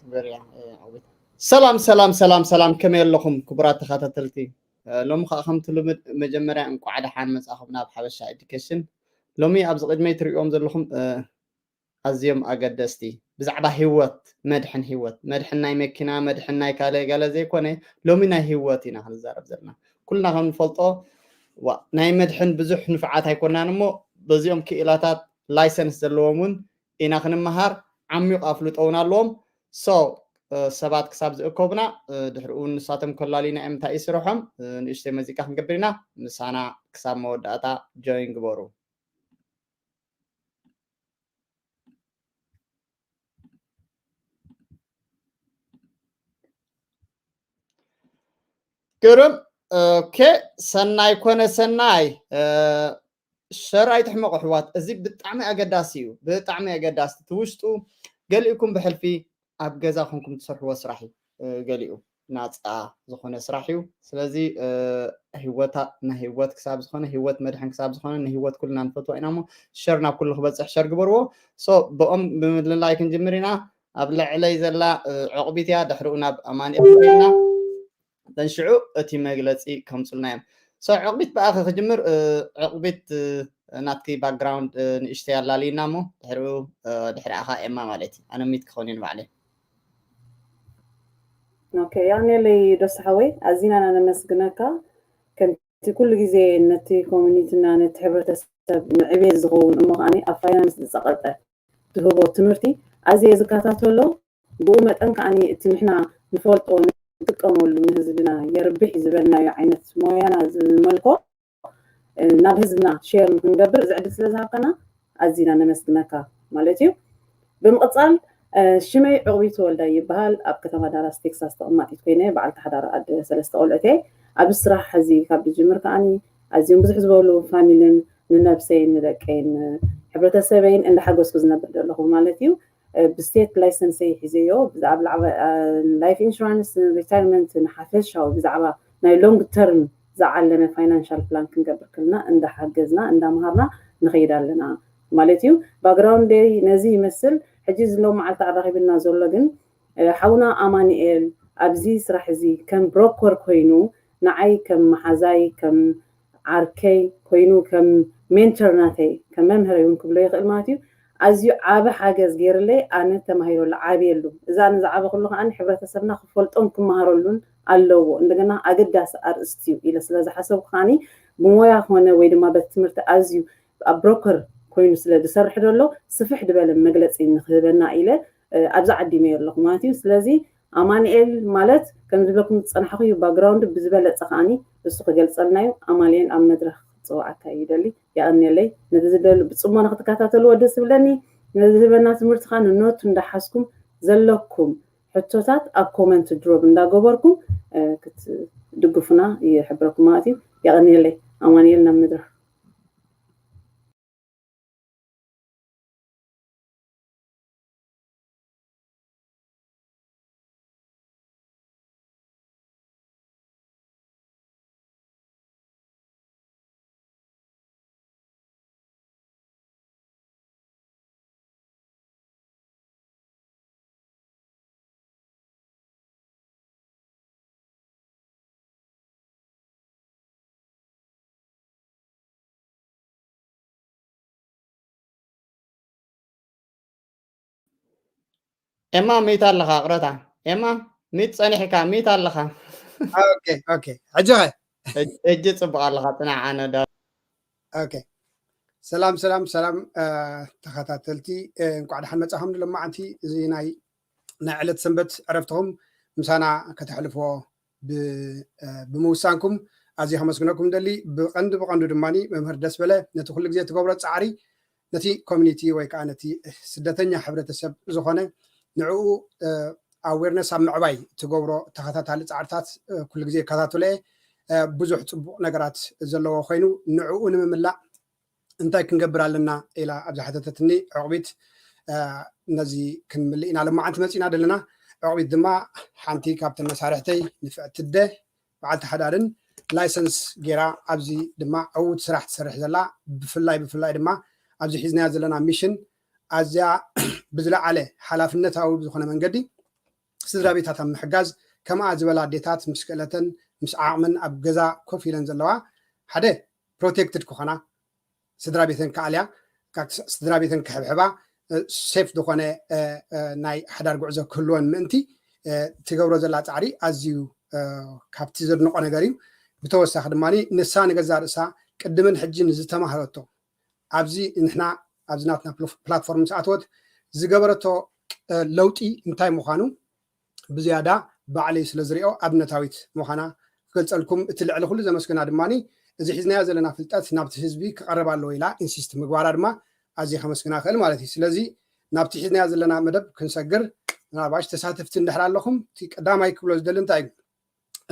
በርያ፣ እ፣ ዓወት። ሰላም፣ ሰላም፣ ሰላም፣ ሰላም፣ ከመይ ኣለኹም ክቡራት ተኸታተልቲ? እ፣ ሎሚ ኸዓ ከምቲ ልምድ መጀመርያ እንቋዕ ደሓን መጻኹም ናብ ሓበሻ ኤዱኬሽን። ሎሚ ኣብዚ ቅድመይ ትርእዮም ዘለኹም፣ እ፣ ኣዝዮም ኣገደስቲ ብዛዕባ ህይወት፣ መድሕን ህይወት፣ መድሕን ናይ መኪና፣ መድሕን ናይ ካልእ ገለ ዘይኮነ፣ ሎሚ ናይ ህይወት ኢና ክንዛረብ ዘለና። ኩልና ከም ንፈልጦ፣ ዋ፣ ናይ መድሕን ብዙሕ ንፉዓት ኣይኮናን እሞ፣ በዚኦም ክኢላታት ላይሰንስ ዘለዎም እውን ኢና ክንመሃር፣ ዓሚቕ ኣፍልጦ እውን ኣለዎም። So፣ እ፣ ሰባት ክሳብ ዝእከቡና፣ እ፣ ድሕሪኡ ንሳቶም ከላልዩና እዮም እንታይ እዩ ስርሖም። እ፣ ንእሽተይ መዚቃ ክንገብር ኢና። ምሳና ክሳብ መወዳእታ ጆይን ግበሩ። ግርም። ኦኬ፣ ሰናይ ኮነ ሰናይ። እ፣ ሸር ኣይትሕመቑ ኣሕዋት፣ እዚ ብጣዕሚ ኣገዳሲ እዩ፣ ብጣዕሚ ኣገዳሲ። እቲ ውሽጡ ገሊእኩም ብሕልፊ ኣብ ገዛ ኮንኩም ትሰርሕዎ ስራሕ እዩ። እ፣ ገሊኡ ናፃ ዝኾነ ስራሕ እዩ። ስለዚ፣ እ፣ ህይወታ፣ ንህይወት ክሳብ ዝኾነ፣ ህይወት መድሕን ክሳብ ዝኾነ፣ ንህይወት ኩልና ንፈትዋ ኢና እሞ፣ ሸር ናብ ኩሉ ክበፅሕ ሸር ግበርዎ። So፣ ብኦም ብምልላይ ክንጅምር ኢና። ኣብ ልዕለይ ዘላ፣ እ፣ ዕቑቢት እያ፣ ድሕሪኡ ናብ ኣማኑኤል ኢና። ተንሽዑ እቲ መግለፂ ከምፅልና እዮም። So፣ ዕቑቢት ብኣኸ ክጅምር። እ፣ ዕቑቢት፣ እ፣ ናትኪ ባክግራውንድ፣ እ፣ ንእሽተይ ኣላልይና እሞ፣ ድሕሪኡ፣ እ፣ ድሕሪ ኣኻ ኤማ ማለት እዩ። ኣነ ሚት ክኸውን እዩ ንባዕለይ። ኦኬ፣ ያኔለይ ዶስ ሓወይ፣ ኣዚና ኢና ነመስግነካ። ከምቲ ኩሉ ግዜ ነቲ ኮሚኒቲና፣ ነቲ ሕብረተሰብ ንዕቤት ዝኸውን፣ እሞ ከዓኒ ኣብ ፋይናንስ ዝጸቐጠ ትህቦ ትምህርቲ ኣዝየ ዝከታተሎ፣ ብኡ መጠን ከዓኒ እቲ ንሕና ንፈልጦ፣ ንጥቀመሉ፣ ንህዝብና የርብሕ ዝበልናዮ ዓይነት ሞያና ዝመልኮ፣ እ፣ ናብ ህዝብና ሼር ንክንገብር እዚ ዕድል ስለ ዝሃብካና ኣዚና ነመስግነካ ማለት እዩ። ብምቕጻል፣ እ፣ ሽመይ ዕቑቢት ወልዳይ ይበሃል። ኣብ ከተማ ዳላስ ቴክሳስ ተቐማጢት ኮይነ በዓልቲ ሓዳር ኣደ ሰለስተ ቆልዑት እየ። ኣብዚ ስራሕ ሕዚ ካብ ዝጅምር ከዓኒ ኣዝዮም ብዙሕ ዝበሉ ፋሚልን ንነብሰይን ንደቀይን ሕብረተሰበይን እንዳሓገዝኩ ዝነብር ዘለኹ ማለት እዩ። እ፣ ብስቴት ላይሰንሰይ ሒዘዮ ብዛዕባ ላይፍ ኢንሹራንስ፣ ሪታይርመንት፣ ንሓፈሻዊ ብዛዕባ ናይ ሎንግ ተርም ዝዓለመ ፋይናንሻል ፕላን ክንገብር ከለና እንዳሓገዝና እንዳምሃርና ንኸይድ ኣለና ማለት እዩ። ባክግራውንደይ ነዚ ይመስል። ሕጂ እዚ ሎም መዓልቲ ኣራኺብና ዘሎ ግን፣ እ፣ ሓውና ኣማኑኤል ኣብዚ ስራሕ እዚ ከም ብሮከር ኮይኑ ንዓይ ከም መሓዛይ፣ ከም ዓርከይ ኮይኑ፣ ከም ሜንተር ናተይ፣ ከም መምህረይ እውን ክብሎ ይኽእል ማለት እዩ። ኣዝዩ ዓቢ ሓገዝ ገይርለይ፣ ኣነ ተማሂረሉ ዓብየሉ። እዛ ኣነ ዝዓበኹሉ ከዓኒ ሕብረተሰብና ክፈልጦን ክመሃረሉን ኣለዎ። እንደገና ኣገዳሲ ኣርእስቲ እዩ ኢለ ስለ ዝሓሰብኩ ከዓኒ ብሞያ ኮነ ወይ ድማ በቲ ትምህርቲ ኣዝዩ ኣብ ብሮከር ኮይኑ ስለ ዝሰርሕ ዘሎ ስፍሕ ዝበለ መግለጺ ንክህበና ኢለ፣ እ፣ ኣብዚ ዓዲመዮ ኣለኹ ማለት እዩ። ስለዚ ኣማኑኤል ማለት ከም ዝብለኩም ዝጸናሕኩ እዩ፣ ባክግራውንድ ብዝበለጸ ከዓኒ እሱ ክገልጸልና እዩ። ኣማኑኤል ኣብ መድረኽ ክጽውዓካ ይደሊ። የቐንየለይ። ነዚ ዝደሊ ብጽሞና ክትከታተልዎ ደስ ዝብለኒ። ነዚ ዝህበና ትምህርቲ ከኣ ንኖት እንዳሓዝኩም ዘለኩም ሕቶታት ኣብ ኮመንት ድሮፕ እንዳገበርኩም፣ እ፣ ክትድግፉና ይሕብረኩም ማለት እዩ። የቐንየለይ። ኣማኑኤል ናብ መድረኽ። ኤማ፣ ሚት ኣለኻ፣ ቅረታ። ኤማ፣ ሚት ጸኒሕካ፣ ሚት ኣለኻ። ኦኬ፣ ኦኬ። ሕጂ ኸ? ሕጂ፣ ሕጂ ጽቡቕ ኣለኻ፣ ጽናዕ፣ ኣነ ዳ- ኦኬ። ሰላም፣ ሰላም፣ ሰላም፣ እ፣ ተኸታተልቲ፣ እ፣ እንቋዕ ደሓን መጻኹም ንሎማዓንቲ። እዚ ናይ፣ ናይ ዕለት ሰንበት ዕረፍትኹም ምሳና ከተሕልፍዎ ብ-፣ እ፣ ብምውሳንኩም ኣዝየ ከመስግነኩም ደሊ። ብቐንዱ፣ ብቐንዱ ድማ መምህር ደስ በለ ነቲ ኩሉ ግዜ ትገብሮ ጻዕሪ ነቲ ኮሚኒቲ ወይ ከዓ ነቲ ስደተኛ ሕብረተሰብ ዝኾነ ንዕኡ፣ እ፣ ኣዌርነስ ኣብ ምዕባይ ትገብሮ ተኸታታሊ ጻዕርታት፣ እ፣ ኩሉ ግዜ ይከታተሎ እየ። እ፣ ብዙሕ ጽቡቕ ነገራት ዘለዎ ኮይኑ ንዕኡ ንምምላእ እንታይ ክንገብር ኣለና ኢላ ኣብ ዝሓተተትኒ ዕቑቢት፣ እ፣ ነዚ ክንምልእ ኢና ሎማዓንቲ መጺና ዘለና። ዕቑቢት ድማ ሓንቲ ካብተን መሳርሕተይ ንፍዕቲ ኣደ በዓልቲ ሓዳርን ላይሰንስ ጌራ ኣብዚ ድማ ዕዉት ስራሕ ትሰርሕ ዘላ፣ ብፍላይ፣ ብፍላይ ድማ ኣብዚ ሒዝናዮ ዘለና ሚሽን ኣዝያ ብዝለዓለ ሓላፍነታዊ ብዝኾነ መንገዲ ስድራ ቤታት ኣብ ምሕጋዝ፣ ከምኣ ዝበላ ኣዴታት ምስ ክእለተን ምስ ዓቕመን ኣብ ገዛ ኮፍ ኢለን ዘለዋ ሓደ ፕሮቴክትድ ክኾና፣ ስድራ ቤተን ክኣልያ፣ ስድራ ቤተን ክሕብሕባ፣ ሴፍ ዝኾነ ናይ ሓዳር ጉዕዞ ክህልወን ምእንቲ ትገብሮ ዘላ ፃዕሪ ኣዝዩ ካብቲ ዘድንቆ ነገር እዩ። ብተወሳኺ ድማ ንሳ ንገዛ ርእሳ ቅድምን ሕጂ ንዝተማህረቶ ኣብዚ ንሕና ኣብዚ ናትና ፕላትፎርም ምስ ኣተወት ዝገበረቶ ለውጢ እንታይ ምዃኑ ብዝያዳ ባዕለይ ስለ ዝሪኦ ኣብነታዊት ምዃና ክገልፀልኩም። እቲ ልዕሊ ኩሉ ዘመስግና ድማ እዚ ሒዝናዮ ዘለና ፍልጠት ናብቲ ህዝቢ ክቐርብ ኣለዎ ኢላ ኢንሲስት ምግባራ ድማ ኣዝየ ከመስግና ክእል ማለት እዩ። ስለዚ ናብቲ ሒዝናዮ ዘለና መደብ ክንሰግር፣ ምናልባሽ ተሳተፍቲ እንድሕር ኣለኹም እቲ ቀዳማይ ክብሎ ዝደሊ እንታይ እዩ፣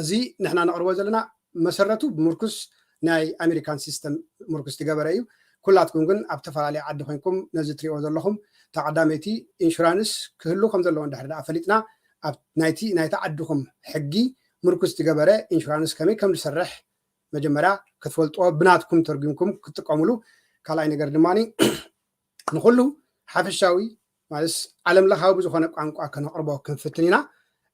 እዚ ንሕና ነቕርቦ ዘለና መሰረቱ ብምርኩስ ናይ ኣሜሪካን ሲስተም ምርኩስ ዝገበረ እዩ። ኩላትኩም ግን ኣብ ተፈላለየ ዓዲ ኮይንኩም ነዚ ትሪእዎ ዘለኹም ተቐዳመይቲ ኢንሹራንስ ክህሉ ከም ዘለዎ እንድሕር ደኣ ፈሊጥና ኣብ ናይቲ ናይቲ ዓድኹም ሕጊ ምርኩስ ዝገበረ ኢንሹራንስ ከመይ ከም ዝሰርሕ መጀመርያ ክትፈልጥዎ ብናትኩም ተርጉምኩም ክትጥቀሙሉ። ካልኣይ ነገር ድማ ንኩሉ ሓፈሻዊ ማለት ዓለም ለኻዊ ብዝኾነ ቋንቋ ከነቕርቦ ክንፍትን ኢና።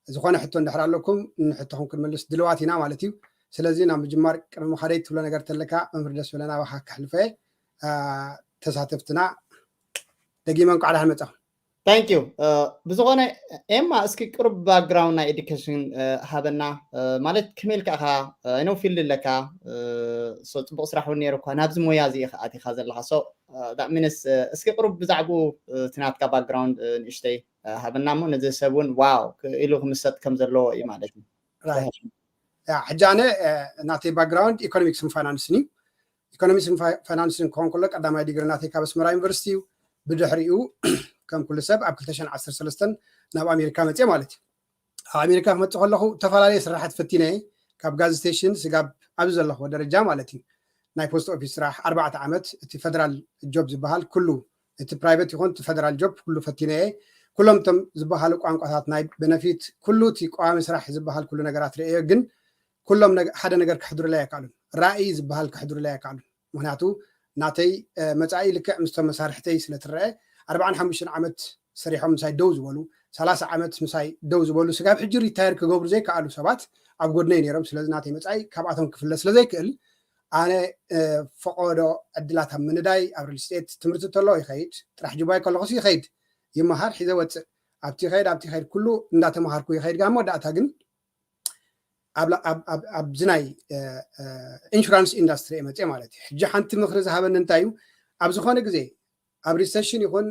ዝኾነ ሕቶ እንድሕር ኣለኩም ንሕቶኹም ክንመልስ ድልዋት ኢና ማለት እዩ። ስለዚ ናብ ምጅማር ቅድሚ ምኻደይ ትብሎ ነገር ተለካ መምህር ደስ በለና ባኻ ከሕልፈ ተሳተፍትና ደጊመ እንኳዕ ደሓን መጻኹም። ታንክ ዩ። ብዝኾነ ኤማ እስኪ ቅሩብ ባክግራውንድ ናይ ኤዱኬሽን ሃበና። ማለት ከመይ ኢልካ ኢኻ ኣይነው ፊልድ ኣለካ? ጽቡቕ ስራሕ እውን ነይሩ እኳ ናብዚ ሞያ እዚ ኢኻ ኣቲኻ ዘለኻ። ሚንስ እስኪ ቅሩብ ብዛዕባኡ እቲ ናትካ ባክግራውንድ ንእሽተይ ሃበና እሞ ነዚ ሰብ እውን ዋው ኢሉ ክምሰጥ ከም ዘለዎ እዩ ማለት እዩ። ሕጂ ኣነ ናተይ ባክግራውንድ ኢኮኖሚክስን ፋይናንስን እዩ። ኢኮኖሚክስን ፋይናንስን ክኾን ከሎ ቀዳማይ ዲግሪ ናተይ ካብ ኣስመራ ዩኒቨርሲቲ እዩ። ብድሕሪኡ ከም ኩሉ ሰብ ኣብ ክልተ ሽሕን ዓሰርተ ሰለስተን ናብ ኣሜሪካ መፅየ ማለት እዩ። ኣብ ኣሜሪካ ክመፅእ ከለኹ ዝተፈላለዩ ስራሓት ፈቲነ እየ። ካብ ጋዝ ስቴሽን ስጋብ ኣብዚ ዘለኹዎ ደረጃ ማለት እዩ። ናይ ፖስት ኦፊስ ስራሕ ኣርባዕተ ዓመት፣ እቲ ፈደራል ጆብ ዝበሃል ኩሉ፣ እቲ ፕራይቬት ይኹን እቲ ፈደራል ጆብ ኩሉ ፈቲነ እየ። ኩሎም እቶም ዝበሃሉ ቋንቋታት ናይ በነፊት ኩሉ እቲ ቀዋሚ ስራሕ ዝበሃል ኩሉ ነገራት ርእየ፣ ግን ኩሎም ሓደ ነገር ከሕድሩለይ ኣይከኣሉን። ራእይ ዝበሃል ከሕድሩለይ ኣይከኣሉን። ምክንያቱ ናተይ መፃኢ ልክዕ ምስቶም መሳርሕተይ ስለትረአ ኣርባዓን ሓሙሽተን ዓመት ሰሪሖም ምሳይ ደው ዝበሉ፣ ሰላሳ ዓመት ምሳይ ደው ዝበሉ፣ ስጋብ ሕጂ ሪታየር ክገብሩ ዘይከኣሉ ሰባት ኣብ ጎድነይ ነይሮም። ስለዚ ናተይ መፃኢ ካብኣቶም ክፍለ ስለዘይክእል ኣነ ፈቆዶ ዕድላት ኣብ ምንዳይ ኣብ ሪል ስቴት ትምህርቲ እንተሎ ይኸይድ፣ ጥራሕ ጅባይ ከለኹስ ይኸይድ፣ ይመሃር፣ ሒዘ ወፅእ፣ ኣብቲ ይኸይድ ኣብቲ ይኸይድ ኩሉ እንዳተምሃርኩ ይኸይድ። ጋሞ ዳእታ ግን ኣብዚ ናይ ኢንሹራንስ ኢንዳስትሪ እየ መፅየ ማለት እዩ። ሕጂ ሓንቲ ምክሪ ዝሃበኒ እንታይ እዩ፣ ኣብ ዝኾነ ግዜ ኣብ ሪሰሽን ይኹን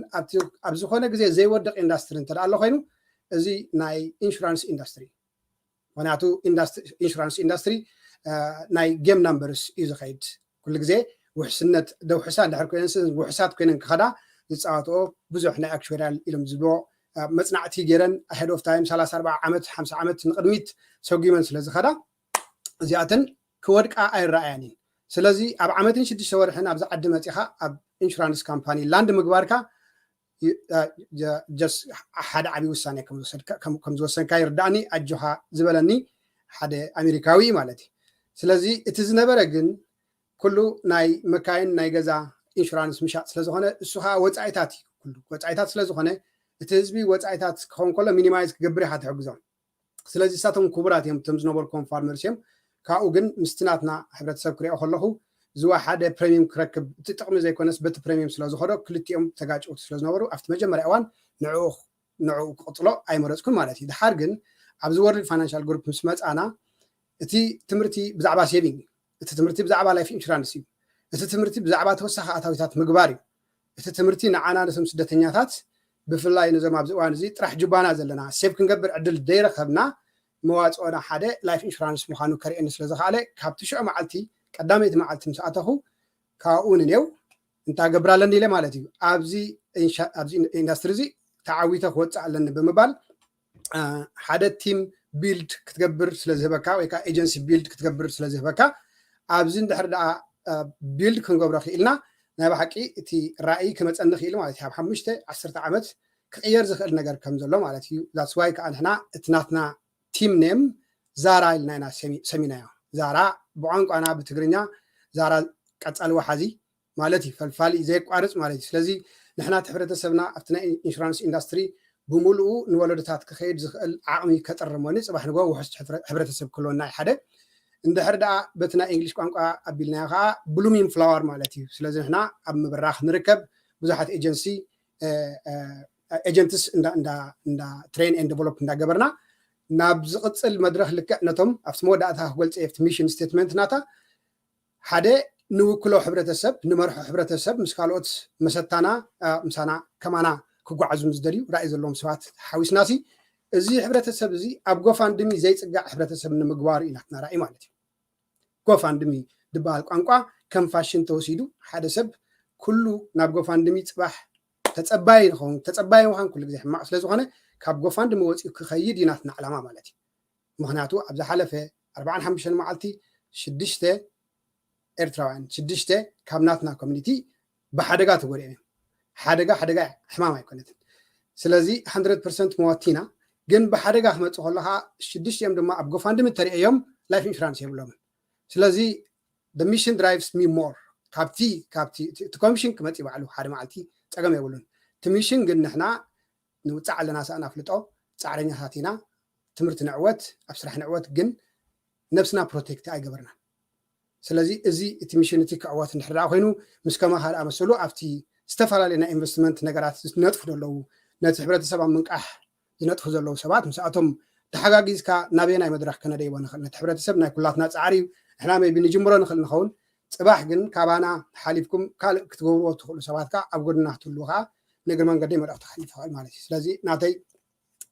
ኣብ ዝኾነ ግዜ ዘይወድቕ ኢንዳስትሪ እንተ ኣሎ ኮይኑ እዚ ናይ ኢንሹራንስ ኢንዳስትሪ። ምክንያቱ ኢንሹራንስ ኢንዳስትሪ ናይ ጌም ናምበርስ እዩ ዝኸይድ። ኩሉ ግዜ ውሕስነት ደውሕሳ እንድሕር ኮይነን ውሕሳት ኮይነን ክኸዳ ዝፃወትኦ ብዙሕ ናይ ኣክቹሪያል ኢሎም ዝብሎ መፅናዕቲ ገይረን ኣሄድ ኦፍ ታይም ሰላሳ ኣርባዓ ዓመት ሓምሳ ዓመት ንቅድሚት ሰጉመን ስለ ዝኸዳ እዚኣተን ክወድቃ ኣይረኣያን እየን። ስለዚ ኣብ ዓመትን ሽዱሽተ ወርሕን ኣብዚ ዓዲ መፂኻ ኣብ ኢንሹራንስ ካምፓኒ ላንድ ምግባርካ ሓደ ዓብዪ ውሳኔ ከም ዝወሰንካ ይርዳእኒ። ኣጆኻ ዝበለኒ ሓደ ኣሜሪካዊ እዩ ማለት እዩ። ስለዚ እቲ ዝነበረ ግን ኩሉ ናይ መካይን ናይ ገዛ ኢንሹራንስ ምሻጥ ስለዝኾነ እሱ ከዓ ወፃኢታት እዩ። ኩሉ ወፃኢታት ስለዝኾነ እቲ ህዝቢ ወፃኢታት ክኸውን ከሎ ሚኒማይዝ ክገብር ኢኻ ትሕግዞም። ስለዚ እሳቶም ክቡራት እዮም እቶም ዝነበርኩም ፋርመርስ እዮም። ካብኡ ግን ምስቲ ናትና ሕብረተሰብ ክሪኦ ከለኹ ዝወሓደ ፕሬሚየም ክረክብ እቲ ጥቕሚ ዘይኮነስ በቲ ፕሬሚየም ስለዝኸዶ ክልቲኦም ተጋጭውቲ ስለዝነበሩ ኣብቲ መጀመርያ እዋን ንዕኡ ንዕኡ ክቕፅሎ ኣይመረፅኩን ማለት እዩ። ድሓር ግን ኣብዚ ወርልድ ፋይናንሻል ግሩፕ ምስ መፃና እቲ ትምህርቲ ብዛዕባ ሴቪንግ እዩ። እቲ ትምህርቲ ብዛዕባ ላይፍ ኢንሹራንስ እዩ። እቲ ትምህርቲ ብዛዕባ ተወሳኺ ኣታዊታት ምግባር እዩ። እቲ ትምህርቲ ንዓና ነቶም ስደተኛታት ብፍላይ ነዞም ኣብዚ እዋን እዚ ጥራሕ ጅባና ዘለና ሴቭ ክንገብር ዕድል ዘይረኸብና መዋፅኦና ሓደ ላይፍ ኢንሹራንስ ምዃኑ ከርእየኒ ስለ ዝኸኣለ ካብቲ ሽዑ መዓልቲ ቀዳመይቲ መዓልቲ ምስ ኣተኹ ካብኡ ንኔው እንታይ ገብር ኣለኒ ኢለ ማለት እዩ። ኣብዚ ኢንዳስትሪ እዚ ተዓዊተ ክወፅእ ኣለኒ ብምባል ሓደ ቲም ቢልድ ክትገብር ስለዝህበካ ወይ ከዓ ኤጀንሲ ቢልድ ክትገብር ስለዝህበካ ኣብዚ እንድሕር ደኣ ቢልድ ክንገብሮ ክኢልና ናይ ብሓቂ እቲ ራእይ ክመፀኒ ክኢሉ ማለት እዩ። ኣብ ሓሙሽተ ዓሰርተ ዓመት ክቅየር ዝኽእል ነገር ከም ዘሎ ማለት እዩ። ዛትስ ዋይ ከዓ ንሕና እቲ ናትና ቲም ኔም ዛራ ኢልና ኢና ሰሚናዮ። ዛራ ብቋንቋና ብትግርኛ ዛራ ቀፃሊ ወሓዚ ማለት እዩ፣ ፈልፋሊ ዘየቋርፅ ማለት እዩ። ስለዚ ንሕና እቲ ሕብረተሰብና ኣብቲ ናይ ኢንሹራንስ ኢንዳስትሪ ብምሉኡ ንወለዶታት ክኸይድ ዝኽእል ዓቕሚ ከጥርሞኒ፣ ጽባሕ ንግሆ ውሑስ ሕብረተሰብ ክህልወና እዩ። ሓደ እንድሕር ደኣ በቲ ናይ እንግሊሽ ቋንቋ ኣቢልናዮ ከዓ ብሉሚንግ ፍላወር ማለት እዩ። ስለዚ ንሕና ኣብ ምብራኽ ንርከብ ብዙሓት ኤጀንሲ ኤጀንትስ እንዳ ትሬን ኤንድ ዴቨሎፕ እንዳገበርና ናብ ዝቕፅል መድረኽ ልክዕ ነቶም ኣብቲ መወዳእታ ክገልፀ ኣብቲ ሚሽን ስቴትመንት ናታ ሓደ ንውክሎ ሕብረተሰብ ንመርሖ ሕብረተሰብ ምስ ካልኦት መሰታና ምሳና ከማና ክጓዓዙ ምስ ደልዩ ራእይ ዘለዎም ሰባት ሓዊስናሲ እዚ ሕብረተሰብ እዚ ኣብ ጎፋንድሚ ዘይፅጋዕ ሕብረተሰብ ንምግባሩ ኢና ትናራእይ ማለት እዩ። ጎፋንድሚ ዝበሃል ቋንቋ ከም ፋሽን ተወሲዱ ሓደ ሰብ ኩሉ ናብ ጎፋንድሚ ፅባሕ ተፀባይ ንኸውን ተፀባይ ምዃን ኩሉ ግዜ ሕማቕ ስለዝኾነ ካብ ጎፋንድሚ ወፂኡ ክኸይድ እዩ ናትና ዕላማ ማለት እዩ። ምክንያቱ ኣብ ዝሓለፈ ኣርባዓን ሓሙሽተን መዓልቲ ሽዱሽተ ኤርትራውያን ሽዱሽተ ካብ ናትና ኮሚኒቲ ብሓደጋ ተጎዲኦም እዮም። ሓደጋ ሓደጋ ሕማም ኣይኮነትን። ስለዚ ሓንድረድ ፐርሰንት መዋቲና ግን ብሓደጋ ክመፁ ከሎ ከዓ ሽዱሽቲኦም ድማ ኣብ ጎፋንድሚ ተሪኦም ላይፍ ኢንሹራንስ የብሎምን። ስለዚ ሚሽን ድራይቭስ ሚ ሞር ካብቲ ካብቲ እቲ ኮሚሽን ክመፅ ባዕሉ ሓደ መዓልቲ ፀገም የብሉን። እቲ ሚሽን ግን ንሕና ንውፃዕ ኣለና ሰኣን ኣፍልጦ ፃዕረኛታት ኢና። ትምህርቲ ንዕወት ኣብ ስራሕ ንዕወት ግን ነብስና ፕሮቴክት ኣይገበርናን። ስለዚ እዚ እቲ ሚሽን እቲ ክዕወት እንድሕር ደኣ ኮይኑ ምስ ከማኻ ደኣ መሰሉ ኣብቲ ዝተፈላለዩ ናይ ኢንቨስትመንት ነገራት ዝነጥፉ ዘለዉ ነቲ ሕብረተሰብ ኣብ ምንቃሕ ዝነጥፉ ዘለዉ ሰባት ምስኣቶም ተሓጋጊዝካ ናበየናይ መድረኽ ከነደይቦ ንኽእል? ነቲ ሕብረተሰብ ናይ ኩላትና ፃዕሪ እዩ። ንሕና ሜቢ ንጅምሮ ንኽእል ንኸውን። ፅባሕ ግን ካባና ሓሊፍኩም ካልእ ክትገብርዎ ትኽእሉ ሰባት ከዓ ኣብ ጎድና ክትህልዉ ከዓ ንእግሪ መንገዲ መልእኽቲ ክሕልፍ ይኽእል ማለት እዩ። ስለዚ ናተይ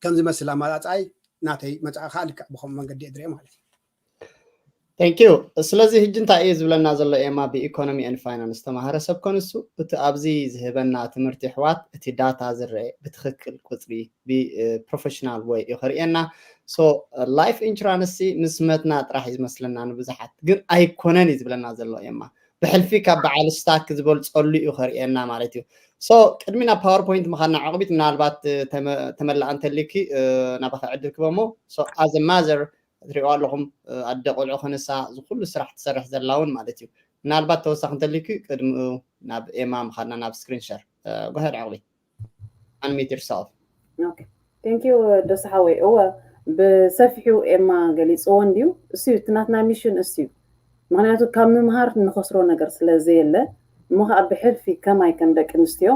ከም ዝመስል ኣማፃፅኣይ ናተይ መፃኢ ከዓ ልክዕ ብኸምኡ መንገዲ እየ ዝሪኦ ማለት እዩ። Thank you። ስለዚ ሕጂ እንታይ እዩ ዝብለና ዘሎ ኤማ ብኢኮኖሚ and ፋይናንስ ተማሃረ ሰብ ኮንሱ እቲ ኣብዚ ዝህበና ትምህርቲ ኣሕዋት እቲ ዳታ ዝረአ ብትኽክል ቁፅሪ ብፕሮፌሽናል ወይ እዩ ከርእየና። So ላይፍ ኢንሹራንስ ምስ መትና ጥራሕ እዩ ዝመስለና ንብዙሓት ግን ኣይኮነን እዩ ዝብለና ዘሎ ኤማ። ብሕልፊ ካብ በዓል ስታክ ዝበልፀሉ እዩ ከርእየና ማለት እዩ። So ቅድሚ ናብ ፓወርፖይንት ምኻና ዕቕቢት ምናልባት ተመላእ እንተሊኪ ናባኻ ዕድል ክበሞ። So as a mother ትሪኦ ኣለኹም ኣደ ቆልዑ ከነሳ ዝኩሉ ስራሕ ትሰርሕ ዘላ እውን ማለት እዩ። ምናልባት ተወሳኺ እንተሊኪ ቅድሚኡ ናብ ኤማ ምኻድና ናብ ስክሪን ሸር። Go ahead ዕቕቢ። Unmute yourself። Thank you ደሱ ሓወይ። እወ ብሰፊሑ ኤማ ገሊፅዎ እንድዩ። እሱ እዩ እቲ ናትና ሚሽን እሱ እዩ። ምክንያቱ ካብ ምምሃር ንኸስሮ ነገር ስለ ዘየለ እሞ ከዓ ብሕልፊ ከማይ ከም ደቂ ኣንስትዮ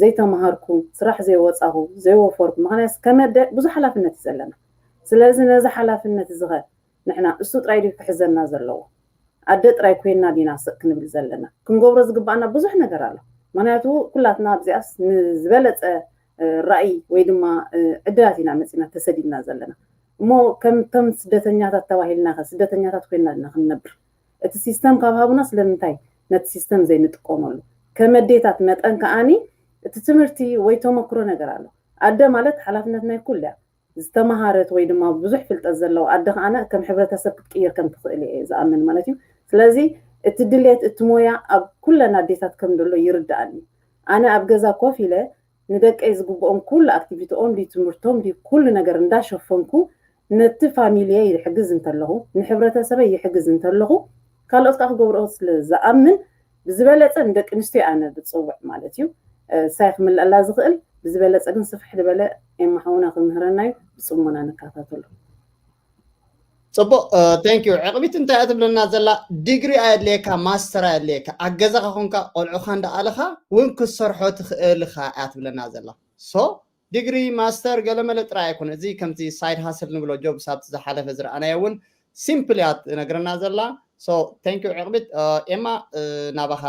ዘይተምሃርኩ ስራሕ ዘይወፃኹ ዘይወፈርኩ ምክንያት ከመደ ብዙሕ ሓላፍነት እዩ ዘለና። ስለዚ ነዚ ሓላፍነት እዚ ኸ ንሕና እሱ ጥራይ ድዩ ክሕዘና ዘለዎ? ኣደ ጥራይ ኮይና ዲና ስቕ ክንብል ዘለና? ክንገብሮ ዝግባኣና ብዙሕ ነገር ኣሎ። ምክንያቱ ኩላትና ኣብዚኣስ ንዝበለፀ ራእይ ወይ ድማ ዕድላት ኢና መፂና ተሰዲድና ዘለና። እሞ ከምቶም ስደተኛታት ተባሂልና ከ ስደተኛታት ኮይና ዲና ክንነብር? እቲ ሲስተም ካብ ሃቡና ስለምንታይ ነቲ ሲስተም ዘይንጥቀመሉ? ከም ኣዴታት መጠን ከኣኒ እቲ ትምህርቲ ወይ ተመክሮ ነገር ኣሎ። ኣደ ማለት ሓላፍነት ናይ ኩሉ እያ። ዝተማሃረት ወይ ድማ ብዙሕ ፍልጠት ዘለዋ ኣደ ከዓነ ከም ሕብረተሰብ ክትቅይር ከም ትኽእል እየ ዝኣምን ማለት እዩ። ስለዚ እቲ ድሌት እቲ ሞያ ኣብ ኩለን ኣዴታት ከም ዘሎ ይርድኣኒ። ኣነ ኣብ ገዛ ኮፍ ኢለ ንደቀይ ዝግብኦም ኩሉ ኣክቲቪቲኦም ድዩ ትምህርቶም ድዩ ኩሉ ነገር እንዳሸፈንኩ ነቲ ፋሚሊየ ይሕግዝ እንተለኹ ንሕብረተሰበይ ይሕግዝ እንተለኹ ካልኦት ከዓ ክገብርኦ ስለ ዝኣምን ብዝበለፀ ንደቂ ኣንስትዮ ኣነ ብፅውዕ ማለት እዩ። ሳይ ክምልአላ ዝኽእል ብዝበለፀ ግን ስፍሕ ዝበለ ኤማ ሓውና ክምህረና እዩ። ብፅሞና ንከታተሎ። ፅቡቅ። Thank you። ዕቕቢት እንታይ እያ ትብለና ዘላ? ዲግሪ ኣየድልየካ፣ ማስተር ኣየድልየካ፣ ኣብ ገዛኻ ኮንካ ቆልዑኻ እንዳኣለኻ እውን ክትሰርሖ ትኽእል ኢኻ እያ ትብለና ዘላ። So ዲግሪ ማስተር ገለመለ ጥራይ ኣይኮነ፣ እዚ ከምዚ ሳይድ ሃስል ንብሎ ጆብስ ኣብቲ ዝሓለፈ ዝረኣናዮ እውን ሲምፕል እያ ትነግረና ዘላ። So thank you ዕቕቢት። ኤማ ናባኻ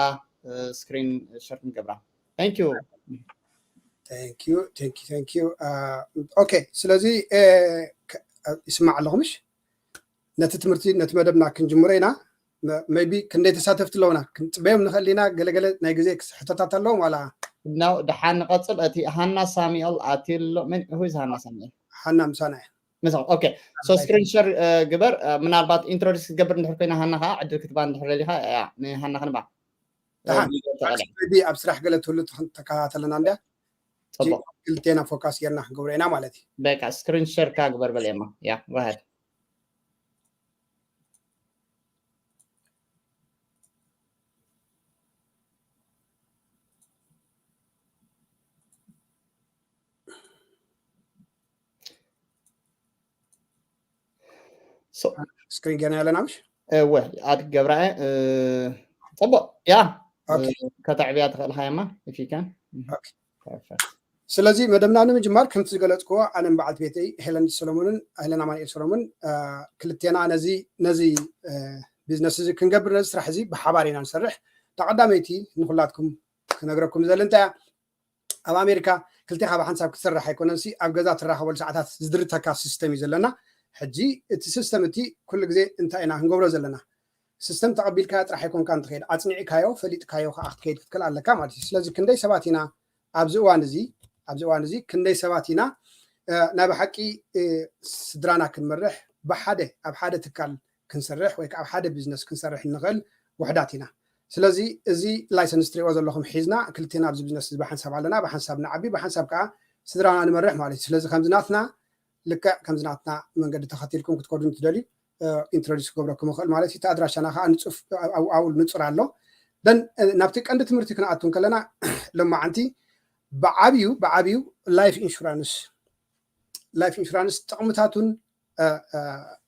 ስክሪን ሸር ክንገብራ። Thank you። Thank you thank you thank you። Okay ስለዚ ይስማዕ ኣለኹ ምሽ? ነቲ ትምህርቲ ነቲ መደብና ክንጅምሮ ኢና። ሜቢ ክንደይ ተሳተፍቲ ኣለውና ክንፅበዮም ንኽእል ኢና። ገለገለ ናይ ግዜ ሕቶታት ኣለዎም ዋላ? No ደሓን ንቐፅል። እቲ ሃና ሳሙኤል ኣትዩ ኣሎ። መን who is ሃና ሳሙኤል? ሃና ምሳና እያ። ምሳና። Okay so ስክሪን ሸር ግበር። ምናልባት ኢንትሮዲስ ክትገብር እንድሕር ኮይና ሃና ከዓ ዕድል ክትባ እንድሕር ደሊኻ ንሃና ክንባ። ደሓን ቢ ኣብ ስራሕ ገለ ትህሉ ተከታተለና እንድያ። ፅቡቅ። ክልቴና ፎካስ ጌርና ክንገብሮ ኢና ማለት እዩ። በቃ ስክሪን ሸር ካ ግበር በል ኤማ። Yeah go ahead። ስክሪን ገና ያለና ምሽ እወ ኣድ ገብራኤ እ፣ ጽቡቅ ያ ኦኬ። እ፣ ከተዕብያ ትኽእል ኢኻ የማ if you can ኦኬ። ስለዚ መደብና ንምጅማር ከምቲ ዝገለፅክዎ ኣነን በዓልቲ ቤተይ ሄለን ሰሎሞንን ሄለን ኣማኑኤል ሰሎሞን እ፣ ክልቴና ነዚ ነዚ እ፣ ቢዝነስ እዚ ክንገብር ነዚ ስራሕ እዚ ብሓባር ኢና ንሰርሕ። ተቐዳመይቲ ንኩላትኩም ክነግረኩም ዘለ እንታይ እያ? ኣብ ኣሜሪካ ክልቴኻ ብሓንሳብ ክትሰርሕ ኣይኮነንሲ ኣብ ገዛ ትራኸበሉ ሰዓታት ዝድርተካ ሲስተም እዩ ዘለና። ሕጂ እቲ ሲስተም እቲ ኩሉ ግዜ እንታይ ኢና ክንገብሮ ዘለና? ሲስተም ተቐቢልካዮ ጥራሕ ኣይኮንካን ትኸይድ፣ ኣፅኒዕካዮ ፈሊጥካዮ ከዓ ክትከይድ ክትክእል ኣለካ ማለት እዩ። ስለዚ ክንደይ ሰባት ኢና ኣብዚ እዋን እዚ ኣብዚ እዋን እዚ ክንደይ ሰባት ኢና እ፣ ናይ ብሓቂ እ፣ ስድራና ክንመርሕ ብሓደ ኣብ ሓደ ትካል ክንሰርሕ ወይ ከዓ ኣብ ሓደ ቢዝነስ ክንሰርሕ እንኽእል ውሕዳት ኢና። ስለዚ እዚ ላይሰንስ ትሪእዎ ዘለኹም ሒዝና ክልቴና ኣብዚ ቢዝነስ እዚ ብሓንሳብ ኣለና፣ ብሓንሳብ ንዓቢ፣ ብሓንሳብ ከዓ ስድራና ንመርሕ ማለት እዩ። ስለዚ ከምዚ ናትና ልክዕ ከምዚ ናትና መንገዲ ተኸቲልኩም ክትከዱ እንትደልዩ ኢንትሮዲስ ክገብረኩም ይኽእል ማለት እዩ። እቲ ኣድራሻና ከዓ ንፁፍ ኣብኡ ንፁር ኣሎ። ደን ናብቲ ቀንዲ ትምህርቲ ክንኣቱ ከለና ሎማዓንቲ ብዓብዩ ብዓብዩ ላይፍ ኢንሹራንስ ላይፍ ኢንሹራንስ ጥቕምታቱን እ፣ እ፣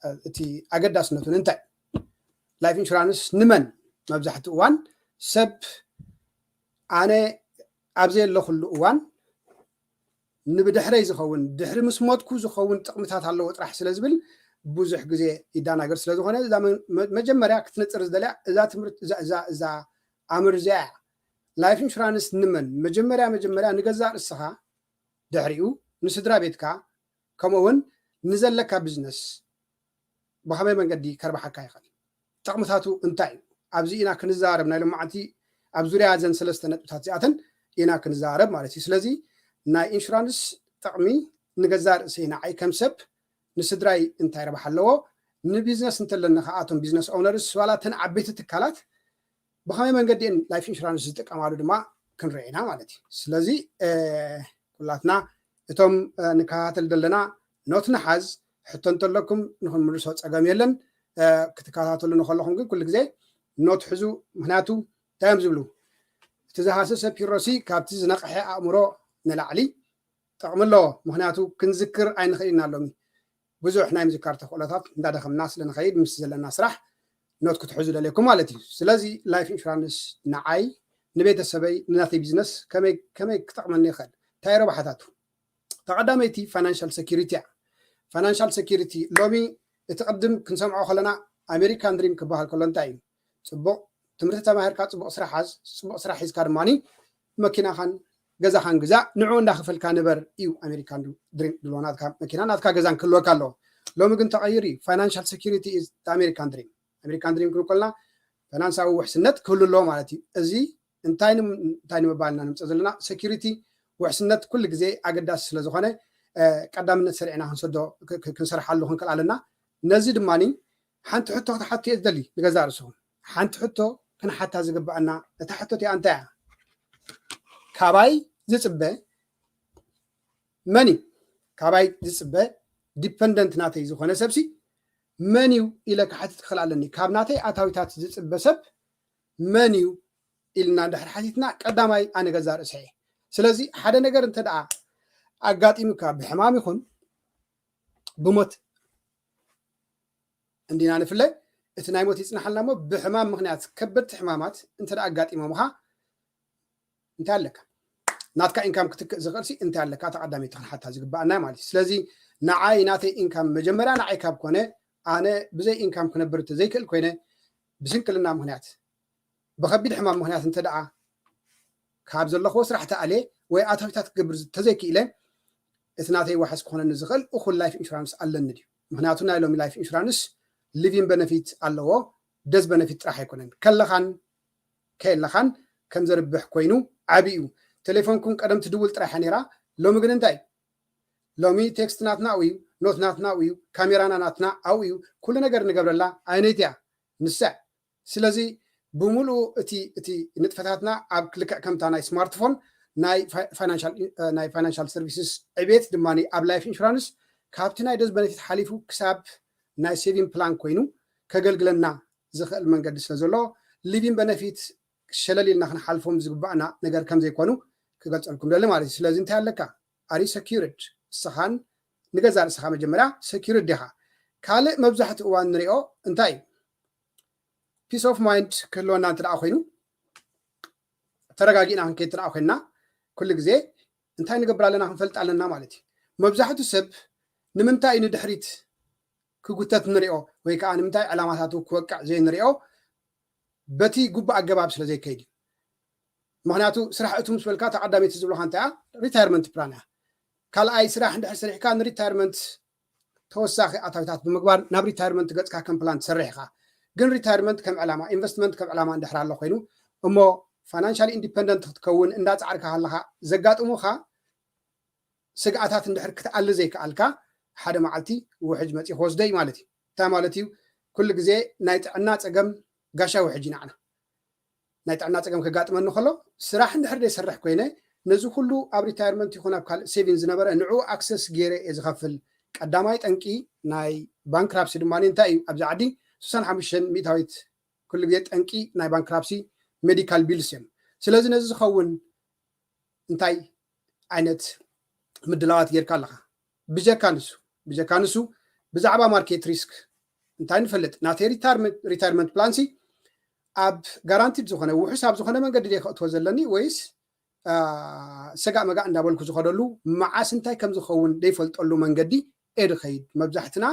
እ፣ እቲ ኣገዳስነቱን እንታይ? ላይፍ ኢንሹራንስ ንመን? መብዛሕትኡ እዋን ሰብ ኣነ ኣብ ዘየለኹሉ እዋን ንብድሕረይ ዝኸውን ድሕሪ ምስ ሞትኩ ዝኸውን ጥቕምታት ኣለዎ ጥራሕ ስለ ዝብል ብዙሕ ግዜ ይዳናገር ስለ ዝኾነ እዛ መ- መ- መጀመርያ ክትነፅር ዝደልያ እዛ ትምህርቲ እዛ እዛ እዛ ኣምር እዚኣ እያ። ላይፍ ኢንሹራንስ ንመን? መጀመርያ መጀመርያ ንገዛእ ርእስኻ ድሕሪኡ ንስድራ ቤትካ ከምኡ እውን ንዘለካ ቢዝነስ ብኸመይ መንገዲ ከርብሓካ ይኽእል? ጥቕምታቱ እንታይ እዩ? ኣብዚ ኢና ክንዛረብ ናይ ሎማዓንቲ ኣብ ዙርያ እዘን ሰለስተ ነጥብታት እዚኣተን ኢና ክንዛረብ ማለት እዩ። ስለዚ ናይ ኢንሹራንስ ጥቕሚ ንገዛእ ርእሰይ ንዓይ ከም ሰብ ንስድራይ እንታይ ረብሓ ኣለዎ? ንቢዝነስ እንተለኒ ከኣቶም ቢዝነስ ኦውነርስ ዋላ እተን ዓበይቲ ትካላት ብኸመይ መንገዲ እየን ላይፍ ኢንሹራንስ ዝጥቀማሉ ድማ ክንርኢ ኢና ማለት እዩ። ስለዚ እ፣ ኩላትና እቶም እ፣ ንከታተል ዘለና ኖት ንሓዝ ሕቶ እንተለኩም ንክንምልሶ ፀገም የለን። እ፣ ክትከታተሉ ንከለኹም ግን ኩሉ ግዜ ኖት ሕዙ። ምክንያቱ እንታይ እዮም ዝብሉ? እቲ ዝሃሰሰ ፒሮሲ ካብቲ ዝነቕሐ ኣእምሮ ንላዕሊ ጥቕሚ ኣለዎ። ምክንያቱ ክንዝክር ኣይንኽእል ኢና። ሎሚ ብዙሕ ናይ ምዝካር ተኽእሎታት እንዳደኸምና ስለ ንኸይድ ምስ ዘለና ስራሕ ኖት ክትሕዙ ደልየኩም ማለት እዩ። ስለዚ ላይፍ ኢንሹራንስ ንዓይ ንቤተሰበይ ንናተይ ቢዝነስ ከመይ ከመይ ክጠቕመኒ ይኽእል? እንታይ ረብሓታቱ? ተቐዳመይቲ ፋይናንሻል ሴኪሪቲ እያ። ፋይናንሻል ሴኪሪቲ ሎሚ እቲ ቅድም ክንሰምዖ ከለና ኣሜሪካን ድሪም ክበሃል ከሎ እንታይ እዩ? ፅቡቕ ትምህርቲ ተማሂርካ ፅቡቕ ስራሕ ሓዝ፣ ፅቡቕ ስራሕ ሒዝካ ድማ መኪናኻን ገዛኻን ግዛእ፣ ንዑ እንዳኸፈልካ ንበር እዩ ኣሜሪካን ድሪም ድሎ። ናትካ መኪና ናትካ ገዛን ክህልወካ ኣለዎ። ሎሚ ግን ተቐይሩ እዩ። ፋይናንሻል ሴኪሪቲ ኢዝ ኣሜሪካን ድሪም። ኣሜሪካን ድሪም ክንብል ከለና ፋይናንሳዊ ውሕስነት ክህሉ ኣለዎ ማለት እዩ። እዚ እንታይ ንም- እንታይ ንምባል ኢና ንምፀእ ዘለና? ሴኪሪቲ ውሕስነት ኩሉ ግዜ ኣገዳሲ ስለ ዝኾነ እ፣ ቀዳምነት ሰሪዕና ክንሰዶ ክ- ክ- ክንሰርሓሉ ክንክእል ኣለና። ነዚ ድማ ሓንቲ ሕቶ ክትሓቱ እየ ዝደሊ ንገዛእ ርእስኹም። ሓንቲ ሕቶ ክንሓታ ዝግባኣና እታ ሕቶ እቲኣ እንታይ እያ? ካባይ ዝፅበ መን እዩ? ካባይ ዝፅበ ዲፐንደንት ናተይ ዝኾነ ሰብሲ መን እዩ ኢለ ክሓትት ክኽእል ኣለኒ። ካብ ናተይ ኣታዊታት ዝፅበ ሰብ መን እዩ ኢልና እንድሕር ሓቲትና ቀዳማይ ኣነ ገዛ ርእሰ እየ። ስለዚ ሓደ ነገር እንተ ደኣ ኣጋጢሙካ ብሕማም ይኹን ብሞት እንዲና ንፍለ፣ እቲ ናይ ሞት ይፅናሓልና እሞ ብሕማም ምክንያት ከበድቲ ሕማማት እንተ ደኣ ኣጋጢሞምኻ እንታይ ኣለካ? ናትካ ኢንካም ክትክእ ዝኽእል ሲ እንታይ ኣለካ? ተቐዳሚቲ ክንሓታ ዝግባኣና ማለት እዩ። ስለዚ ንዓይ ናተይ ኢንካም መጀመርያ ንዓይ ካብ ኮነ ኣነ ብዘይ ኢንካም ክነብር እንተዘይክእል ኮይነ ብስንክልና ምክንያት ብከቢድ ሕማም ምክንያት እንተ ደኣ ካብ ዘለኽዎ ስራሕ ተኣልየ ወይ ኣታዊታት ክገብር ተዘይክኢለ እቲ ናተይ ዋሕስ ክኾነኒ ዝኽእል እኹል ላይፍ ኢንሹራንስ ኣለኒ ድዩ? ምክንያቱ ናይ ሎሚ ላይፍ ኢንሹራንስ ሊቪን በነፊት ኣለዎ፣ ደዝ በነፊት ጥራሕ ኣይኮነን። ከለኻን ከየለኻን ከም ዘርብሕ ኮይኑ ዓብዩ። ቴሌፎንኩም ቀደም ትድውል ጥራሕ እያ ነይራ፣ ሎሚ ግን እንታይ? ሎሚ ቴክስት ናትና ኣብኡ እዩ፣ ኖት ናትና ኣብኡ እዩ፣ ካሜራና ናትና ኣብኡ እዩ፣ ኩሉ ነገር ንገብረላ ኣየነይቲ እያ? ንሳ። ስለዚ ብምሉኡ እቲ እቲ ንጥፈታትና ኣብ ልክዕ ከምታ ናይ ስማርትፎን ናይ ፋይናንሻል ሰርቪስስ ዕቤት ድማ ኣብ ላይፍ ኢንሹራንስ ካብቲ ናይ ደዝ በነፊት ሓሊፉ ክሳብ ናይ ሴቪንግ ፕላን ኮይኑ ከገልግለና ዝኽእል መንገዲ ስለ ዘሎ ሊቪን በነፊት ሸለል ኢልና ክንሓልፎም ዝግባእና ነገር ከም ዘይኮኑ ክገልፀልኩም ደሊ ማለት እዩ። ስለዚ እንታይ ኣለካ ኣሪ ሰኪርድ እስኻን ንገዛ ርእስኻ መጀመርያ ሰኪርድ ዲኻ? ካልእ መብዛሕትኡ እዋን ንሪኦ እንታይ እዩ? Peace of mind ክህልወና እንተ ደኣ ኮይኑ፣ ተረጋጊእና ክንከይድ እንተ ደኣ ኮይንና፣ ኩሉ ግዜ እንታይ ንገብር ኣለና ክንፈልጥ ኣለና ማለት እዩ። መብዛሕትኡ ሰብ ንምንታይ እዩ ንድሕሪት ክጉተት ንሪኦ ወይ ከዓ ንምንታይ ዕላማታቱ ክወቅዕ ዘይንሪኦ በቲ ጉቡእ ኣገባብ ስለ ዘይከይድ እዩ። ምክንያቱ ስራሕ እቱ ምስ በልካ እታ ቀዳመይቲ ዝብለካ እንታይ እያ? ሪታይርመንት ፕላን እያ። ካልኣይ ስራሕ እንድሕር ሰሪሕካ ንሪታይርመንት ተወሳኺ ኣታዊታት ብምግባር ናብ ሪታይርመንት ገፅካ ከም ፕላን ትሰርሕ ኢኻ። ግን ሪታይርመንት ከም ዕላማ፣ ኢንቨስትመንት ከም ዕላማ እንድሕር ኣሎ ኮይኑ እሞ ፋይናንሻል ኢንዲፐንደንት ክትከውን እንዳፃዕርካ ከለካ ዘጋጥሙካ ስግኣታት እንድሕር ክትኣሊ ዘይከኣልካ ሓደ መዓልቲ ውሕጅ መፂ ክወስዶ እዩ ማለት እዩ። እንታይ ማለት እዩ? ኩሉ ግዜ ናይ ጥዕና ፀገም ጋሻ ውሕጅ ኢና። ናይ ጥዕና ፀገም ከጋጥመኒ ከሎ ስራሕ እንድሕር ዘይሰርሕ ኮይነ ነዚ ኩሉ ኣብ ሪታይርመንት ይኹን ኣብ ካልእ ሴቪን ዝነበረ ንዕኡ ኣክሰስ ገይረ እየ ዝኸፍል። ቀዳማይ ጠንቂ ናይ ባንክራፕሲ ድማ እንታይ እዩ? ኣብዚ ዓዲ ስሳን ሓሙሽተን ሚእታዊት ኩሉ ግዜ ጠንቂ ናይ ባንክራፕሲ ሜዲካል ቢልስ እዮም። ስለዚ ነዚ ዝኸውን እንታይ ዓይነት ምድላዋት ጌርካ ኣለኻ? ብጀካ ንሱ ብጀካ ንሱ ብዛዕባ ማርኬት ሪስክ እንታይ ንፈልጥ? ናተይ ሪታይርመንት ፕላንሲ ኣብ ጋራንቲድ ዝኾነ ውሑስ ኣብ ዝኾነ መንገዲ ደ ከእትዎ ዘለኒ ወይስ ሰጋእ መጋእ እንዳበልኩ ዝኸደሉ መዓስ እንታይ ከም ዝኸውን ዘይፈልጠሉ መንገዲ እየ ድኸይድ። መብዛሕትና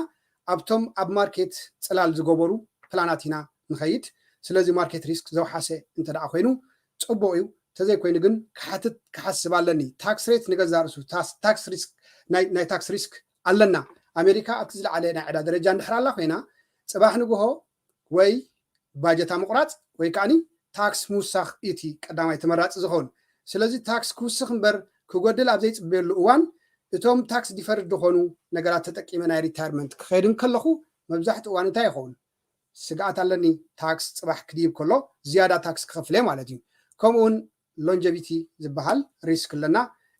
ኣብቶም ኣብ ማርኬት ፅላል ዝገበሩ ፕላናት ኢና ንኸይድ። ስለዚ ማርኬት ሪስክ ዘውሓሰ እንተ ደኣ ኮይኑ ፅቡቕ እዩ። ተዘይኮይኑ ግን ክሓትት ክሓስብ ኣለኒ። ታክስ ሬት ንገዛ ርእሱ ታክስ ሪስክ ናይ ታክስ ሪስክ ኣለና። ኣሜሪካ ኣብቲ ዝለዓለ ናይ ዕዳ ደረጃ እንድሕር ኣላ ኮይና ፅባሕ ንግሆ ወይ ባጀታ ምቑራፅ ወይ ከዓኒ ታክስ ምውሳኽ እዩ እቲ ቀዳማይ ተመራፂ ዝኸውን። ስለዚ ታክስ ክውስኽ እምበር ክጎድል ኣብ ዘይፅበየሉ እዋን እቶም ታክስ ዲፈርድ ዝኾኑ ነገራት ተጠቂመ ናይ ሪታይርመንት ክኸይድ እንከለኹ መብዛሕትኡ እዋን እንታይ ይኸውን? ስግኣት ኣለኒ ታክስ ፅባሕ ክድይብ ከሎ ዝያዳ ታክስ ክኸፍል እየ ማለት እዩ። ከምኡውን ሎንጀቪቲ ዝበሃል ሪስክ ኣለና።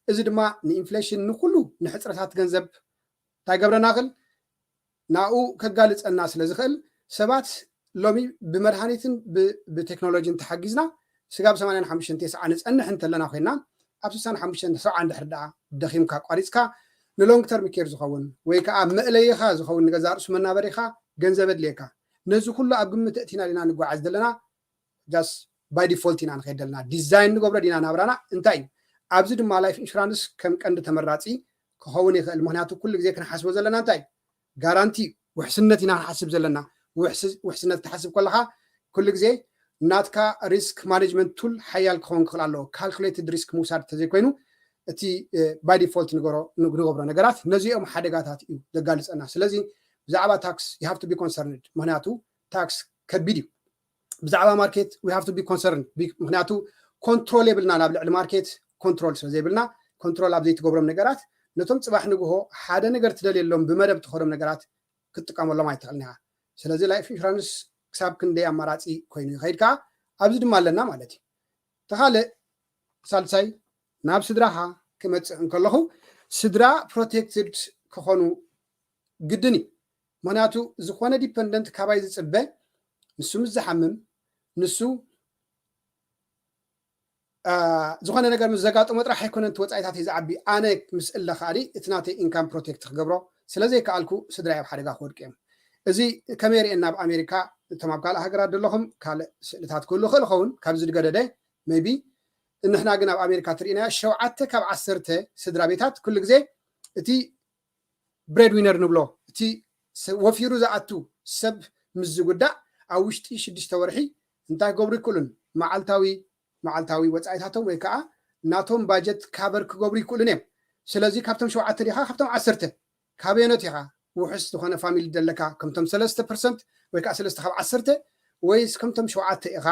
እዚ ድማ ንኢንፍሌሽን ንኩሉ ንሕፅረታት ገንዘብ እንታይ ገብረና ክእል ናብኡ ከጋልፀና ስለ ዝኽእል ሰባት ሎሚ ብመድሃኒትን ብቴክኖሎጂን ተሓጊዝና ስጋብ ሰማንያን ሓሙሽተን ተስዓ ንፀንሕ እንተለና ኮይና ኣብ ስሳን ሓሙሽተን ሰብዓ እንድሕር ደኣ ደኺምካ ኣቋሪፅካ ንሎንግ ተርም ኬር ዝኸውን ወይ ከዓ መእለይኻ ዝኸውን ንገዛ ርእሱ መናበሪኻ ገንዘብ ኣድልየካ። ነዚ ኩሉ ኣብ ግምት እቲና ዲና ንጓዓዝ ዘለና? ጃስ ባይ ዲፎልት ኢና ንኸይድ ዘለና። ዲዛይን ንገብሮ ዲና ናብራና እንታይ እዩ? ኣብዚ ድማ ላይፍ ኢንሹራንስ ከም ቀንዲ ተመራፂ ክኸውን ይኽእል። ምክንያቱ ኩሉ ግዜ ክንሓስቦ ዘለና እንታይ እዩ? ጋራንቲ ውሕስነት ኢና ክንሓስብ ዘለና። ውሕስነት ክትሓስብ ከለካ ኩሉ ግዜ ናትካ ሪስክ ማኔጅመንት ቱል ሓያል ክኸውን ክኽእል ኣለዎ። ካልኩሌትድ ሪስክ ምውሳድ እንተዘይኮይኑ እቲ ባይ ዲፎልት ንገብሮ ነገራት ነዚኦም ሓደጋታት እዩ ዘጋልፀና። ስለዚ ብዛዕባ ታክስ you have to be concerned፣ ምክንያቱ ታክስ ከቢድ እዩ። ብዛዕባ ማርኬት we have to be concerned፣ ምክንያቱ ኮንትሮል የብልና፣ ናብ ልዕሊ ማርኬት ኮንትሮል ስለ ዘይብልና ኮንትሮል ኣብ ዘይትገብሮም ነገራት ነቶም ፅባሕ ንግሆ ሓደ ነገር ትደልየሎም ብመደብ ትኸዶም ነገራት ክትጥቀመሎም ኣይትኽእልን ኢኻ። ስለዚ ላይፍ ኢንሹራንስ ክሳብ ክንደይ ኣማራፂ ኮይኑ ይኸይድ ከዓ ኣብዚ ድማ ኣለና ማለት እዩ። ተኻልእ ሳልሳይ ናብ ስድራኻ ክመፅእ እንከለኹ ስድራ ፕሮቴክትድ ክኾኑ ግድን እዩ። ምክንያቱ ዝኾነ ዲፐንደንት ካባይ ዝፅበ ንሱ ምስ ዝሓምም ንሱ ዝኾነ ነገር ምስ ዘጋጥሞ ጥራሕ ኣይኮነን እቲ ወፃኢታት እዩ ዝዓቢ። ኣነ ምስ እለ ከኣኒ እቲ ናተይ ኢንካም ፕሮቴክት ክገብሮ ስለ ዘይከኣልኩ ስድራይ ኣብ ሓደጋ ክወድቁ እዮም። እዚ ከመይ ርእየና ኣብ ኣሜሪካ እቶም ኣብ ካልእ ሃገራት ዘለኹም ካልእ ስእልታት ክህሉ ክእል ኸውን ካብዚ ዝገደደ maybe። ንሕና ግን ኣብ ኣሜሪካ ትርእናዮ ሸውዓተ ካብ ዓሰርተ ስድራ ቤታት ኩሉ ግዜ እቲ ብሬድ ዊነር ንብሎ እቲ ወፊሩ ዝኣቱ ሰብ ምስ ዝጉዳእ ኣብ ውሽጢ ሽዱሽተ ወርሒ እንታይ ክገብሩ ይክእሉን መዓልታዊ መዓልታዊ ወፃኢታቶም ወይ ከዓ ናቶም ባጀት ካቨር ክገብሩ ይክእሉን እዮም። ስለዚ ካብቶም ሸውዓተ ዲኻ ካብቶም ዓሰርተ ካበየኖት ኢኻ ውሑስ ዝኾነ ፋሚሊ ደለካ ከምቶም ሰለስተ ፐርሰንት ወይ ከዓ ሰለስተ ካብ ዓሰርተ ወይስ ከምቶም ሸውዓተ ኢኻ?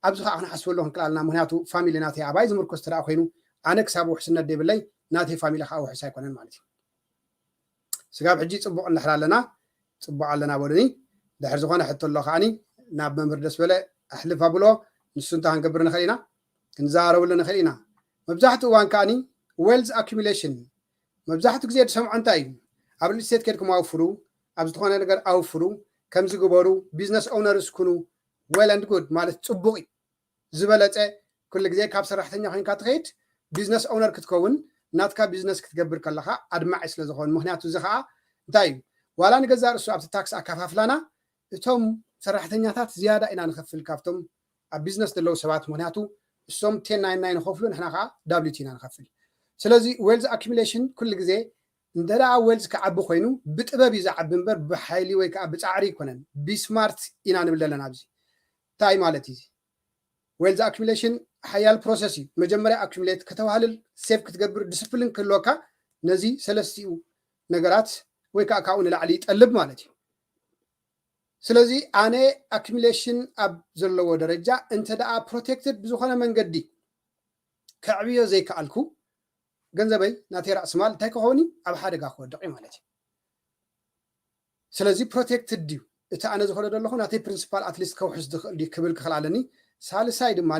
ኣብዚ ከዓ ክንሓስበሉ ክንክእል ኣለና። ምክንያቱ ፋሚሊ ናተይ ኣባይ ዝምርኮስ ተደኣ ኮይኑ ኣነ ክሳብ ውሕስነት ደይብለይ ናተይ ፋሚሊ ከዓ ውሑስ ኣይኮነን ማለት እዩ። ስጋብ ሕጂ ፅቡቕ እንድሕር ኣለና ፅቡቕ ኣለና በሉኒ። ድሕር ዝኾነ ሕቶ ኣሎ ከዓኒ ናብ መምህር ደስ በለ ኣሕልፍ ኣብሎ። ንሱ እንታይ ክንገብር ንኽእል ኢና ክንዘራረበሉ ንኽእል ኢና። መብዛሕትኡ እዋን ከዓኒ ዌልዝ ኣኩሚሌሽን መብዛሕትኡ ግዜ ዝሰምዖ እንታይ እዩ? ኣብ ሪል ስቴት ከድኩም ኣውፍሩ፣ ኣብ ዝኾነ ነገር ኣውፍሩ፣ ከምዚ ግበሩ፣ ቢዝነስ ኦውነርስ ኩኑ፣ ዌል ኣንድ ጉድ ማለት ፅቡቕ እዩ። ዝበለፀ ኩሉ ግዜ ካብ ሰራሕተኛ ኮይንካ ትኸይድ ቢዝነስ ኦውነር ክትከውን ናትካ ቢዝነስ ክትገብር ከለካ ኣድማዒ ስለ ዝኸውን። ምክንያቱ እዚ ከዓ እንታይ እዩ? ዋላ ንገዛእ ርእሱ ኣብቲ ታክስ ኣከፋፍላና እቶም ሰራሕተኛታት ዝያዳ ኢና ንኸፍል ካብቶም ኣብ ቢዝነስ ዘለዉ ሰባት፣ ምክንያቱ እሶም ቴን ናይን ናይን ንኸፍሉ ንሕና ከዓ ዳብሊቲ ኢና ንኸፍል። ስለዚ ዌልዝ ኣኪሚሌሽን ኩሉ ግዜ እንተ ደኣ ዌልዝ ክዓቢ ኮይኑ ብጥበብ እዩ ዝዓቢ እምበር ብሓይሊ ወይ ከዓ ብፃዕሪ ኣይኮነን። ቢ ስማርት ኢና ንብል ዘለና ኣብዚ። እንታይ ማለት እዩ? ዌልዝ ኣኪሚሌሽን ሓያል ፕሮሰስ እዩ። መጀመርያ ኣኪሚሌት ከተዋህልል፣ ሴቭ ክትገብር፣ ዲስፕሊን ክህልወካ ነዚ ሰለስቲኡ ነገራት ወይ ከዓ ካብኡ ንላዕሊ ይጠልብ ማለት እዩ። ስለዚ ኣነ ኣኪሚሌሽን ኣብ ዘለዎ ደረጃ እንተ ደኣ ፕሮቴክትድ ብዝኾነ መንገዲ ከዕብዮ ዘይከኣልኩ፣ ገንዘበይ ናተይ ራእሲ ማል እንታይ ክኸውን እዩ? ኣብ ሓደጋ ክወድቕ እዩ ማለት እዩ። ስለዚ ፕሮቴክትድ ድዩ እቲ ኣነ ዝኾነ ዘለኹ ናተይ ፕሪንሲፓል ኣትሊስት ከውሕስ ዝኽእል ድዩ ክብል ክኽእል ኣለኒ። ሳልሳይ ድማ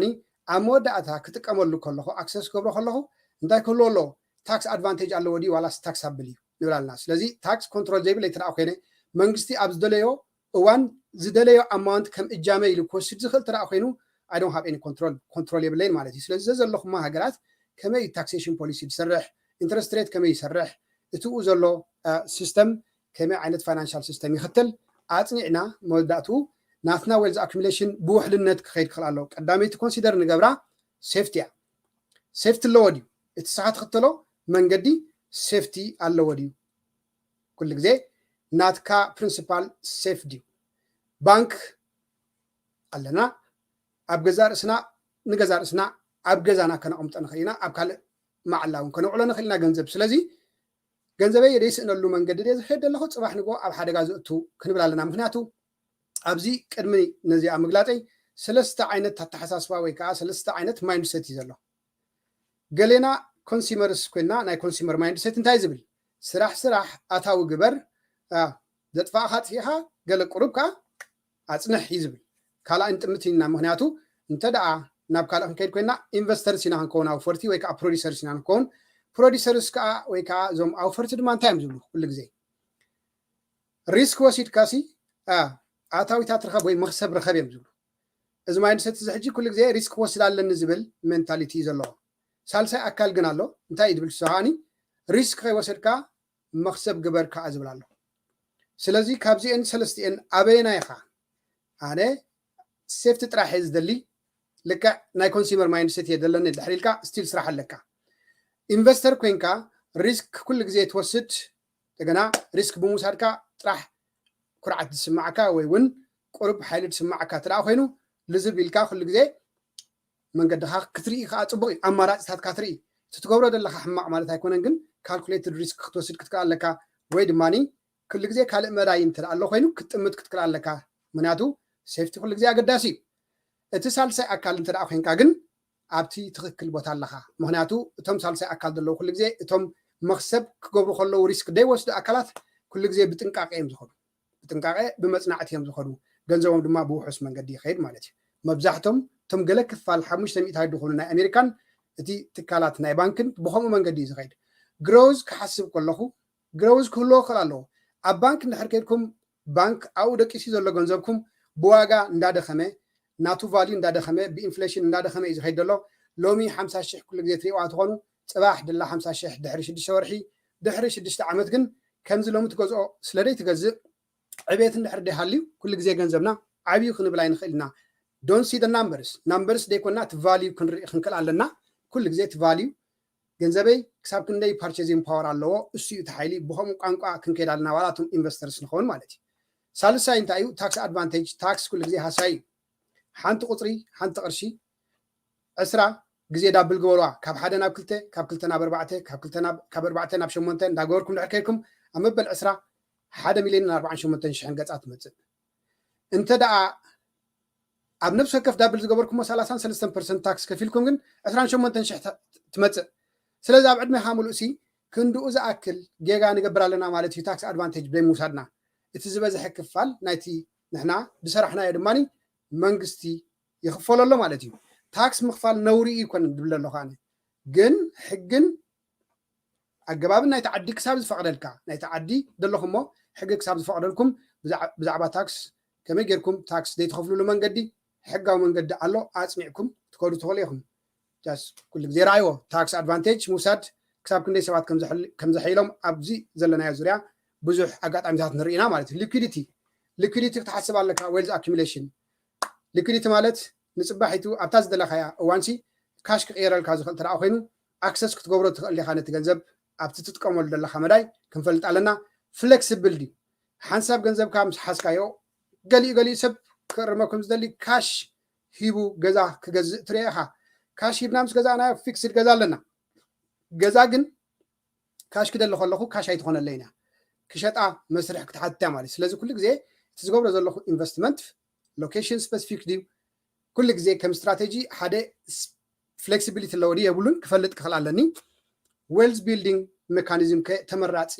ኣብ መወዳእታ ክጥቀመሉ ከለኹ ኣክሰስ ክገብሮ ከለኹ እንታይ ክህልዎ ኣለዎ? ታክስ ኣድቫንቴጅ ኣለዎ ድዩ ዋላስ ታክስ ኣብል እዩ ንብል ኣለና። ስለዚ ታክስ ኮንትሮል ዘይብለይ ተደኣ ኮይነ መንግስቲ ኣብ ዝደለዮ እዋን ዝደለዮ ኣማውንት ከም እጃመ ኢሉ ክወስድ ዝኽእል ተደኣ ኮይኑ ኣይ ዶንት ሃቭ ኤኒ ኮንትሮል፣ ኮንትሮል የብለይን ማለት እዩ። ስለዚ ዘዘለኹማ ሃገራት ከመይ እዩ ታክሴሽን ፖሊሲ ዝሰርሕ፣ ኢንትረስት ሬት ከመይ ይሰርሕ፣ እቲኡ ዘሎ ሲስተም ከመይ ዓይነት ፋይናንሻል ሲስተም ይኽተል ኣፅኒዕና መወዳእትኡ ናትና ዌልዝ ኣኩሚሌሽን ብውሕልነት ክኸይድ ክኽእል ኣለዎ። ቀዳመይቲ ኮንሲደር ንገብራ ሴፍቲ እያ። ሴፍቲ ኣለዎ ድዩ? እቲ ንስኻ ትኽተሎ መንገዲ ሴፍቲ ኣለዎ ድዩ? ኩሉ ግዜ ናትካ ፕሪንሲፓል ሴፍ ድዩ? ባንክ ኣለና። ኣብ ገዛ ርእስና ንገዛ ርእስና ኣብ ገዛና ከነቕምጦ ንኽእል ኢና። ኣብ ካልእ መዓላ እውን ከነውዕሎ ንኽእል ኢና ገንዘብ። ስለዚ ገንዘበይ ደይስእነሉ መንገዲ ድየ ዝኸይድ ዘለኹ? ፅባሕ ንግሆ ኣብ ሓደጋ ዘእቱ ክንብል ኣለና። ምክንያቱ ኣብዚ ቅድሚ ነዚኣ ምግላፀይ ሰለስተ ዓይነት ኣተሓሳስባ ወይ ከዓ ሰለስተ ዓይነት ማይንድሰት እዩ ዘሎ። ገሌና ኮንሱመርስ ኮይና ናይ ኮንሱመር ማይንድሰት እንታይ ዝብል? ስራሕ ስራሕ፣ ኣታዊ ግበር፣ አ፣ ዘጥፋእኻ ኣጥፊእኻ፣ ገለ ቁሩብ ከዓ ኣፅንሕ እዩ ዝብል። ካልኣይ ንጥምት ኢና። ምክንያቱ እንተ ደኣ ናብ ካልእ ክንከይድ ኮይና ኢንቨስተርስ ኢና ክንከውን ኣውፈርቲ ወይ ከዓ ፕሮዲሰርስ ኢና ክንከውን። ፕሮዲሰርስ ከዓ ወይ ከዓ እዞም ኣውፈርቲ ድማ እንታይ እዮም ዝብሉ ኩሉ ግዜ? ሪስክ ወሲድካ ሲ፣ አ፣ ኣታዊታት ርኸብ ወይ መኽሰብ ርኸብ እዮም ዝብሉ። እዚ ማይንድሰት እዚ ሕጂ ኩሉ ግዜ ሪስክ ክወስድ ኣለኒ ዝብል ሜንታሊቲ እዩ ዘለዎ። ሳልሳይ ኣካል ግን ኣሎ። እንታይ እዩ ዝብል? ንሱ ከዓኒ ሪስክ ከይወሰድካ መኽሰብ ግበር ከዓ ዝብል ኣሎ። ስለዚ ካብዚአን ሰለስቲአን ኣበየና ኢኻ? ኣነ ሴፍቲ ጥራሕ እየ ዝደሊ። ልክዕ ናይ ኮንሱመር ማይንድሰት እየ ዘለኒ ድሕሪ ኢልካ ስቲል ስራሕ ኣለካ። ኢንቨስተር ኮይንካ ሪስክ ኩሉ ግዜ ትወስድ፣ እንደገና ሪስክ ብምውሳድካ ጥራሕ ኩርዓት ዝስማዓካ ወይ እውን ቁሩብ ሓይሊ ዝስማዓካ እንተ ደኣ ኮይኑ ልዝብ ኢልካ ኩሉ ግዜ መንገድኻ ክትርኢ ከዓ ፅቡቅ እዩ። ኣማራፅታትካ ትርኢ። እቲ ትገብሮ ዘለካ ሕማቅ ማለት ኣይኮነን፣ ግን ካልኩሌትድ ሪስክ ክትወስድ ክትክእል ኣለካ። ወይ ድማ ኩሉ ግዜ ካልእ መዳይ እንተ ደኣ ኣሎ ኮይኑ ክትጥምት ክትክእል ኣለካ። ምክንያቱ ሴፍቲ ኩሉ ግዜ ኣገዳሲ እዩ። እቲ ሳልሳይ ኣካል እንተ ደኣ ኮይንካ ግን ኣብቲ ትኽክል ቦታ ኣለኻ። ምክንያቱ እቶም ሳልሳይ ኣካል ዘለዉ ኩሉ ግዜ እቶም መኽሰብ ክገብሩ ከለዉ ሪስክ ዘይወስዱ ኣካላት ኩሉ ግዜ ብጥንቃቄ እዮም ዝኸዱ። ብጥንቃቄ ብመፅናዕቲ እዮም ዝኸዱ። ገንዘቦም ድማ ብውሑስ መንገዲ ይኸይድ ማለት እዩ። መብዛሕቶም እቶም ገለ ክፋል ሓሙሽተ ሚእታዊት ዝኾኑ ናይ ኣሜሪካን እቲ ትካላት ናይ ባንክን ብኸምኡ መንገዲ እዩ ዝኸይድ። ግሮዝ ክሓስብ ከለኹ ግሮዝ ክህልዎ ክኽእል ኣለዎ። ኣብ ባንክ እንድሕር ከይድኩም ባንክ ኣብኡ ደቂሱ ዘሎ ገንዘብኩም ብዋጋ እንዳደኸመ ናቱ ቫልዩ እንዳደኸመ ብኢንፍሌሽን እንዳደኸመ እዩ ዝኸይድ ዘሎ። ሎሚ ሓምሳ ሽሕ ኩሉ ግዜ ትሪእዋ ትኾኑ፣ ፅባሕ ድላ ሓምሳ ሽሕ ድሕሪ ሽዱሽተ ወርሒ ድሕሪ ሽዱሽተ ዓመት ግን ከምዚ ሎሚ ትገዝኦ ስለ ደይ ትገዝእ ዕቤት እንድሕር ደይሃልዩ ኩሉ ግዜ ገንዘብና ዓብዩ ክንብል ኣይንኽእል ኢና። ዶንት ሲ ደ ናምበርስ ናምበርስ ደይኮና እቲ ቫልዩ ክንርኢ ክንክእል ኣለና። ኩሉ ግዜ እቲ ቫልዩ ገንዘበይ ክሳብ ክንደይ ፓርቼዚንግ ፓወር ኣለዎ፣ እሱ እዩ እቲ ሓይሊ። ብኸምኡ ቋንቋ ክንከይድ ኣለና ዋላ እቶም ኢንቨስተርስ ንኸውን ማለት እዩ። ሳልሳይ እንታይ እዩ? ታክስ ኣድቫንቴጅ። ታክስ ኩሉ ግዜ ሃሳይ እዩ። ሓንቲ ቁፅሪ ሓንቲ ቅርሺ ዕስራ ግዜ ዳብል ግበርዋ፣ ካብ ሓደ ናብ ክልተ፣ ካብ ክልተ ናብ ኣርባዕተ፣ ካብ ክልተ ናብ ካብ ኣርባዕተ ናብ ሸሞንተ እንዳገበርኩም ድሕር ከይድኩም ኣብ መበል ዕስራ ሓደ ሚልዮንን ኣርባዓን ሸሞንተን ሽሕን ገፃ ትመፅእ። እንተ ደኣ ኣብ ነፍሲ ወከፍ ዳብል ዝገበርኩሞ ሰላሳን ሰለስተን ፐርሰንት ታክስ ከፊልኩም ግን ዕስራን ሸሞንተን ሽሕ ትመፅእ። ስለዚ ኣብ ዕድሜኻ ሙሉእ ሲ ክንድኡ ዝኣክል ጌጋ ንገብር ኣለና ማለት እዩ። ታክስ ኣድቫንቴጅ ዘይምውሳድና እቲ ዝበዝሐ ክፋል ናይቲ ንሕና ዝሰራሕናዮ ድማ መንግስቲ ይኽፈሎ ኣሎ ማለት እዩ። ታክስ ምኽፋል ነውሪ እዩ ይኮነን ዝብል ኣለኹ ኣነ። ግን ሕግን ኣገባብን ናይቲ ዓዲ ክሳብ ዝፈቕደልካ፣ ናይቲ ዓዲ ዘለኹሞ ሕጊ ክሳብ ዝፈቕደልኩም ብዛዕ- ብዛዕባ ታክስ ከመይ ጌርኩም ታክስ ዘይትኸፍሉሉ መንገዲ ሕጋዊ መንገዲ ኣሎ፣ ኣጽኒዕኩም ትከዱ ትኽእሉ ኢኹም። ጃስ ኩሉ ግዜ ረኣይዎ። ታክስ ኣድቫንቴጅ ምውሳድ ክሳብ ክንደይ ሰባት ከም ዘሕል- ከም ዘሐይሎም ኣብዚ ዘለናዮ ዙርያ ብዙሕ ኣጋጣሚታት ንርኢና ማለት እዩ። ሊኩዲቲ ሊኩዲቲ ክትሓስብ ኣለካ። Wealth accumulation ሊኩዲቲ ማለት ንፅባሒቱ ኣብታ ዝደለካያ እዋንሲ ካሽ ክቕየረልካ ዝኽእል ተደኣ ኮይኑ ኣክሰስ ክትገብሮ ትኽእል ኢኻ ነቲ ገንዘብ ኣብቲ ትጥቀመሉ ዘለካ መዳይ ክንፈልጥ ኣለና። ፍሌክስብል ድዩ? ሓንሳብ ገንዘብካ ምስ ሓዝካዮ ገሊኡ ገሊኡ ሰብ ክእርመኩም ዝደሊ ካሽ ሂቡ ገዛ ክገዝእ ትሪኦ ኢኻ። ካሽ ሂብና ምስ ገዛእናዮ ፊክስድ ገዛ ኣለና። ገዛ ግን ካሽ ክደሊ ከለኹ ካሽ ኣይትኾነለይን እያ። ክሸጣ መስርሕ ክትሓትት እያ ማለት እዩ። ስለዚ ኩሉ ግዜ እቲ ዝገብሮ ዘለኹ ኢንቨስትመንት ሎኬሽን ስፐሲፊክ ድዩ? ኩሉ ግዜ ከም ስትራቴጂ ሓደ ፍሌክሲቢሊቲ ኣለዎ ድዩ የብሉን ክፈልጥ ክኽእል ኣለኒ። ዌልዝ ቢልዲንግ ሜካኒዝም ከ ተመራፂ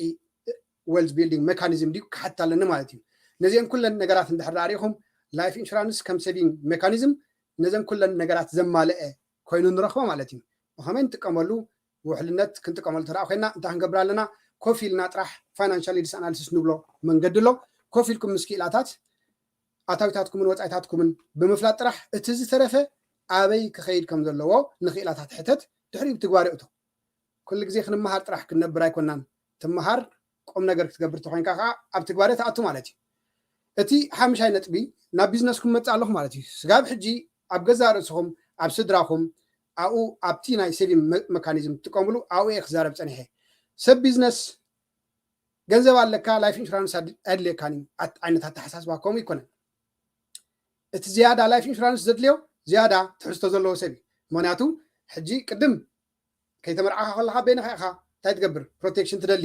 ዌልዝ ቢልዲንግ ሜካኒዝም ድዩ ክሓትት ኣለኒ ማለት እዩ። ነዚአን ኩለን ነገራት እንድሕር ርኢኹም ላይፍ ኢንሹራንስ ከም ሴቪንግ ሜካኒዝም ነዘን ኩለን ነገራት ዘማልአ ኮይኑ ንረኽቦ ማለት እዩ። ብኸመይ ንጥቀመሉ? ውሕልነት ክንጥቀመሉ ተደኣ ኮይና እንታይ ክንገብር ኣለና? ኮፍ ኢልና ጥራሕ ፋይናንሻል ኒድስ ኣናሊሲስ ንብሎ መንገዲ ኣሎ። ኮፍ ኢልኩም ምስ ክኢላታት ኣታዊታትኩምን ወፃኢታትኩምን ብምፍላጥ ጥራሕ እቲ ዝተረፈ ኣበይ ክኸይድ ከም ዘለዎ ንክኢላታት ሕተት፣ ድሕሪኡ ብትግባር የእቶ። ኩሉ ግዜ ክንመሃር ጥራሕ ክንነብር ኣይኮናን። ትመሃር፣ ቁም ነገር ክትገብር ተኮይንካ ከዓ ኣብ ትግባረ ትኣቱ ማለት እዩ። እቲ ሓምሻይ ነጥቢ ናብ ቢዝነስ ክመፅእ ኣለኹ ማለት እዩ። ስጋብ ሕጂ ኣብ ገዛእ ርእስኹም፣ ኣብ ስድራኹም፣ ኣብኡ ኣብቲ ናይ ሴቪንግ መካኒዝም ትጥቀምሉ ኣብኡ እየ ክዛረብ ፀኒሐ። ሰብ ቢዝነስ ገንዘብ ኣለካ ላይፍ ኢንሹራንስ ኣድልየካን እዩ ዓይነት ኣተሓሳስባ ከምኡ ይኮነን። እቲ ዝያዳ ላይፍ ኢንሹራንስ ዘድልዮ ዝያዳ ትሕዝቶ ዘለዎ ሰብ እዩ። ምክንያቱ ሕጂ ቅድም ከይተመርዓኻ ከለካ በይንኻ ኢኻ እንታይ ትገብር? ፕሮቴክሽን ትደሊ።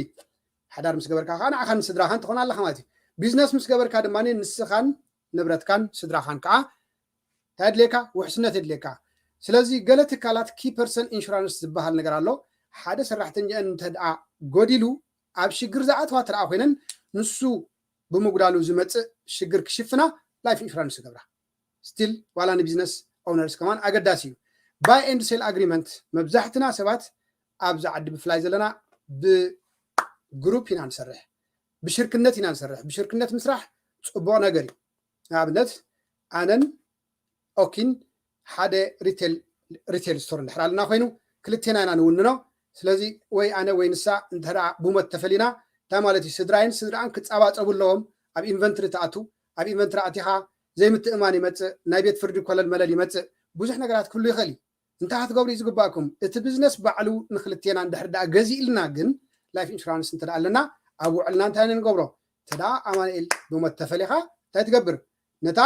ሓዳር ምስ ገበርካ ከዓ ንዓኻን ንስድራኻን ትኾን ኣለኻ ማለት እዩ። ቢዝነስ ምስ ገበርካ ድማ ንስኻን ንብረትካን ስድራኻን ከዓ እንታይ የድልየካ? ውሕስነት የድልየካ። ስለዚ ገለ ትካላት ኪ ፐርሰን ኢንሹራንስ ዝበሃል ነገር ኣሎ። ሓደ ሰራሕተኛአን እንተ ደኣ ጎዲሉ ኣብ ሽግር ዝኣትዋ ትረኣ ኮይነን ንሱ ብምጉዳሉ ዝመፅእ ሽግር ክሽፍና ላይፍ ኢንሹራንስ ይገብራ። ስቲል ዋላ ንቢዝነስ ኦውነርስ ከማን ኣገዳሲ እዩ። ባይ ኤንድ ሴል ኣግሪመንት መብዛሕትና ሰባት ኣብዚ ዓዲ ብፍላይ ዘለና ብግሩፕ ኢና ንሰርሕ፣ ብሽርክነት ኢና ንሰርሕ። ብሽርክነት ምስራሕ ፅቡቕ ነገር እዩ። ንኣብነት ኣነን ኦኪን ሓደ ሪቴል ስቶር እንድሕር ኣለና ኮይኑ ክልቴና ኢና ንውንኖ። ስለዚ ወይ ኣነ ወይ ንሳ እንተ ብሞት ተፈሊና እንታይ ማለት እዩ? ስድራይን ስድራኣን ክፃባፀቡ ኣለዎም። ኣብ ኢንቨንትሪ ትኣቱ፣ ኣብ ኢንቨንትሪ ኣቲኻ ዘይምትእማን ይመፅእ፣ ናይ ቤት ፍርዲ ኮለል መለል ይመፅእ፣ ብዙሕ ነገራት ክህሉ ይኽእል እዩ። እንታይ ክትገብሩ እዩ ዝግባእኩም? እቲ ቢዝነስ ባዕሉ ንክልቴና እንድሕር ደኣ ገዚእልና ግን ላይፍ ኢንሹራንስ እንተ ደኣ ኣለና ኣብ ውዕልና እንታይ ንገብሮ? እንተ ደኣ ኣማኑኤል ብሞት ተፈሊኻ እንታይ ትገብር? ነታ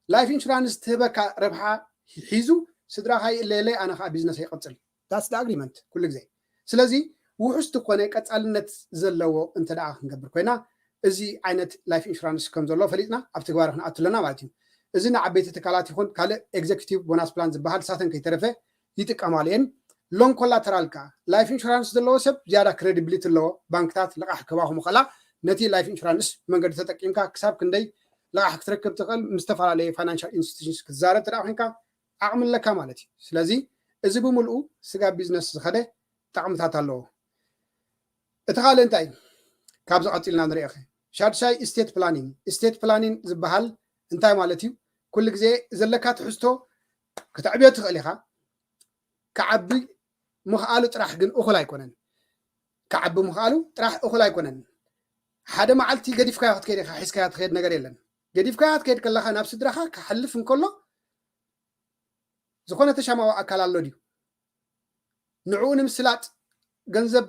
ላይፍ ኢንሹራንስ ትህበካ ረብሓ ሒዙ ስድራኻ ይእለየለይ ኣነ ከዓ ቢዝነስ ይቐፅል። ዳትስ ኣግሪመንት ኩሉ ግዜ። ስለዚ ውሑስ ዝኾነ ቀፃልነት ዘለዎ እንተ ደኣ ክንገብር ኮይና እዚ ዓይነት ላይፍ ኢንሹራንስ ከም ዘሎ ፈሊጥና ኣብ ትግባር ክንኣቱ ኣለና ማለት እዩ። እዚ ንዓበይቲ ትካላት ይኹን ካልእ ኤግዜኪቲቭ ቦናስ ፕላን ዝበሃል ሳተን ከይተረፈ ይጥቀማሉ እየን። ሎን ኮላተራል ከዓ ላይፍ ኢንሹራንስ ዘለዎ ሰብ ዝያዳ ክሬዲቢሊቲ ኣለዎ። ባንክታት ልቓሕ ክህባኹም ከላ ነቲ ላይፍ ኢንሹራንስ መንገዲ ተጠቂምካ ክሳብ ክንደይ ልቓሕ ክትረክብ ትኽእል ምስ ዝተፈላለዩ ፋይናንሻል ኢንስቲቱሽንስ ክትዛረብ ተደኣ ኮይንካ ዓቕሚ ኣለካ ማለት እዩ። ስለዚ እዚ ብምልኡ ስጋብ ቢዝነስ ዝኸደ ጠቕምታት ኣለዎ። እቲ ካልእ እንታይ እዩ? ካብዚ ቀፂልና ንሪኦ። ሻድሻይ ስቴት ፕላኒንግ። ስቴት ፕላኒንግ ዝበሃል እንታይ ማለት እዩ? ኩሉ ግዜ ዘለካ ትሕዝቶ ክተዕብዮ ትኽእል ኢኻ። ክዓቢ ምኽኣሉ ጥራሕ ግን እኹል ኣይኮነን። ክዓቢ ምኽኣሉ ጥራሕ እኹል ኣይኮነን። ሓደ መዓልቲ ገዲፍካዮ ክትከይድ ኢኻ፣ ሒዝካዮ ትኸይድ ነገር የለን። ገዲፍካዮ ክትከይድ ከለኻ ናብ ስድራኻ ክሓልፍ እንከሎ ዝኾነ ተሻማዊ ኣካል ኣሎ ድዩ? ንዕኡ ንምስላጥ ገንዘብ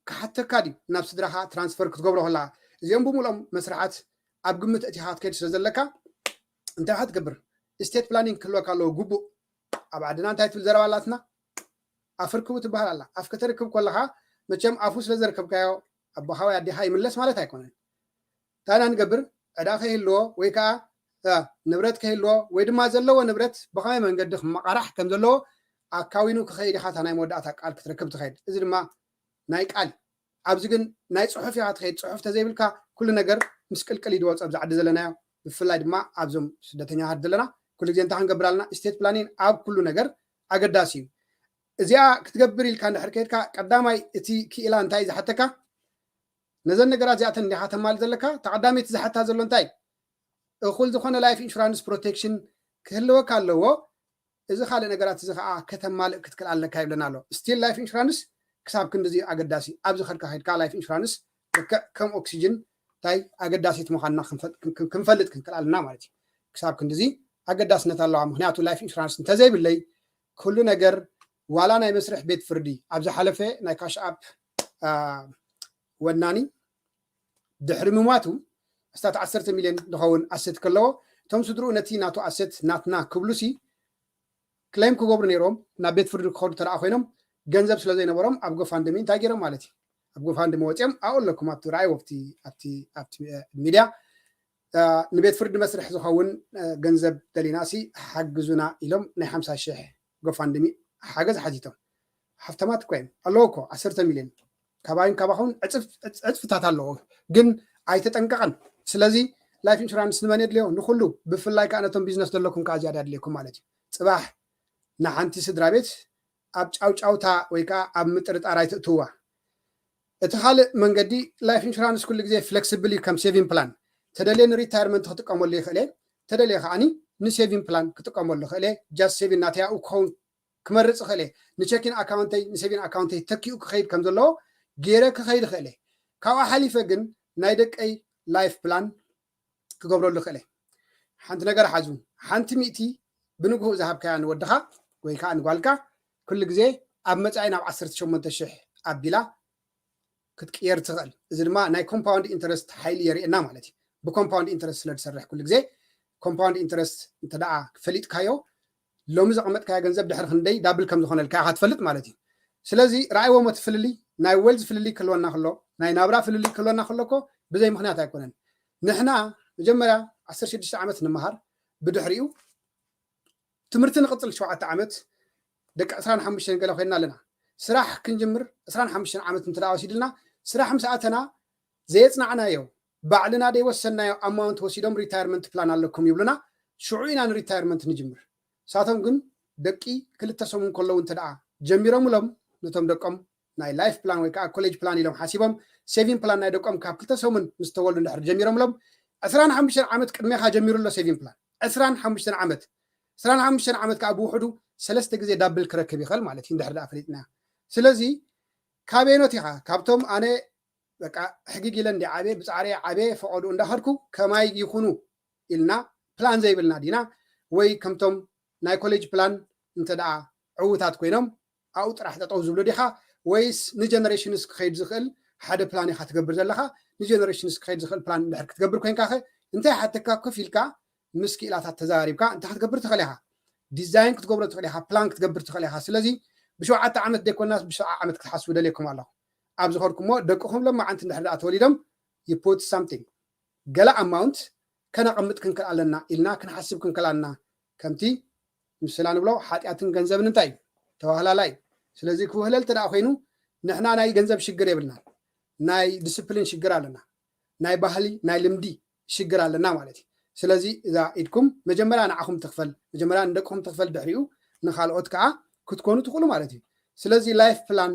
ክሓተካ ድዩ ናብ ስድራኻ ትራንስፈር ክትገብሮ ከለኻ? እዚኦም ብምልኦም መስርሓት ኣብ ግምት እቲኻ ክትከይድ ስለ ዘለካ እንታይ ክትገብር? ስቴት ፕላኒንግ ክህልወካ ኣለዎ ግቡእ። ኣብ ዓድና እንታይ ትብል ዘረባ ኣላትና? ኣፍ ርክቡ ትበሃል ኣላ። ኣፍ ከተርክብ ከለኻ መቸም ኣፉ ስለ ዘርከብካዮ ኣቦኻ ወይ ኣዴኻ ይምለስ ማለት ኣይኮነን። እንታይ ኢና ንገብር? ዕዳ ከይህልዎ ወይ ከዓ ንብረት ከይህልዎ ወይ ድማ ዘለዎ ንብረት ብኸመይ መንገዲ ክመቓራሕ ከም ዘለዎ ኣካዊኑ ክኸይድ ኢኻ እታ ናይ መወዳእታ ቃል ክትረክብ ትኸይድ። እዚ ድማ ናይ ቃል ኣብዚ ግን ናይ ፅሑፍ ኢኻ ትኸይድ። ፅሑፍ ተዘይብልካ ኩሉ ነገር ምስቅልቅል እዩ ዝወፅእ ኣብዚ ዓዲ ዘለናዮ። ብፍላይ ድማ ኣብዞም ስደተኛታት ዘለና ኩሉ ግዜ እንታይ ክንገብር ኣለና? ስቴት ፕላኒን ኣብ ኩሉ ነገር ኣገዳሲ እዩ። እዚኣ ክትገብር ኢልካ እንድሕር ከይድካ ቀዳማይ እቲ ክኢላ እንታይ እዩ ዝሓተካ? ነዘን ነገራት እዚኣተን እንዲኻ ተማል ዘለካ? ተቐዳሚት ዝሓታ ዘሎ እንታይ? እኹል ዝኾነ ላይፍ ኢንሹራንስ ፕሮቴክሽን ክህልወካ ኣለዎ። እዚ ካልእ ነገራት እዚ ከዓ ከተማልእ ክትክእል ኣለካ ይብለና ኣሎ። ስቲል ላይፍ ኢንሹራንስ ክሳብ ክንድዚ ኣገዳሲ። ኣብዚ ከድካ ከድካ ላይፍ ኢንሹራንስ ልክዕ ከም ኦክሲጅን እንታይ ኣገዳሲት ምዃንና ክንፈልጥ ክንክእል ኣለና ማለት እዩ። ክሳብ ክንድዚ ኣገዳስነት ኣለዋ። ምክንያቱ life insurance እንተዘይብለይ ኩሉ ነገር ዋላ ናይ መስርሕ ቤት ፍርዲ ኣብ ዝሓለፈ ናይ ካሽ ኣፕ ወናኒ ድሕሪ ምማቱ ኣስታት ዓሰርተ ሚልዮን ዝኸውን ኣሰት ከለዎ እቶም ስድርኡ ነቲ ናቱ ኣሰት ናትና ክብሉሲ ክሌም ክገብሩ ነይሮም ናብ ቤት ፍርዲ ክኸዱ ተደኣ ኮይኖም ገንዘብ ስለ ዘይነበሮም ኣብ ጎፋንድሚ እንታይ ገይሮም ማለት እዩ ኣብ ጎፋንድሚ ወፂኦም ኣብኡ ኣለኩም ኣብቲ ርኣይዎ ኣብቲ ኣብቲ ኣብቲ ሚድያ ንቤት ፍርዲ መስርሕ ዝኸውን ገንዘብ ደሊና ሲ ሓግዙና ኢሎም ናይ ሓምሳ ሽሕ ጎፋንድሚ ሓገዝ ሓቲቶም ሃፍታማት እኮ እዮም ኣለዎ እኮ ዓሰርተ ሚልዮን ካባይን ካባኹን ዕፅፍታት ኣለዎ ግን ኣይተጠንቀቐን ስለዚ life insurance ንመን የድልዮ ንኩሉ ብፍላይ ከዓ ነቶም ቢዝነስ ዘለኩም ከዓ ዝያዳ የድልየኩም ማለት እዩ ፅባሕ ንሓንቲ ስድራ ቤት ኣብ ጫውጫውታ ወይ ከዓ ኣብ ምጥርጣር ኣይትእትዋ እቲ ካልእ መንገዲ life insurance ኩሉ ግዜ flexible እዩ ከም saving plan ተደልየ ን retirement ክጥቀመሉ ይኽእል እየ ተደልየ ከዓኒ ን saving plan ክጥቀመሉ ይኽእል እየ just saving ናተይ ኣብኡ ክኸውን ክመርፅ ይኽእል እየ ን checking ኣካውንተይ ን saving ኣካውንተይ ተኪኡ ክኸይድ ከም ዘለዎ ገይረ ክኸይድ ይኽእል እየ ካብኡ ሓሊፈ ግን ናይ ደቀይ life plan ክገብረሉ ይኽእል እየ ሓንቲ ነገር ሓዙ ሓንቲ ሚእቲ ብንግሁ ዝሃብካያ ንወድኻ ወይ ከዓ ንጓልካ ኩሉ ግዜ ኣብ መፃኢ ናብ ዓሰርተ ሸሞንተ ሽሕ ኣቢላ ክትቅየር ትኽእል እዚ ድማ ናይ compound interest ሓይሊ የርእየና ማለት እዩ ብ compound interest ስለ ዝሰርሕ ኩሉ ግዜ compound interest እንተ ደኣ ፈሊጥካዮ ሎሚ ዘቐመጥካዮ ገንዘብ ድሕሪ ክንደይ double ከም ዝኾነልካ ኢኻ ትፈልጥ ማለት እዩ ስለዚ ረኣይዎም እቲ ፍልልይ ናይ wealth ፍልልይ ክህልወና ከሎ ናይ ናብራ ፍልልይ ክህልወና ከሎ እኮ ብዘይ ምኽንያት ኣይኮነን ንሕና መጀመርያ ዓሰርተ ሽዱሽተ ዓመት ንምሃር ብድሕሪኡ ትምህርቲ ንቕፅል ሸውዓተ ዓመት ደቂ ዕስራን ሓሙሽተን ገለ ኮይንና ኣለና ስራሕ ክንጅምር ዕስራን ሓሙሽተን ዓመት እንተ ወሲድልና ስራሕ ምስ ኣተና ዘየፅናዕናዮ ባዕልና ደይወሰንናዮ ኣማውንት ወሲዶም retirement plan ኣለኩም ይብሉና ሽዑ ኢና ን retirement ንጅምር ሳቶም ግን ደቂ ክልተ ሰሙን ከለዉ እንተ ደኣ ጀሚሮምሎም ነቶም ደቆም ናይ life plan ወይ ከዓ ኮሌጅ plan ኢሎም ሓሲቦም saving plan ናይ ደቆም ካብ ክልተ ሰሙን ምስ ተወልዱ እንድሕር ጀሚሮምሎም ዕስራን ሓሙሽተን ዓመት ቅድሜኻ ጀሚሩ ኣሎ saving plan ዕስራን ሓሙሽተን ዓመት ዕስራን ሓሙሽተን ዓመት ከዓ ብውሕዱ ሰለስተ ግዜ double ክረክብ ይኽእል ማለት እዩ እንድሕር ደኣ ፈሊጥና ስለዚ ካበየኖት ኢኻ ካብቶም ኣነ በቃ ሕግግ ኢለ እንዲ ዓብየ ብፃዕሪ ዓብየ ፈቐዱ እንዳኸድኩ ከማይ ይኹኑ ኢልና ፕላን ዘይብልና ዲና ወይ ከምቶም ናይ ኮሌጅ ፕላን እንተ ደኣ ዕዉታት ኮይኖም ኣብኡ ጥራሕ ጠጠው ዝብሉ ዲኻ ወይስ ንጀነሬሽንስ ክኸይድ ዝኽእል ሓደ ፕላን ኢኻ ትገብር ዘለኻ ንጀነሬሽንስ ክኸይድ ዝኽእል ፕላን እንድሕር ክትገብር ኮይንካ ኸ እንታይ ሓተካ ኮፍ ኢልካ ምስ ክኢላታት ተዘራሪብካ እንታይ ክትገብር ትኽእል ኢኻ ዲዛይን ክትገብሮ ትኽእል ኢኻ ፕላን ክትገብር ትኽእል ኢኻ ስለዚ ብሸውዓተ ዓመት ደይኮናስ ብሰብዓ ዓመት ክትሓስቡ ደልየኩም ኣለኹ ኣብ ዝኸድኩሞ ደቅኹም ለማዓንቲ እንድሕር ደኣ ተወሊዶም you put something ገለ ኣማውንት ከነቐምጥ ክንክእል ኣለና ኢልና ክንሓስብ ክንክእል ኣለና ከምቲ ምስላ ንብሎ ሓጢኣትን ገንዘብን እንታይ እዩ ተዋህላላይ ስለዚ ክውህለል ተደኣ ኮይኑ ንሕና ናይ ገንዘብ ሽግር የብልናን ናይ ዲስፕሊን ሽግር ኣለና ናይ ባህሊ ናይ ልምዲ ሽግር ኣለና ማለት እዩ ስለዚ እዛ ኢድኩም መጀመርያ ንዓኹም ትኽፈል መጀመርያ ንደቅኹም ትኽፈል ድሕሪኡ ንካልኦት ከዓ ክትኮኑ ትኽእሉ ማለት እዩ ስለዚ life plan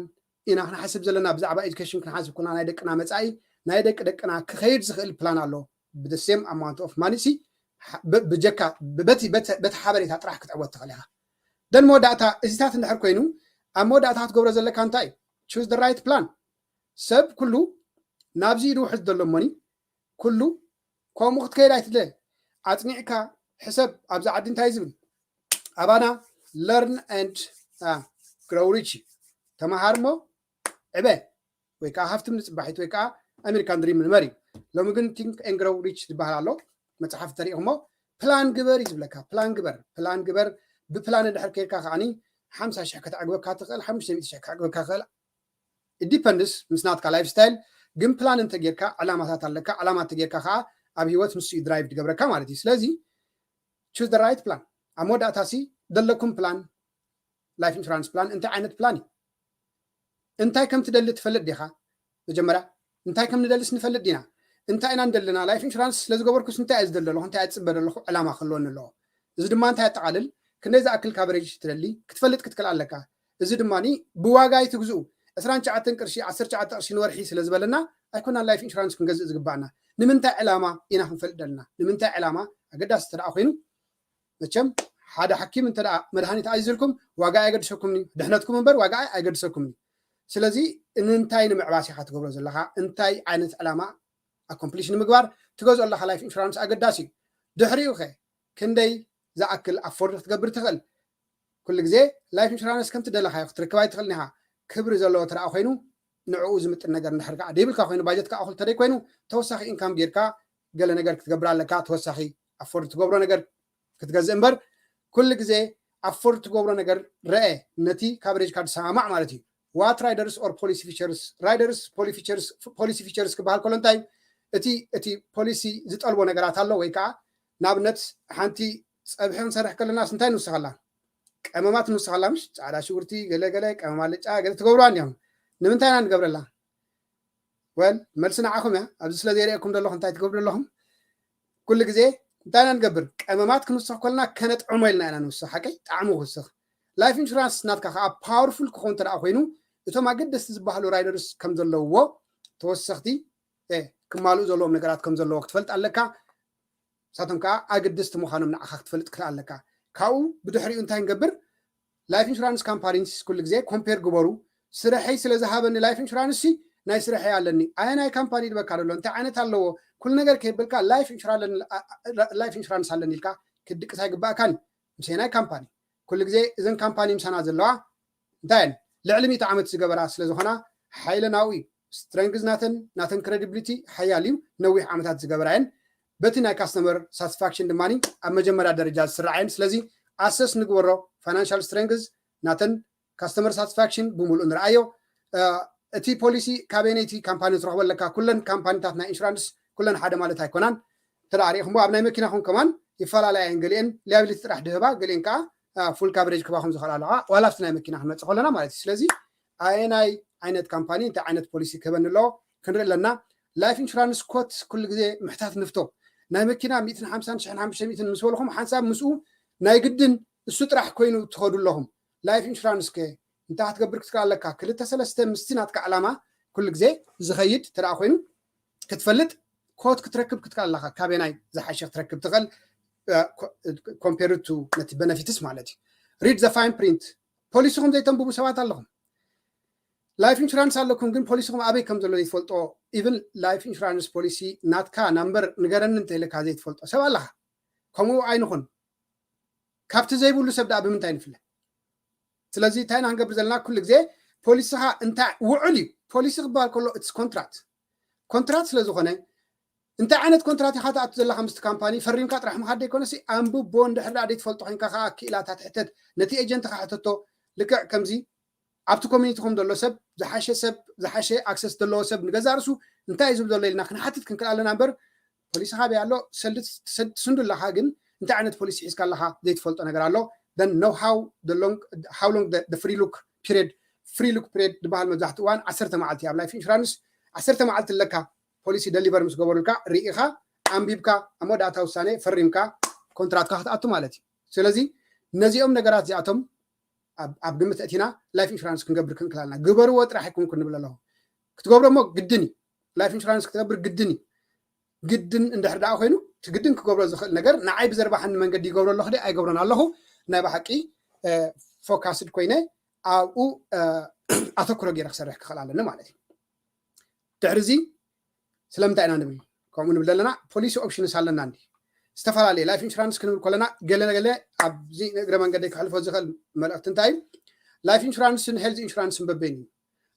ኢና ክንሓስብ ዘለና ብዛዕባ education ክንሓስብ ኮና ናይ ደቅና መፃኢ ናይ ደቂ ደቅና ክኸይድ ዝኽእል ፕላን ኣሎ ብ same amount of money ሲ ብጀካ በቲ ሓበሬታ ጥራሕ ክትዕወት ትኽእል ኢኻ ደን መወዳእታ እዚታት እንድሕር ኮይኑ ኣብ መወዳእታ ክትገብሮ ዘለካ እንታይ እዩ choose the right plan ሰብ ኩሉ ናብዚ ኢዱ ውሕዝ ዘሎ ሞኒ ኩሉ ከምኡ ክትከይድ ኣይትለ ኣፅኒዕካ ሕሰብ ኣብዚ ዓዲ እንታይ ዝብል ኣባና learn and grow rich ተመሃር ሞ ዕበ ወይ ከዓ ሃፍትም ንፅባሒት ወይ ከዓ ኣሜሪካን ድሪም ንበር እዩ ሎሚ ግን think and grow rich ዝበሃል ኣሎ መፅሓፍ ተሪኢኹሞ ፕላን ግበር እዩ ዝብለካ ፕላን ግበር ፕላን ግበር ብፕላን እንድሕር ከይድካ ከዓኒ ሓምሳ ሽሕ ከተዕግበካ ትኽእል ሓሙሽተ ሚእቲ ሽሕ ከተዕግበካ ትኽእል depends ምስ ናትካ ላይፍ ስታይል ግን ፕላን እንተጌርካ ዕላማታት ኣለካ ዕላማ እንተጌርካ ከዓ ኣብ ህይወት ንሱ እዩ ድራይቭ ዝገብረካ ማለት እዩ ስለዚ choose the right plan ኣብ መወዳእታ ሲ ዘለኩም ፕላን ላይፍ ኢንሹራንስ ፕላን እንታይ ዓይነት ፕላን እዩ እንታይ ከም ትደሊ ትፈልጥ ዲኻ መጀመርያ እንታይ ከም ንደልስ ንፈልጥ ዲና እንታይ ኢና ንደልና ላይፍ ኢንሹራንስ ስለ ዝገበርኩስ እንታይ እየ ዝደሊ ኣለኹ እንታይ እየ ዝፅበ ዘለኹ ዕላማ ክህልወኒ ኣለዎ እዚ ድማ እንታይ ኣጠቓልል ክንደይ ዝኣክል ካቨሬጅ ትደሊ ክትፈልጥ ክትክእል ኣለካ እዚ ድማ ብዋጋ ኣይትግዝኡ ዕስራን ትሽዓተን ቅርሺ ዓሰርተ ትሽዓተ ቅርሺ ንወርሒ ስለ ዝበለና ኣይኮናን ላይፍ ኢንሹራንስ ክንገዝእ ዝግባኣና ንምንታይ ዕላማ ኢና ክንፈልጥ ዘለና ንምንታይ ዕላማ ኣገዳሲ ተደኣ ኮይኑ መቸም ሓደ ሓኪም እንተ መድሃኒት ኣዚዝልኩም ዋጋ ኣየገድሰኩምኒ ድሕነትኩም እምበር ዋጋ ኣየገድሰኩምኒ ስለዚ እንታይ ንምዕባስ ኢኻ ትገብሮ ዘለኻ? እንታይ ዓይነት ዕላማ ኣኮምፕሊሽ ንምግባር ትገዝኦ ኣለኻ? ላይፍ ኢንሹራንስ ኣገዳሲ እዩ። ድሕሪኡ ኸ ክንደይ ዝኣክል ኣፎርድ ክትገብር ትኽእል? ኩሉ ግዜ ላይፍ ኢንሹራንስ ከምቲ ደለኻዮ ክትረክብ ኣይትኽእልን ኢኻ። ክብሪ ዘለዎ ተረኣ ኮይኑ ንዕኡ ዝምጥን ነገር እንድሕር ከዓ ደይብልካ ኮይኑ ባጀት ከዓ እኹል ተደይ ኮይኑ ተወሳኺ ኢንካም ጌርካ ገለ ነገር ክትገብር ኣለካ። ተወሳኺ ኣፎርድ ትገብሮ ነገር ክትገዝእ እምበር ኩሉ ግዜ ኣፎርድ ትገብሮ ነገር ረአ ነቲ ካቨሬጅካ ዝሰማማዕ ማለት እዩ። What riders or policy features? Riders, policy features ክበሃል ከሎ እንታይ እቲ እቲ ፖሊሲ ዝጠልቦ ነገራት ኣሎ ወይ ከዓ ንኣብነት ሓንቲ ፀብሒ ክንሰርሕ ከለናስ እንታይ ንውስኸላ? ቀመማት ንውስኸላ ምሽ ፃዕዳ ሽጉርቲ ገለገለ ቀመማ ልጫ ገለ ትገብርዋ እንዲኹም ንምንታይ ኢና ንገብረላ? ወል መልሲ ንዓኹም እያ። ኣብዚ ስለ ዘይርእየኩም ዘለኹ እንታይ ትገብሩ ኣለኹም? ኩሉ ግዜ እንታይ ኢና ንገብር? ቀመማት ክንውስኽ ከለና ከነጥዕሞ ኢልና ኢና ንውስኽ። ሓቀይ ጣዕሙ ክውስኽ። ላይፍ ኢንሹራንስ ናትካ ከዓ ፓወርፉል ክኸውን ተደኣ ኮይኑ እቶም ኣገደስቲ ዝበሃሉ ራይደርስ ከም ዘለውዎ ተወሰኽቲ ክማልኡ ዘለዎም ነገራት ከም ዘለዎ ክትፈልጥ ኣለካ። ንሳቶም ከዓ ኣገደስቲ ምዃኖም ንዓኻ ክትፈልጥ ክልእ ኣለካ። ካብኡ ብድሕሪኡ እንታይ ንገብር? ላይፍ ኢንሹራንስ ካምፓኒስ ኩሉ ግዜ ኮምፔር ግበሩ። ስርሐይ ስለ ዝሃበኒ ላይፍ ኢንሹራንስ ናይ ስርሐይ ኣለኒ። ኣየናይ ካምፓኒ ድበካ ደሎ እንታይ ዓይነት ኣለዎ? ኩሉ ነገር ከይብልካ ላይፍ ኢንሹራንስ ኣለኒ ኢልካ ክድቅስ ኣይግባእካን። ምሰናይ ካምፓኒ ኩሉ ግዜ እዘን ካምፓኒ ምሳና ዘለዋ እንታይ እየን? ልዕሊ ሚእቲ ዓመት ዝገበራ ስለ ዝኾና ሓይለ ናብኡ እዩ። ስትረንግዝ ናተን ናተን ክሬዲብሊቲ ሓያል እዩ። ነዊሕ ዓመታት ዝገበራ እየን። በቲ ናይ ካስተመር ሳቲስፋክሽን ድማ ኣብ መጀመርያ ደረጃ ዝስራዓ እየን። ስለዚ ኣሰስ ንግበሮ። ፋይናንሻል ስትረንግዝ ናተን ካስተመር ሳቲስፋክሽን ብምሉእ ንርኣዮ። እቲ ፖሊሲ ካበይነይቲ ካምፓኒ ትረኽቦ ኣለካ? ኩለን ካምፓኒታት ናይ ኢንሹራንስ ኩለን ሓደ ማለት ኣይኮናን። ተዳ ሪኢኹምዎ ኣብ ናይ መኪናኹም ከማን ይፈላለያ እየን። ገሊአን ሊያቢሊቲ ጥራሕ ድህባ ገሊአን ከዓ ፉል ካቨሬጅ ክባኹም ዝኽእል ኣለዋ ዋላ ኣብቲ ናይ መኪና ክንመፅእ ከለና ማለት እዩ። ስለዚ ኣየናይ ዓይነት ካምፓኒ እንታይ ዓይነት ፖሊሲ ክህበኒ ኣለዎ ክንርኢ ኣለና። ላይፍ ኢንሹራንስ ኮት ኩሉ ግዜ ምሕታት ንፍቶ። ናይ መኪና ሚእትን ሓምሳን ሽሕን ሓሙሽተ ሚእትን ምስ በልኹም ሓንሳብ ምስኡ ናይ ግድን እሱ ጥራሕ ኮይኑ ትኸዱ ኣለኹም። ላይፍ ኢንሹራንስ ከ እንታይ ክትገብር ክትክእል ኣለካ? ክልተ ሰለስተ ምስቲ ናትካ ዕላማ ኩሉ ግዜ ዝኸይድ ተደኣ ኮይኑ ክትፈልጥ ኮት ክትረክብ ክትክእል ኣለካ። ካበናይ ዝሓሸ ክትረክብ ትኽእል ኮምፔርድ ቱ ነቲ በነፊትስ ማለት እዩ። ሪድ ዘ ፋይን ፕሪንት። ፖሊሲኹም ዘይተንብቡ ሰባት ኣለኹም። ላይፍ ኢንሹራንስ ኣለኩም ግን ፖሊሲኹም ኣበይ ከም ዘሎ ዘይትፈልጦ። ኢቭን ላይፍ ኢንሹራንስ ፖሊሲ ናትካ ናምበር ንገረኒ እንተኢልካ ዘይትፈልጦ ሰብ ኣለኻ። ከምኡ ኣይንኹን። ካብቲ ዘይብሉ ሰብ ደኣ ብምንታይ ንፍለ? ስለዚ እንታይ ኢና ክንገብር ዘለና? ኩሉ ግዜ ፖሊስኻ እንታይ ውዑል እዩ። ፖሊሲ ክበሃል ከሎ እትስ ኮንትራት ኮንትራት ስለ ዝኾነ እንታይ ዓይነት ኮንትራት ኢኻ ትኣቱ ዘለካ ምስቲ ካምፓኒ ፈሪምካ ጥራሕ ምኻድ ዘይኮነሲ ኣንብቦ እንድሕር ደኣ ዘይትፈልጦ ኮይንካ ከዓ ክኢላታት ሕተት ነቲ ኤጀንትኻ ሕተቶ። ልክዕ ከምዚ ኣብቲ ኮሚኒቲኹም ዘሎ ሰብ ዝሓሸ ሰብ ዝሓሸ ኣክሰስ ዘለዎ ሰብ ንገዛ ርሱ እንታይ እዩ ዝብል ዘሎ ኢልና ክንሓትት ክንክእል ኣለና እምበር ፖሊሲ ካበይ ኣሎ ትሰንዱ ኣለካ ግን እንታይ ዓይነት ፖሊሲ ሒዝካ ኣለካ ዘይትፈልጦ ነገር ኣሎ። Then know how the long how long the, the free look period free look period ዝበሃል መብዛሕትኡ እዋን ዓሰርተ መዓልቲ ኣብ ላይፍ ኢንሹራንስ ዓሰርተ መዓልቲ ኣለካ ፖሊሲ ደሊቨር ምስ ገበሩልካ ርኢኻ ኣንቢብካ ኣብ መወዳእታ ውሳኔ ፈሪምካ ኮንትራትካ ክትኣቱ ማለት እዩ። ስለዚ ነዚኦም ነገራት እዚኣቶም ኣብ ግምት እቲና ላይፍ ኢንሹራንስ ክንገብር ክንክላልና ግበርዎ ጥራሕ ይኮንኩ ንብል ኣለኹ ክትገብሮ እሞ ግድን እዩ። ላይፍ ኢንሹራንስ ክትገብር ግድን እዩ። ግድን እንድሕር ደኣ ኮይኑ እቲ ግድን ክገብሮ ዝኽእል ነገር ንዓይ ብዘርባሓኒ መንገዲ ይገብሮ ኣለኹ ደ ኣይገብሮን ኣለኹ ናይ ብሓቂ ፎካስድ ኮይነ ኣብኡ ኣተኩሮ ገይረ ክሰርሕ ክኽእል ኣለኒ ማለት እዩ። ድሕሪ እዚ ስለምንታይ ኢና ንብል ከምኡ ንብል ዘለና ፖሊሲ ኦፕሽንስ ኣለና እንዲ ዝተፈላለየ ላይፍ ኢንሹራንስ ክንብል ከለና ገለ ገለ ኣብዚ ንእግረ መንገደይ ክሕልፎ ዝኽእል መልእክቲ እንታይ እዩ? ላይፍ ኢንሹራንስን ሄልዝ ኢንሹራንስን በበይን እዩ።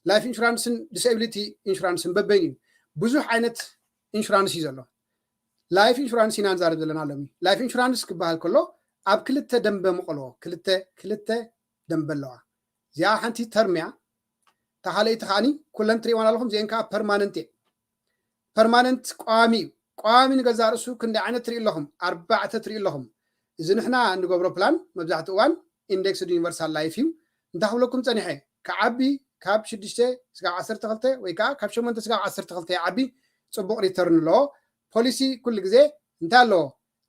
ላይፍ ኢንሹራንስን ዲስኤቢሊቲ ኢንሹራንስን በበይን እዩ። ብዙሕ ዓይነት ኢንሹራንስ እዩ ዘሎ። ላይፍ ኢንሹራንስ ኢና ንዛረብ ዘለና ሎሚ። ላይፍ ኢንሹራንስ ክበሃል ከሎ ኣብ ክልተ ደንበ ምቐልዎ ክልተ ክልተ ደንበ ኣለዋ። እዚኣ ሓንቲ ተርም እያ። እታ ካልኣይቲ ከዓኒ ኩለን ትሪእዋን ኣለኹም እዚአን ከዓ ፐርማነንት እየ። ፐርማነንት ቀዋሚ እዩ። ቀዋሚ ንገዛእ ርእሱ ክንደይ ዓይነት ትርኢ ኣለኹም? ኣርባዕተ ትርኢ ኣለኹም። እዚ ንሕና እንገብሮ ፕላን መብዛሕትኡ እዋን ኢንዴክስድ ዩኒቨርሳል ላይፍ እዩ። እንታይ ክብለኩም ፀኒሐ ክዓቢ ካብ ሽዱሽተ ስጋብ ዓሰርተ ክልተ ወይ ከዓ ካብ ሸሞንተ ስጋብ ዓሰርተ ክልተ ይዓቢ ፅቡቕ ሪተርን ኣለዎ። ፖሊሲ ኩሉ ግዜ እንታይ ኣለዎ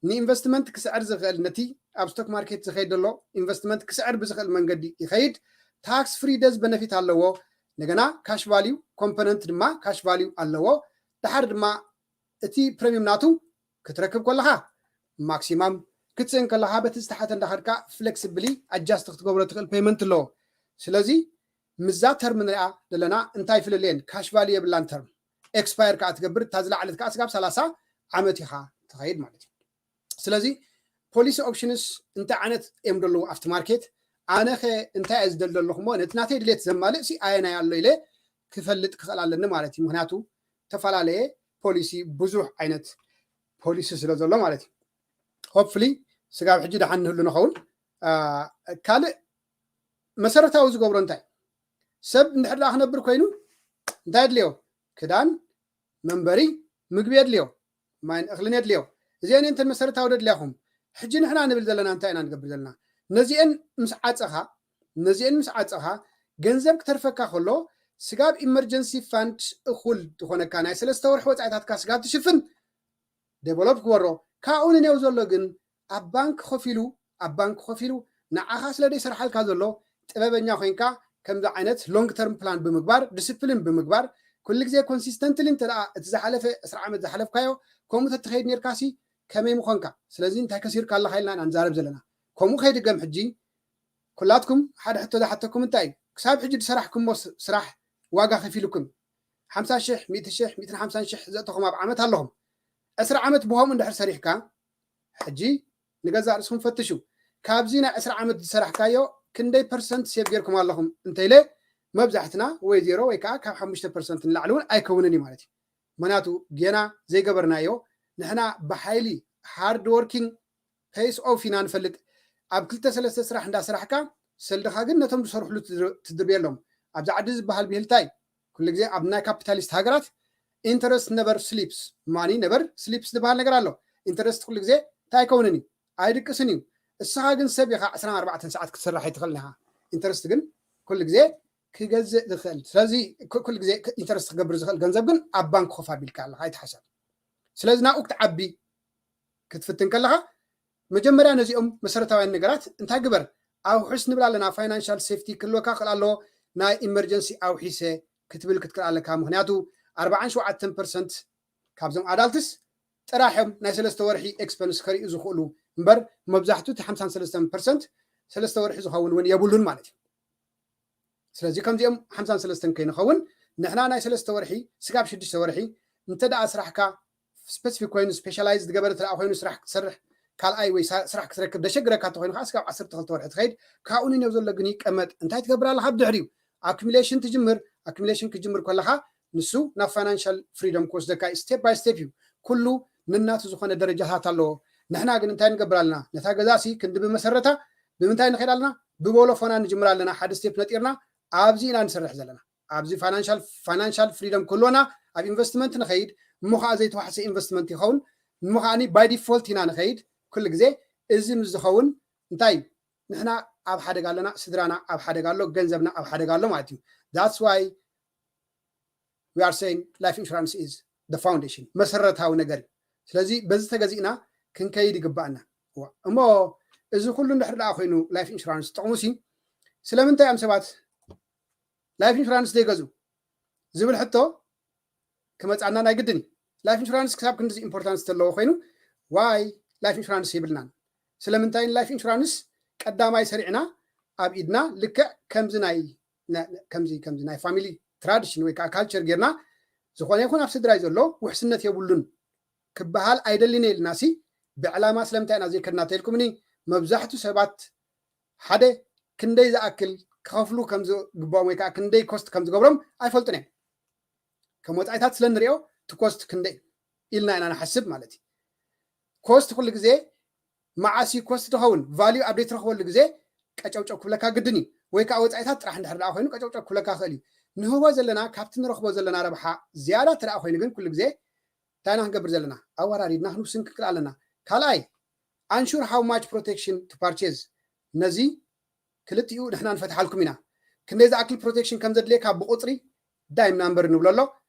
ንኢንቨስትመንት ክስዕር ዝኽእል ነቲ ኣብ ስቶክ ማርኬት ዝኸይድ ዘሎ ኢንቨስትመንት ክስዕር ብዝኽእል መንገዲ ይኸይድ። ታክስ ፍሪ ደዝ በነፊት ኣለዎ። እንደገና ካሽ ቫልዩ ኮምፖነንት ድማ ካሽ ቫልዩ ኣለዎ። ድሓር ድማ እቲ ፕረሚየም ናቱ ክትረክብ ከለኻ ማክሲማም ክትስእን ከለኻ በቲ ዝተሓተ እንዳኸድካ ፍሌክስብሊ ኣጃስት ክትገብሮ ትኽእል ፔመንት ኣለዎ። ስለዚ ምዛ ተርም ንሪኣ ዘለና እንታይ ፍልልየን? ካሽ ቫልዩ የብላን። ተርም ኤክስፓየር ከዓ ትገብር፣ እታ ዝለዓለት ከዓ ስጋብ ሰላሳ ዓመት ኢኻ ትኸይድ ማለት እዩ። ስለዚ ፖሊሲ ኦፕሽንስ እንታይ ዓይነት እዮም ዘለዉ ኣብቲ ማርኬት? ኣነ ኸ እንታይ እየ ዝደሊ ዘለኹ እሞ ነቲ ናተይ ድሌት ዘማልእ ሲ ኣየናይ ኣሎ ኢለ ክፈልጥ ክኽእል ኣለኒ ማለት እዩ። ምክንያቱ ዝተፈላለየ ፖሊሲ፣ ብዙሕ ዓይነት ፖሊሲ ስለ ዘሎ ማለት እዩ። ሆፕፍሊ ስጋብ ሕጂ ደሓን ንህሉ ንኸውን። ካልእ መሰረታዊ ዝገብሮ እንታይ? ሰብ እንድሕር ደኣ ክነብር ኮይኑ እንታይ የድልዮ? ክዳን፣ መንበሪ፣ ምግቢ የድልዮ፣ ማይን እኽልን የድልዮ። እዚአን እንተን መሰረታዊ ደድልያኹም። ሕጂ ንሕና ንብል ዘለና እንታይ ኢና ንገብር ዘለና? ነዚአን ምስ ዓፀኻ ነዚአን ምስ ዓፀኻ ገንዘብ ክተርፈካ ከሎ ስጋብ ኢመርጀንሲ ፋንድ እኹል ዝኾነካ ናይ ሰለስተ ወርሒ ወፃኢታትካ ስጋብ ትሽፍን ዴቨሎፕ ክበሮ። ካብኡ ንኔው ዘሎ ግን ኣብ ባንክ ከፊሉ ኣብ ባንክ ከፊሉ ንዓኻ ስለ ደይሰርሓልካ ዘሎ ጥበበኛ ኮይንካ ከምዚ ዓይነት ሎንግ ተርም ፕላን ብምግባር ዲስፕሊን ብምግባር ኩሉ ግዜ ኮንሲስተንትሊ እንተ እቲ ዝሓለፈ ዕስራ ዓመት ዝሓለፍካዮ ከምኡ ተትኸይድ ነርካሲ ከመይ ምኾንካ? ስለዚ እንታይ ከሲርካ ኣለኻ ኢልና ኢና ንዛረብ ዘለና። ከምኡ ከይድገም ሕጂ ኩላትኩም ሓደ ሕቶ ዝሓተኩም እንታይ እዩ? ክሳብ ሕጂ ዝሰራሕኩሞ ስራሕ ዋጋ ከፊልኩም ሓምሳ ሽሕ፣ ሚእቲ ሽሕ፣ ሚእትን ሓምሳን ሽሕ ዘእተኹም ኣብ ዓመት ኣለኹም። ዕስራ ዓመት ብኸምኡ እንድሕር ሰሪሕካ ሕጂ ንገዛእ ርእስኹም ፈትሹ። ካብዚ ናይ ዕስራ ዓመት ዝሰራሕካዮ ክንደይ ፐርሰንት ሴቭ ጌርኩም ኣለኹም እንተኢለ መብዛሕትና ወይ ዜሮ ወይ ከዓ ካብ ሓሙሽተ ፐርሰንት ንላዕሊ እውን ኣይከውንን እዩ ማለት እዩ። ምክንያቱ ጌና ዘይገበርናዮ ንሕና ብሓይሊ ሃርድ ወርኪንግ ፔይስ ኦፍ ኢና ንፈልጥ። ኣብ ክልተ ሰለስተ ስራሕ እንዳሰራሕካ ሰልድኻ ግን ነቶም ዝሰርሕሉ ትድርብየሎም። ኣብዚ ዓዲ ዝበሃል ብሂልታይ ኩሉ ግዜ ኣብ ናይ ካፒታሊስት ሃገራት ኢንተረስት ነበር ስሊፕስ ማኒ ነበር ስሊፕስ ዝበሃል ነገር ኣሎ። ኢንተረስት ኩሉ ግዜ እንታይ ኣይከውንን እዩ ኣይድቅስን እዩ። እስኻ ግን ሰብ ኢኻ ዕስራን ኣርባዕተን ሰዓት ክትሰርሕ ኣይትኽእልን ኢኻ። ኢንተረስት ግን ኩሉ ግዜ ክገዝእ ዝኽእል ስለዚ ኩሉ ግዜ ኢንተረስት ክገብር ዝኽእል ገንዘብ ግን ኣብ ባንክ ኮፍ ኣቢልካ ኣለኻ ኣይትሓሰብ። ስለዚ ናብኡ ክትዓቢ ክትፍትን ከለኻ መጀመርያ ነዚኦም መሰረታውያን ነገራት እንታይ ግበር ኣውሕስ ንብል ኣለና። ፋይናንሻል ሴፍቲ ክህልወካ ክእል ኣለዎ። ናይ ኢመርጀንሲ ኣውሒሰ ክትብል ክትክእል ኣለካ። ምክንያቱ ኣርባዓን ሸውዓተን ፐርሰንት ካብዞም ኣዳልትስ ጥራሕም ናይ ሰለስተ ወርሒ ኤክስፐንስ ከርእዩ ዝኽእሉ እምበር መብዛሕቱ እቲ ሓምሳን ሰለስተን ፐርሰንት ሰለስተ ወርሒ ዝኸውን እውን የብሉን ማለት እዩ። ስለዚ ከምዚኦም ሓምሳን ሰለስተን ከይንኸውን ንሕና ናይ ሰለስተ ወርሒ ስጋብ ሽዱሽተ ወርሒ እንተ ደኣ ስራሕካ ስፐሲፊክ ኮይኑ ስፔሻላይዝ ዝገበረ እንተ ኮይኑ ስራሕ ክትሰርሕ ካልኣይ ወይ ስራሕ ክትረክብ ደሸግረካ እንተኮይኑ ከዓ ስጋብ ዓሰርተ ክልተ ወርሒ ትኸይድ። ካብኡ ንኔው ዘሎ ግን ይቀመጥ እንታይ ትገብር ኣለካ ብድሕሪኡ ኣኩሚሌሽን ትጅምር። ኣኩሚሌሽን ክትጅምር ከለካ ንሱ ናብ ፋይናንሻል ፍሪደም ክወስደካ እዩ። ስቴፕ ባይ ስቴፕ እዩ። ኩሉ ነናቱ ዝኾነ ደረጃታት ኣለዎ። ንሕና ግን እንታይ ንገብር ኣለና? ነታ ገዛ ሲ ክንዲ ብመሰረታ ብምንታይ ንኸይድ ኣለና? ብቦሎፎና ንጅምር ኣለና። ሓደ ስቴፕ ነጢርና ኣብዚ ኢና ንሰርሕ ዘለና። ኣብዚ ፋይናንሻል ፍሪደም ክህልወና ኣብ ኢንቨስትመንት ንኸይድ እሞ ከዓ ዘይተዋሕሰ ኢንቨስትመንት ይኸውን እሞ ከዓኒ ባይ ዲፎልት ኢና ንኸይድ። ኩሉ ግዜ እዚ ምስ ዝኸውን እንታይ ንሕና ኣብ ሓደጋ ኣለና፣ ስድራና ኣብ ሓደጋ ኣሎ፣ ገንዘብና ኣብ ሓደጋ ኣሎ ማለት እዩ። That's why we are saying life insurance is the foundation መሰረታዊ ነገር እዩ። ስለዚ በዚ ተገዚእና ክንከይድ ይግባኣና። እሞ እዚ ኩሉ እንድሕር ደኣ ኮይኑ ላይፍ ኢንሹራንስ ጥቕሙ ሲ ስለምንታይ እዮም ሰባት ላይፍ ኢንሹራንስ ዘይገዙ ዝብል ሕቶ ክመፃና ናይ ግድን እዩ። ላይፍ ኢንሹራንስ ክሳብ ክንዲዚ ኢምፖርታንስ ዘለዎ ኮይኑ ዋይ ላይፍ ኢንሹራንስ ይብልናን ስለምንታይ ላይፍ ኢንሹራንስ ቀዳማይ ሰሪዕና ኣብ ኢድና ልክዕ ከምዚ ናይ ከምዚ ከምዚ ናይ ፋሚሊ ትራዲሽን ወይ ከዓ ካልቸር ጌርና ዝኾነ ይኹን ኣብ ስድራይ ዘሎ ውሕስነት የብሉን ክበሃል ኣይደልን ኢልና ሲ ብዕላማ ስለምንታይ ኢና ዘይከድና ተልኩምኒ መብዛሕቱ ሰባት ሓደ ክንደይ ዝኣክል ክኸፍሉ ከም ዝግባኦም ወይ ከዓ ክንደይ ኮስት ከም ዝገብሮም ኣይፈልጡን እዮም ከም ወፃኢታት ስለ ንሪኦ እቲ ኮስት ክንደይ ኢልና ኢና ንሓስብ ማለት እዩ ኮስት ኩሉ ግዜ መዓሲ ኮስት ዝኸውን ቫልዩ ኣብ ዘይትረኽበሉ ግዜ ቀጨውጨው ክብለካ ግድን እዩ ወይ ከዓ ወፃኢታት ጥራሕ እንድሕር ደኣ ኮይኑ ቀጨውጨው ክብለካ ክእል እዩ ንህቦ ዘለና ካብቲ ንረኽቦ ዘለና ረብሓ ዝያዳ እተ ኮይኑ ግን ኩሉ ግዜ እንታይ ኢና ክንገብር ዘለና ኣወራሪድና ክንውስን ክክል ኣለና ካልኣይ ኣንሹር how much protection to purchase ነዚ ክልቲኡ ንሕና ንፈትሓልኩም ኢና ክንደይ ዝኣክል ፕሮቴክሽን ከም ዘድልየካ ብቁፅሪ ዳይም ናምበር ንብሎ ኣሎ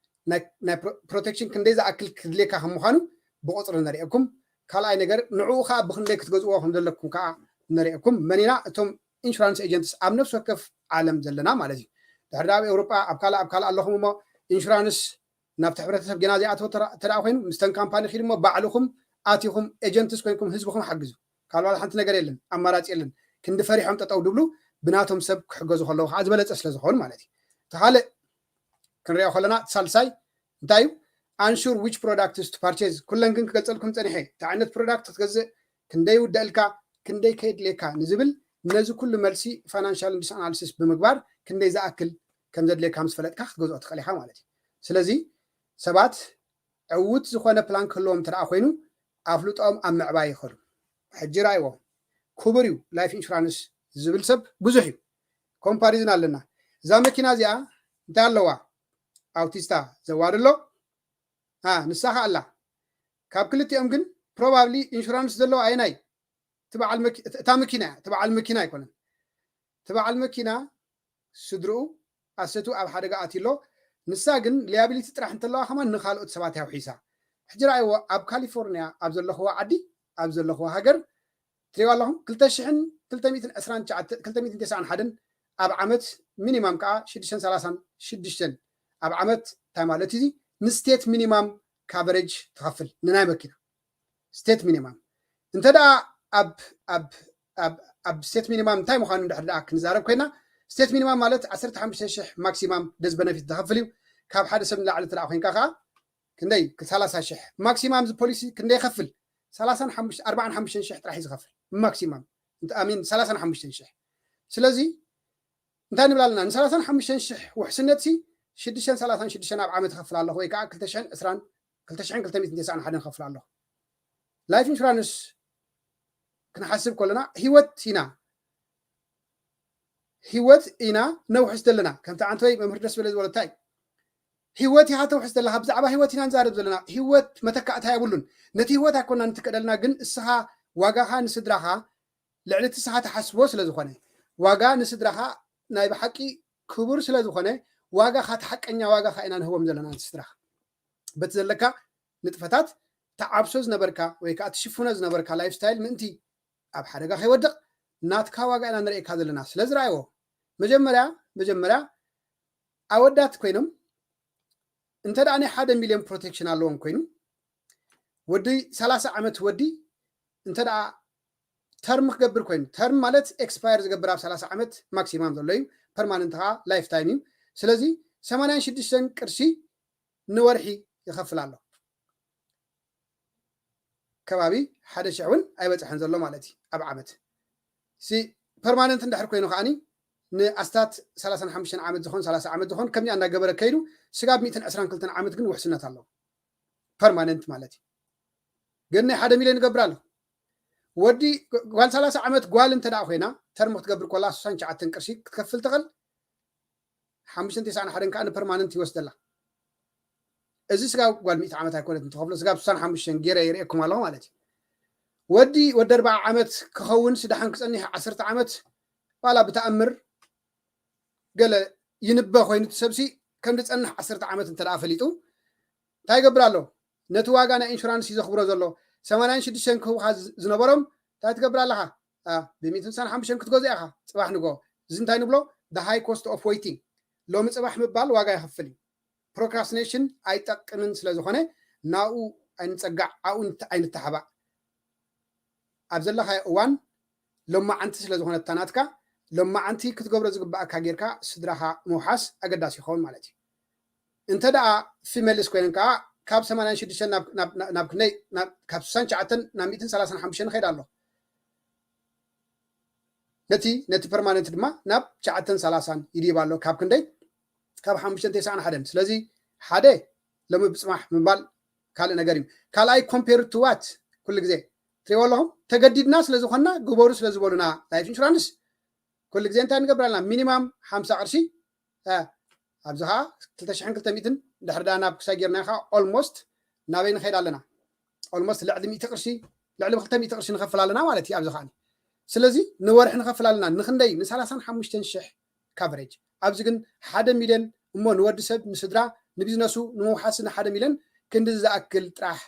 ናይ ፕሮቴክሽን ክንደይ ዝኣክል ክድልየካ ከም ምዃኑ ብቁፅሪ ነርእየኩም ካልኣይ ነገር ንዕኡ ከዓ ብክንደይ ክትገዝዎ ከም ዘለኩም ከዓ ነርእየኩም መኒና እቶም ኢንሹራንስ ኤጀንትስ ኣብ ነፍሲ ወከፍ ዓለም ዘለና ማለት እዩ ድሕሪ ኣብ ኤውሮጳ ኣብ ካልእ ኣብ ካልእ ኣለኹም እሞ ኢንሹራንስ ናብቲ ሕብረተሰብ ጌና ዘይኣተወ ተደኣ ኮይኑ ምስተን ካምፓኒ ኪድ እሞ ባዕልኹም ኣቲኹም ኤጀንትስ ኮይንኩም ህዝብኹም ሓግዙ ካልባል ሓንቲ ነገር የለን ኣማራፂ የለን ክንዲ ፈሪሖም ጠጠው ድብሉ ብናቶም ሰብ ክሕገዙ ከለዉ ከዓ ዝበለፀ ስለ ዝኾኑ ማለት እዩ። እቲ ካልእ ክንሪኦ ከለና እቲ ሳልሳይ እንታይ እዩ? Unsure which products to purchase። ኩለን ግን ክገልፀልኩም ፀኒሐ እንታይ ዓይነት ፕሮዳክት ክትገዝእ፣ ክንደይ ውደእልካ፣ ክንደይ ከየድልየካ ንዝብል ነዚ ኩሉ መልሲ ፋይናንሻል ኢንዱስ ኣናሊሲስ ብምግባር ክንደይ ዝኣክል ከም ዘድልየካ ምስ ፈለጥካ ክትገዝኦ ትኽእል ኢኻ ማለት እዩ። ስለዚ ሰባት ዕዉት ዝኾነ ፕላን ክህልዎም እንተ ደኣ ኮይኑ ኣፍልጦኦም ኣብ ምዕባይ ይኸዱ። ሕጂ ራእይዎ ክቡር እዩ ላይፍ ኢንሹራንስ ዝብል ሰብ ብዙሕ እዩ። ኮምፓሪዝን ኣለና። እዛ መኪና እዚኣ እንታይ ኣለዋ? ኣውቲስታ ዘዋርሎ ንሳ ከ ኣላ። ካብ ክልቲኦም ግን ፕሮባብሊ ኢንሹራንስ ዘለዎ ኣየናይ? እታ መኪና እያ። እቲ በዓል መኪና ኣይኮነን። እቲ በዓል መኪና ስድርኡ ኣሰቱ ኣብ ሓደጋ ኣትዩ ኣሎ። ንሳ ግን ሊያቢሊቲ ጥራሕ እንተለዋ ከማን ንካልኦት ሰባት እያ ውሒሳ። ሕጂ ረኣይዎ ኣብ ካሊፎርኒያ ኣብ ዘለኽዎ ዓዲ ኣብ ዘለኽዎ ሃገር ትሪእዋ ኣለኹም ክልተ ሽሕን ክልተ ሚእትን ዕስራን ትሽዓተን ክልተ ሚእትን ተስዓን ሓደን ኣብ ዓመት ሚኒማም ከዓ ሽዱሽተን ሰላሳን ሽዱሽተን ኣብ ዓመት እንታይ ማለት እዚ ንስቴት ሚኒማም ካቨሬጅ ትኸፍል ንናይ መኪና ስቴት ሚኒማም እንተ ደኣ ኣብ ኣብ ኣብ ኣብ ስቴት ሚኒማም እንታይ ምዃኑ እንድሕር ደኣ ክንዛረብ ኮይና ስቴት ሚኒማም ማለት ዓሰርተ ሓሙሽተ ሽሕ ማክሲማም ደዝ በነፊት ዝኸፍል እዩ ካብ ሓደ ሰብ ንላዕሊ እንተ ደኣ ኮይንካ ከዓ ክንደይ ሰላሳ ሽሕ ማክሲማም እዚ ፖሊሲ ክንደይ ይኸፍል ሰላሳን ሓሙሽተ ኣርባዓን ሓሙሽተን ሽሕ ጥራሕ እዩ ዝኸፍል ማክሲማም ኣሚን ሰላሳን ሓሙሽተን ሽሕ ስለዚ እንታይ ንብል ኣለና ንሰላሳን ሓሙሽተን ሽሕ ውሕስነት ሲ ሽዱሽተን ሰላሳን ሽዱሽተን ኣብ ዓመት ይኸፍል ኣለኹ ወይ ከዓ ክልተ ሽሕን ዕስራን ክልተ ሽሕን ክልተ ሚእትን ተስዓን ሓደን ይኸፍል ኣለኹ ላይፍ ኢንሹራንስ ክንሓስብ ከለና ህይወት ኢና ህይወት ኢና ነውሕስ ዘለና ከምቲ ዓንተወይ መምህር ደስ በለ ዝበለታይ ህይወት ኢኻ ተውሕስ ዘለኻ ብዛዕባ ህይወት ኢና ንዛረብ ዘለና ህይወት መተካእታ የብሉን ነቲ ህይወት ኣይኮና ንትክእለልና ግን እስኻ ዋጋኻ ንስድራኻ ልዕሊ እቲ እስኻ ትሓስቦ ስለ ዝኾነ ዋጋ ንስድራኻ ናይ ብሓቂ ክቡር ስለ ዝኾነ ዋጋኻ እቲ ሓቀኛ ዋጋኻ ኢና ንህቦም ዘለና ንስድራኻ በቲ ዘለካ ንጥፈታት ተዓብሶ ዝነበርካ ወይ ከዓ ትሽፍኖ ዝነበርካ ላይፍ ስታይል ምእንቲ ኣብ ሓደጋ ከይወድቕ ናትካ ዋጋ ኢና ንርእየካ ዘለና ስለ ዝረኣይዎ መጀመርያ መጀመርያ ኣወዳት ኮይኖም እንተ ደኣ ናይ ሓደ ሚልዮን ፕሮቴክሽን ኣለዎም ኮይኑ ወዲ ሰላሳ ዓመት ወዲ እንተ ደኣ ተርም ክገብር ኮይኑ ተርም ማለት ኤክስፓየር ዝገብር ኣብ ሰላሳ ዓመት ማክሲማም ዘሎ እዩ ፐርማነንት ከዓ ላይፍ ታይም እዩ ስለዚ ሰማንያን ሽዱሽተን ቅርሺ ንወርሒ ይኸፍል ኣሎ ከባቢ ሓደ ሽሕ እውን ኣይበፅሐን ዘሎ ማለት እዩ ኣብ ዓመት ሲ ፐርማነንት እንድሕር ኮይኑ ከዓኒ ንኣስታት ሰላሳን ሓሙሽተን ዓመት ዝኾን ሰላሳ ዓመት ዝኾን ከምዚኣ እናገበረ ከይዱ ስጋብ ሚእትን ዕስራን ክልተን ዓመት ግን ውሕስነት ኣለዎ ፐርማነንት ማለት እዩ ግን ናይ ሓደ ሚልዮን ይገብር ኣሎ ወዲ ጓል ሰላሳ ዓመት ጓል እንተ ደኣ ኮይና ተርም ክትገብር ኮላ ስሳን ሸዓተን ቅርሺ ክትከፍል ትኽእል ሓሙሽተን ተስዓን ሓደን ከዓ ንፐርማነንት ይወስደላ እዚ ስጋ ጓል ሚእቲ ዓመት ኣይኮነት እንትኸፍሎ ስጋ ስሳን ሓሙሽተን ገይረ ይርእየኩም ኣለኹ ማለት እዩ ወዲ ወዲ ኣርባዓ ዓመት ክኸውን ስዳሓን ክፀኒሕ ዓሰርተ ዓመት ዋላ ብተኣምር ገለ ይንበ ኮይኑ እቲ ሰብሲ ከም ዝፀንሕ ዓሰርተ ዓመት እንተ ደኣ ፈሊጡ እንታይ ይገብር ኣሎ ነቲ ዋጋ ናይ ኢንሹራንስ እዩ ዘኽብሮ ዘሎ ሰማንያን ሽዱሽተን ክህቡኻ ዝነበሮም እንታይ ትገብር ኣለኻ ብሚእትን ሓሙሽተን ክትገዝኦ ኢኻ ፅባሕ ንጎ እዚ እንታይ ንብሎ the high cost of waiting ሎሚ ፅባሕ ምባል ዋጋ ይኸፍል እዩ procrastination ኣይጠቅምን ስለ ዝኾነ ናኡ ኣይንፀጋዕ ኣብኡ ኣይንተሓባእ ኣብ ዘለኻዮ እዋን ሎማዓንቲ ስለ ዝኾነት እታ ናትካ ሎማዓንቲ ክትገብሮ ዝግባኣካ ጌርካ ስድራኻ ምውሓስ ኣገዳሲ ይኸውን ማለት እዩ እንተ ደኣ ፊመልስ ኮይነን ከዓ ካብ ሰማንያን ሽዱሽተን ናብ ክንደይ ካብ ስሳን ሸዓተን ናብ ሚእትን ሰላሳን ሓሙሽተን ይኸይድ ኣሎ ነቲ ነቲ ፐርማነንት ድማ ናብ ሸዓተን ሰላሳን ይድይብ ኣሎ ካብ ክንደይ ካብ ሓሙሽተን ተስዓን ሓደን ስለዚ ሓደ ሎሚ ብፅማሕ ምባል ካልእ ነገር እዩ ካልኣይ ኮምፔር ቱ ዋት ኩሉ ግዜ ትሪእዎ ኣለኹም ተገዲድና ስለ ዝኾንና ግበሩ ስለ ዝበሉና ላይፍ ኢንሹራንስ ኩሉ ግዜ እንታይ ንገብር ኣለና ሚኒማም ሓምሳ ቅርሺ ኣብዚ ከዓ ክልተ ሽሕን ክልተ ሚእትን ድሕሪ ደኣ ናብ ክሳይ ጌርና ከዓ ኦልሞስት ናበይ ንኸይድ ኣለና ኦልሞስት ልዕሊ ሚእቲ ቅርሺ ልዕሊ ክልተ ሚእቲ ቅርሺ ንኸፍል ኣለና ማለት እዩ ኣብዚ ከዓ ስለዚ ንወርሒ ንኸፍል ኣለና ንክንደይ ንሰላሳን ሓሙሽተን ሽሕ ካቨሬጅ ኣብዚ ግን ሓደ ሚልዮን እሞ ንወዲ ሰብ ንስድራ ንቢዝነሱ ንምውሓስ ንሓደ ሚልዮን ክንዲ ዝኣክል ጥራሕ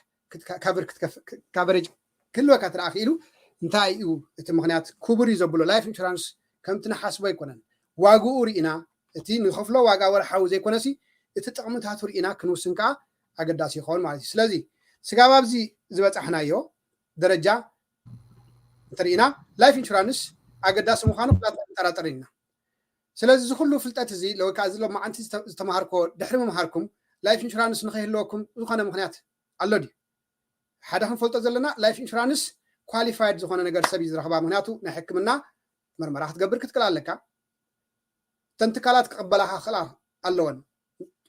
ካቨሬጅ ክህልወካ ትረኣ ክኢሉ እንታይ እዩ እቲ ምክንያት ክቡር እዩ ዘብሎ ላይፍ ኢንሹራንስ ከምቲ ንሓስቦ ኣይኮነን ዋግኡ ርኢና እቲ ንኸፍሎ ዋጋ ወርሓዊ ዘይኮነሲ እቲ ጥቕምታቱ ርኢና ክንውስን ከዓ ኣገዳሲ ይኸውን ማለት እዩ ስለዚ ስጋብ ኣብዚ ዝበፃሕናዮ ደረጃ እንተርኢና ላይፍ ኢንሹራንስ ኣገዳሲ ምዃኑ ኩላትና ንጠራጠር ኢና። ስለዚ እዚ ኩሉ ፍልጠት እዚ ወይ ከዓ እዚ ሎማዓንቲ ዝተ- ዝተምሃርኮ ድሕሪ ምምሃርኩም ላይፍ ኢንሹራንስ ንኸይህልወኩም ዝኾነ ምኽንያት ኣሎ ድዩ? ሓደ ክንፈልጦ ዘለና ላይፍ ኢንሹራንስ ኳሊፋይድ ዝኾነ ነገር ሰብ እዩ ዝረኽባ። ምክንያቱ ናይ ሕክምና መርመራ ክትገብር ክትክእል ኣለካ። እተን ትካላት ክቕበላኻ ክኽእላ ኣለወን።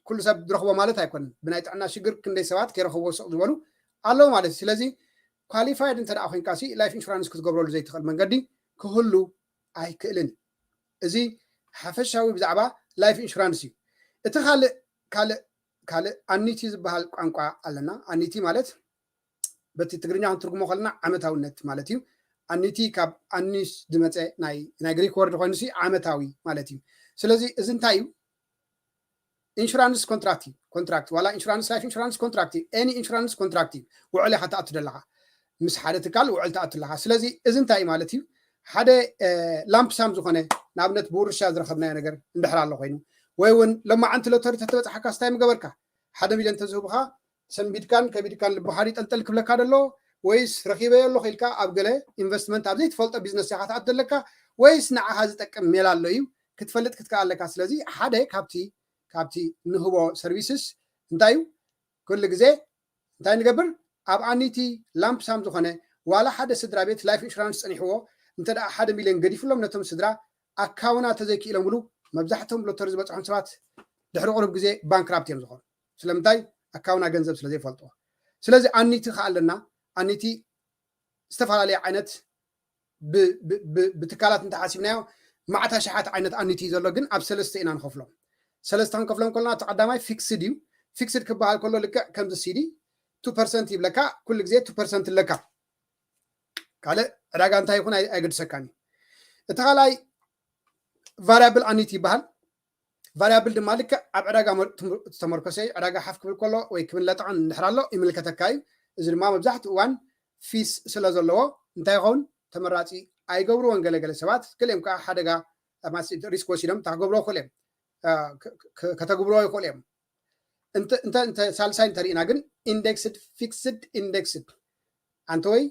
ኩሉ ሰብ ዝረኽቦ ማለት ኣይኮነን። ብናይ ጥዕና ሽግር ክንደይ ሰባት ከይረኽብዎ ስቕ ዝበሉ ኣለዉ ማለት እዩ። ስለዚ ኳሊፋይድ እንተ ደኣ ኮይንካ ሲ ላይፍ ኢንሹራንስ ክትገብረሉ ዘይትኽእል መንገዲ ክህሉ ኣይክእልን እዩ። እዚ ሓፈሻዊ ብዛዕባ ላይፍ ኢንሹራንስ እዩ። እቲ ካልእ ካልእ ካልእ ኣኒቲ ዝበሃል ቋንቋ ኣለና። ኣኒቲ ማለት በቲ ትግርኛ ክንትርጉሞ ከለና ዓመታውነት ማለት እዩ። ኣኒቲ ካብ ኣኒስ ዝመፀ ናይ ናይ ግሪክ ወርድ ኮይኑ ሲ ዓመታዊ ማለት እዩ። ስለዚ እዚ እንታይ እዩ? ኢንሹራንስ ኮንትራክት እዩ። ኮንትራክት ዋላ ኢንሹራንስ ላይፍ ኢንሹራንስ ኮንትራክት እዩ። ኤኒ ኢንሹራንስ ኮንትራክት እዩ። ውዕል ኢኻ ትኣቱ ዘለኻ ምስ ሓደ ትካል ውዕል ትኣቱ ኣለኻ። ስለዚ እዚ እንታይ እዩ ማለት እዩ? ሓደ ላምፕሳም ዝኾነ ንኣብነት ብውርሻ ዝረኸብናዮ ነገር እንድሕር ኣሎ ኮይኑ ወይ እውን ሎማዓንቲ ሎተሪ ተተበፅሓካ ስታይ ምገበርካ ሓደ ሚሊዮን ተዝህቡኻ ሰንቢድካን ከቢድካን ልብኻ ይጠልጠል ክብለካ ደሎ ወይስ ረኺበዮ ኣለኹ ኢልካ ኣብ ገለ ኢንቨስትመንት ኣብ ዘይትፈልጦ ቢዝነስ ኢኻ ትኣቱ ዘለካ ወይስ ንዓኻ ዝጠቅም ሜላ ኣሎ እዩ ክትፈልጥ ክትከኣል ኣለካ። ስለዚ ሓደ ካብቲ ካብቲ ንህቦ ሰርቪስስ እንታይ እዩ? ኩሉ ግዜ እንታይ ንገብር? ኣብ ኣኒቲ ላምፕሳም ዝኾነ ዋላ ሓደ ስድራ ቤት ላይፍ ኢንሹራንስ ፀኒሕዎ እንተ ደኣ ሓደ ሚሊዮን ገዲፍሎም ነቶም ስድራ ኣካውና ተዘይክኢሎምሉ መብዛሕትኦም ሎተሪ ዝበፅሖም ሰባት ድሕሪ ቁሩብ ግዜ ባንክራፕት እዮም ዝኾኑ። ስለምንታይ? ኣካውና ገንዘብ ስለ ዘይፈልጥዎ። ስለዚ ኣኒቲ ከዓ ኣለና። ኣኒቲ ዝተፈላለየ ዓይነት ብትካላት እንተሓሲብናዮ ማዕታ ሸሓት ዓይነት ኣኒቲ እዩ ዘሎ፣ ግን ኣብ ሰለስተ ኢና ንኸፍሎም። ሰለስተ ክንከፍሎም ከለና እቲ ቀዳማይ ፊክስድ እዩ። ፊክስድ ክበሃል ከሎ ልክዕ ከምዚ ሲዲ ቱ ፐርሰንት ይብለካ፣ ኩሉ ግዜ ቱ ፐርሰንት ኣለካ። ካልእ ዕዳጋ እንታይ ይኹን ኣይ- ኣይገድሰካን እዩ። እቲ ካልኣይ ቫሪያብል ኣኒቲ ይበሃል። ቫሪያብል ድማ ልክዕ ኣብ ዕዳጋ መር- ትም- ዝተመርኮሰ እዩ። ዕዳጋ ሓፍ ክብል ከሎ ወይ ክብል ለጠቐን እንድሕር ኣሎ ይምልከተካ እዩ። እዚ ድማ መብዛሕትኡ እዋን ፊስ ስለ ዘለዎ እንታይ ይኸውን ተመራፂ ኣይገብርዎን። ገለገለ ሰባት ገሊኦም ከዓ ሓደጋ ሪስክ ወሲዶም እታ ክገብርዎ ይኽእሉ እዮም። ከተግብርዎ ይኽእሉ እዮም። እንተ ሳልሳይ እንተርኢና ግን ኢንደክስድ ፊክስድ ኢንደክስድ ኣንተ ወይ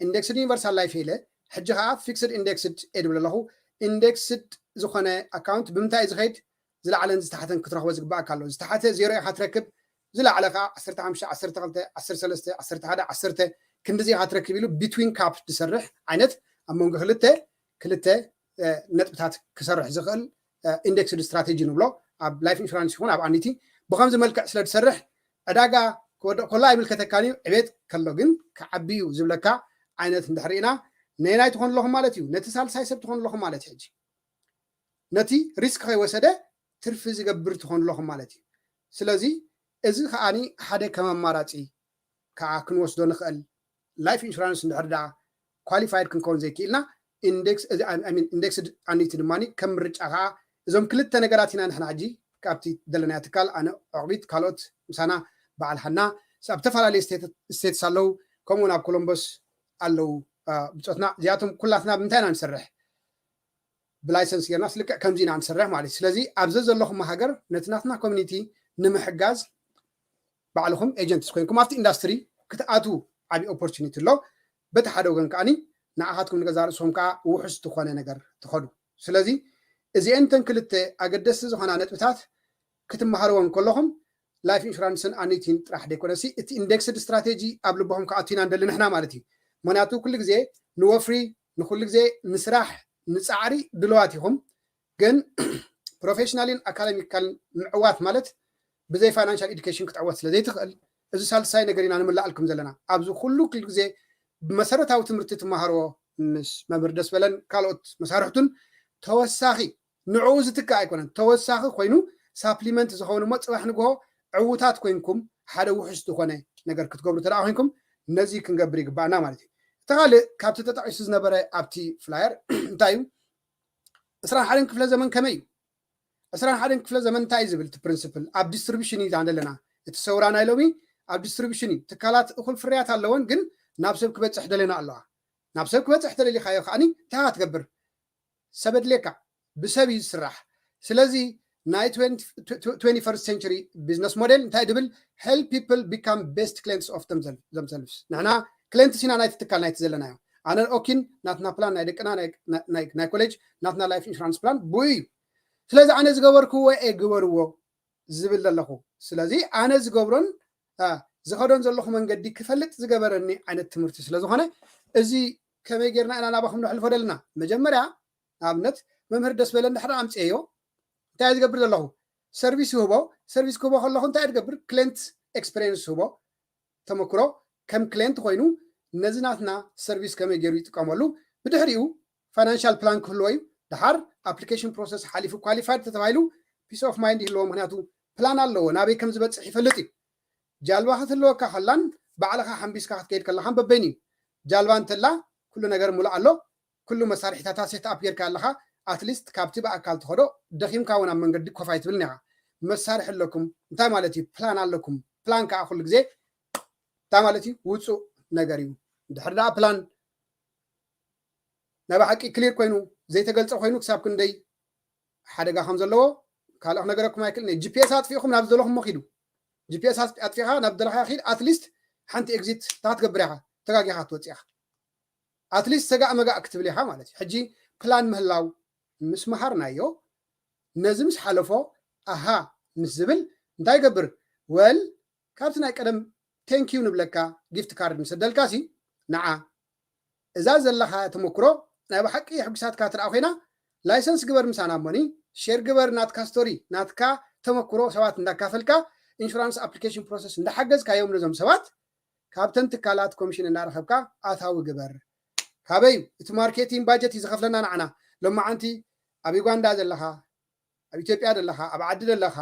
ኢንደክስድ ዩኒቨርሳል ላይፍ ኢለ ሕጂ ከዓ ፊክስድ ኢንደክስድ እየ ድብል ኣለኹ። ኢንደክስድ ዝኾነ ኣካውንት ብምንታይ እዩ ዝኸይድ? ዝለዓለን ዝተሓተን ክትረኽቦ ዝግባኣካ ኣሎ። ዝተሓተ ዜሮ ኢኻ ትረክብ፣ ዝለዓለ ከዓ ዓሰርተ ሓሙሽተ፣ ዓሰርተ ክልተ፣ ዓሰርተ ሰለስተ፣ ዓሰርተ ሓደ፣ ዓሰርተ ክንድዚ ኢኻ ትረክብ ኢሉ ቢትዊን ካፕ ዝሰርሕ ዓይነት ኣብ መንጎ ክልተ ክልተ ነጥብታት ክሰርሕ ዝኽእል ኢንደክስድ ስትራቴጂ ንብሎ። ኣብ ላይፍ ኢንሹራንስ ይኹን ኣብ ኣኒቲ ብኸምዚ መልክዕ ስለ ዝሰርሕ ዕዳጋ ክወድቕ ከሎ ኣይምልከተካን እዩ። ዕቤት ከሎ ግን ክዓቢ እዩ ዝብለካ ዓይነት እንድሕር ኢና ነየናይ ትኾኑ ኣለኹም ማለት እዩ። ነቲ ሳልሳይ ሰብ ትኾኑ ኣለኹም ማለት እዩ። ሕጂ ነቲ ሪስክ ከይወሰደ ትርፊ ዝገብር ትኾኑ ኣለኹም ማለት እዩ። ስለዚ እዚ ከዓኒ ሓደ ከም ኣማራፂ ከዓ ክንወስዶ ንኽእል ላይፍ ኢንሹራንስ እንድሕር ደኣ ኳሊፋይድ ክንከውን ዘይክኢልና ኢንደክስድ ኣኒቲ ድማ ከም ምርጫ ከዓ እዞም ክልተ ነገራት ኢና ንሕና ሕጂ ካብቲ ዘለናዮ ትካል ኣነ ዕቑቢት ካልኦት ምሳና በዓል ሃና ኣብ ዝተፈላለዩ ስቴትስ ኣለዉ ከምኡውን ኣብ ኮሎምቦስ ኣለዉ ብፆትና እዚኣቶም ኩላትና ብምንታይ ኢና ንሰርሕ ብላይሰንስ ጌርናስ ልክዕ ከምዚ ኢና ንሰርሕ ማለት እዩ። ስለዚ ኣብዚ ዘለኹም ሃገር ነቲ ናትና ኮሚኒቲ ንምሕጋዝ ባዕልኹም ኤጀንትስ ኮይንኩም ኣብቲ ኢንዳስትሪ ክትኣትዉ ዓብዪ ኦፖርቹኒቲ ኣሎ። በቲ ሓደ ወገን ከዓኒ ንዓኻትኩም ንገዛ ርእስኹም ከዓ ውሑስ ዝኾነ ነገር ትኸዱ። ስለዚ እዚአን እተን ክልተ ኣገደስቲ ዝኾና ነጥብታት ክትመሃርዎ እንከለኹም ላይፍ ኢንሹራንስን ኣኒቲን ጥራሕ ደይኮነሲ እቲ ኢንደክስድ ስትራቴጂ ኣብ ልብኹም ክኣቱ ኢና ንደሊ ንሕና ማለት እዩ። ምክንያቱ ኩሉ ግዜ ንወፍሪ ንኩሉ ግዜ ንስራሕ ንፃዕሪ ድልዋት ኢኹም ግን ፕሮፌሽናልን ኣካደሚካልን ምዕዋት ማለት ብዘይ ፋይናንሻል ኤዱኬሽን ክትዕወት ስለ ዘይትኽእል እዚ ሳልሳይ ነገር ኢና ንምልኣልኩም ዘለና ኣብዚ ኩሉ ኩሉ ግዜ ብመሰረታዊ ትምህርቲ ትመሃርዎ ምስ መምህር ደስበለን ካልኦት መሳርሕቱን ተወሳኺ ንዕኡ ዝትክእ ኣይኮነን ተወሳኺ ኮይኑ ሳፕሊመንት ዝኸውን እሞ ፅባሕ ንግሆ ዕዉታት ኮይንኩም ሓደ ውሑስ ዝኾነ ነገር ክትገብሩ ተደኣ ኮይንኩም ነዚ ክንገብር ይግባእና ማለት እዩ። እቲ ካልእ ካብቲ ተጠቂሱ ዝነበረ ኣብቲ ፍላየር እንታይ እዩ? ዕስራን ሓደን ክፍለ ዘመን ከመይ እዩ? ዕስራን ሓደን ክፍለ ዘመን እንታይ እዩ ዝብል እቲ ፕሪንስፕል ኣብ ዲስትሪቢሽን እዩ ዘለና። እቲ ሰውራ ናይ ሎሚ ኣብ ዲስትሪቢሽን እዩ። ትካላት እኹል ፍርያት ኣለወን ግን ናብ ሰብ ክበፅሕ ደለና ኣለዋ። ናብ ሰብ ክበፅሕ ተደሊኻዮ ከዓኒ እንታይ ክትገብር? ሰብ ኣድልየካ ብሰብ እዩ ዝስራሕ። ስለዚ ናይ ትዌንቲ ፈርስት ሴንቸሪ ቢዝነስ ሞዴል እንታይ ድብል help people become best clients of themselves ንሕና ክለንትስ ኢና ናይቲ ትካል ናይቲ ዘለናዮ ኣነ ኦኪን ናትና ፕላን ናይ ደቅና ናይ ኮሌጅ ናትና life insurance plan ብኡ እዩ። ስለዚ ኣነ ዝገበርክዎ እየ ግበርዎ ዝብል ዘለኹ። ስለዚ ኣነ ዝገብሮን ዝኸዶን ዘለኹ መንገዲ ክፈልጥ ዝገበረኒ ዓይነት ትምህርቲ ስለዝኾነ እዚ ከመይ ጌርና ኢና ናባኹም ነሕልፎ ደለና? መጀመርያ ንኣብነት መምህር ደስ በለ እንድሕር ኣምፅኤዮ እንታይ ዝገብር ዘለኹ? ሰርቪስ ይህቦ። ሰርቪስ ክህቦ ከለኹ እንታይ ዝገብር? ክሌንት ኤክስፔሪንስ ይህቦ። ተመክሮ ከም ክሌንት ኮይኑ ነዚ ናትና ሰርቪስ ከመይ ገይሩ ይጥቀመሉ። ብድሕሪኡ ፋይናንሻል ፕላን ክህልዎ እዩ። ድሓር ኣፕሊኬሽን ፕሮሰስ ሓሊፉ ኳሊፋይድ ተተባሂሉ ፒስ ኦፍ ማይንድ ይህልዎ። ምክንያቱ ፕላን ኣለዎ፣ ናበይ ከም ዝበፅሕ ይፈልጥ እዩ። ጃልባ ክትህልወካ ከላን ባዕልኻ ሓምቢስካ ክትከይድ ከለኻን በበይን እዩ። ጃልባ እንተላ ኩሉ ነገር ሙሉእ ኣሎ። ኩሉ መሳርሒታታ ሴት ኣፕ ጌርካ ኣለኻ። ኣትሊስት ካብቲ ብኣካል ትኸዶ ደኺምካ እውን ኣብ መንገዲ ኮፍ ኣይትብልን ኢኻ። መሳርሒ ኣለኩም። እንታይ ማለት እዩ? ፕላን ኣለኩም። ፕላን ከዓ ኩሉ ግዜ እንታይ ማለት እዩ? ውፁእ ነገር እዩ። ድሕር ደኣ ፕላን ናይ ብሓቂ ክሊር ኮይኑ ዘይተገልፀ ኮይኑ ክሳብ ክንደይ ሓደጋ ከም ዘለዎ ካልእ ክነገረኩም ኣይክእልን። ጂፒኤስ ኣጥፊእኹም ናብ ዝደለኹም መኪዱ። ጂፒኤስ ኣጥፊእኻ ናብ ዝደለኻ ኪድ ኣትሊስት ሓንቲ ኤግዚት እንታይ ክትገብር ኢኻ? ተጋጊኻ ክትወፅእ ኢኻ። ኣትሊስት ሰጋእ መጋእ ክትብል ኢኻ ማለት እዩ። ሕጂ ፕላን ምህላው ምስ መሃርናዮ ነዚ ምስ ሓለፎ ኣሃ ምስ ዝብል እንታይ ይገብር? ወል ካብቲ ናይ ቀደም ቴንኪዩ ንብለካ ጊፍት ካርድ ንሰደልካ ሲ ንዓ እዛ ዘለኻ ተመክሮ ናይ ብሓቂ የሕጉሳትካ ትረኣ ኮይና ላይሰንስ ግበር ምሳና ሞኒ ሼር ግበር ናትካ ስቶሪ ናትካ ተመክሮ ሰባት እንዳካፈልካ ኢንሹራንስ ኣፕሊኬሽን ፕሮሰስ እንዳሓገዝካዮም ነዞም ሰባት ካብተን ትካላት ኮሚሽን እናረኸብካ ኣታዊ ግበር። ካበይ እቲ ማርኬቲንግ ባጀት እዩ ዝኸፍለና ንዓና። ሎማዓንቲ ኣብ ዩጋንዳ ዘለኻ ኣብ ኢትዮጵያ ዘለኻ ኣብ ዓዲ ዘለኻ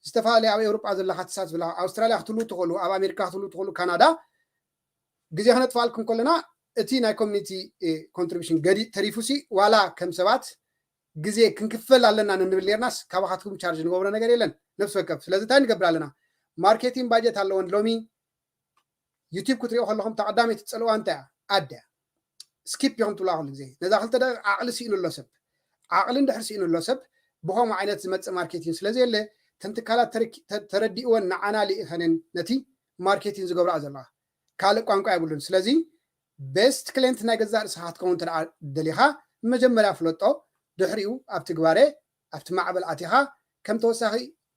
ዝተፈላለዩ ኣብ ኤውሮጳ ዘለኻ ትሳትፍ ዘለኻ ኣውስትራልያ ክትህሉ ትኽእሉ ኣብ ኣሜሪካ ክትህሉ ትኽእሉ ካናዳ ግዜ ክነጥፋልኩም ከለና እቲ ናይ ኮሚኒቲ ኮንትሪቢሽን ገዲእ ተሪፉ ሲ ዋላ ከም ሰባት ግዜ ክንክፈል ኣለና ንንብል ኔርናስ ካባኻትኩም ቻርጅ ንገብሮ ነገር የለን ነፍሲ ወከፍ ስለዚ እንታይ ንገብር ኣለና ማርኬቲንግ ባጀት ኣለወን ሎሚ ዩቲብ ክትሪኦ ከለኹም እታ ቀዳመይቲ ትፀልዋ እንታይ እያ ኣደ እያ ስኪፕ ኢኹም ትብላ ኩሉ ግዜ ነዛ ክልተ ደቂቕ ዓቕሊ ስኢኑ ኣሎ ሰብ ዓቕሊ እንድሕር ስኢኑ ኣሎ ሰብ ብኸምኡ ዓይነት ዝመፅእ ማርኬቲንግ ስለዘየለ ተን ትካላት ተረዲእወን ንዓና ልኢኸንን ነቲ ማርኬቲንግ ዝገብራ ዘለዋ ካልእ ቋንቋ የብሉን ስለዚ ቤስት ክሌንት ናይ ገዛእ ርእስኻ ክትከውን እንተ ደሊኻ መጀመርያ ፍለጦ ድሕሪኡ ኣብ ትግባረ ኣብቲ ማዕበል ኣቲኻ ከም ተወሳኺ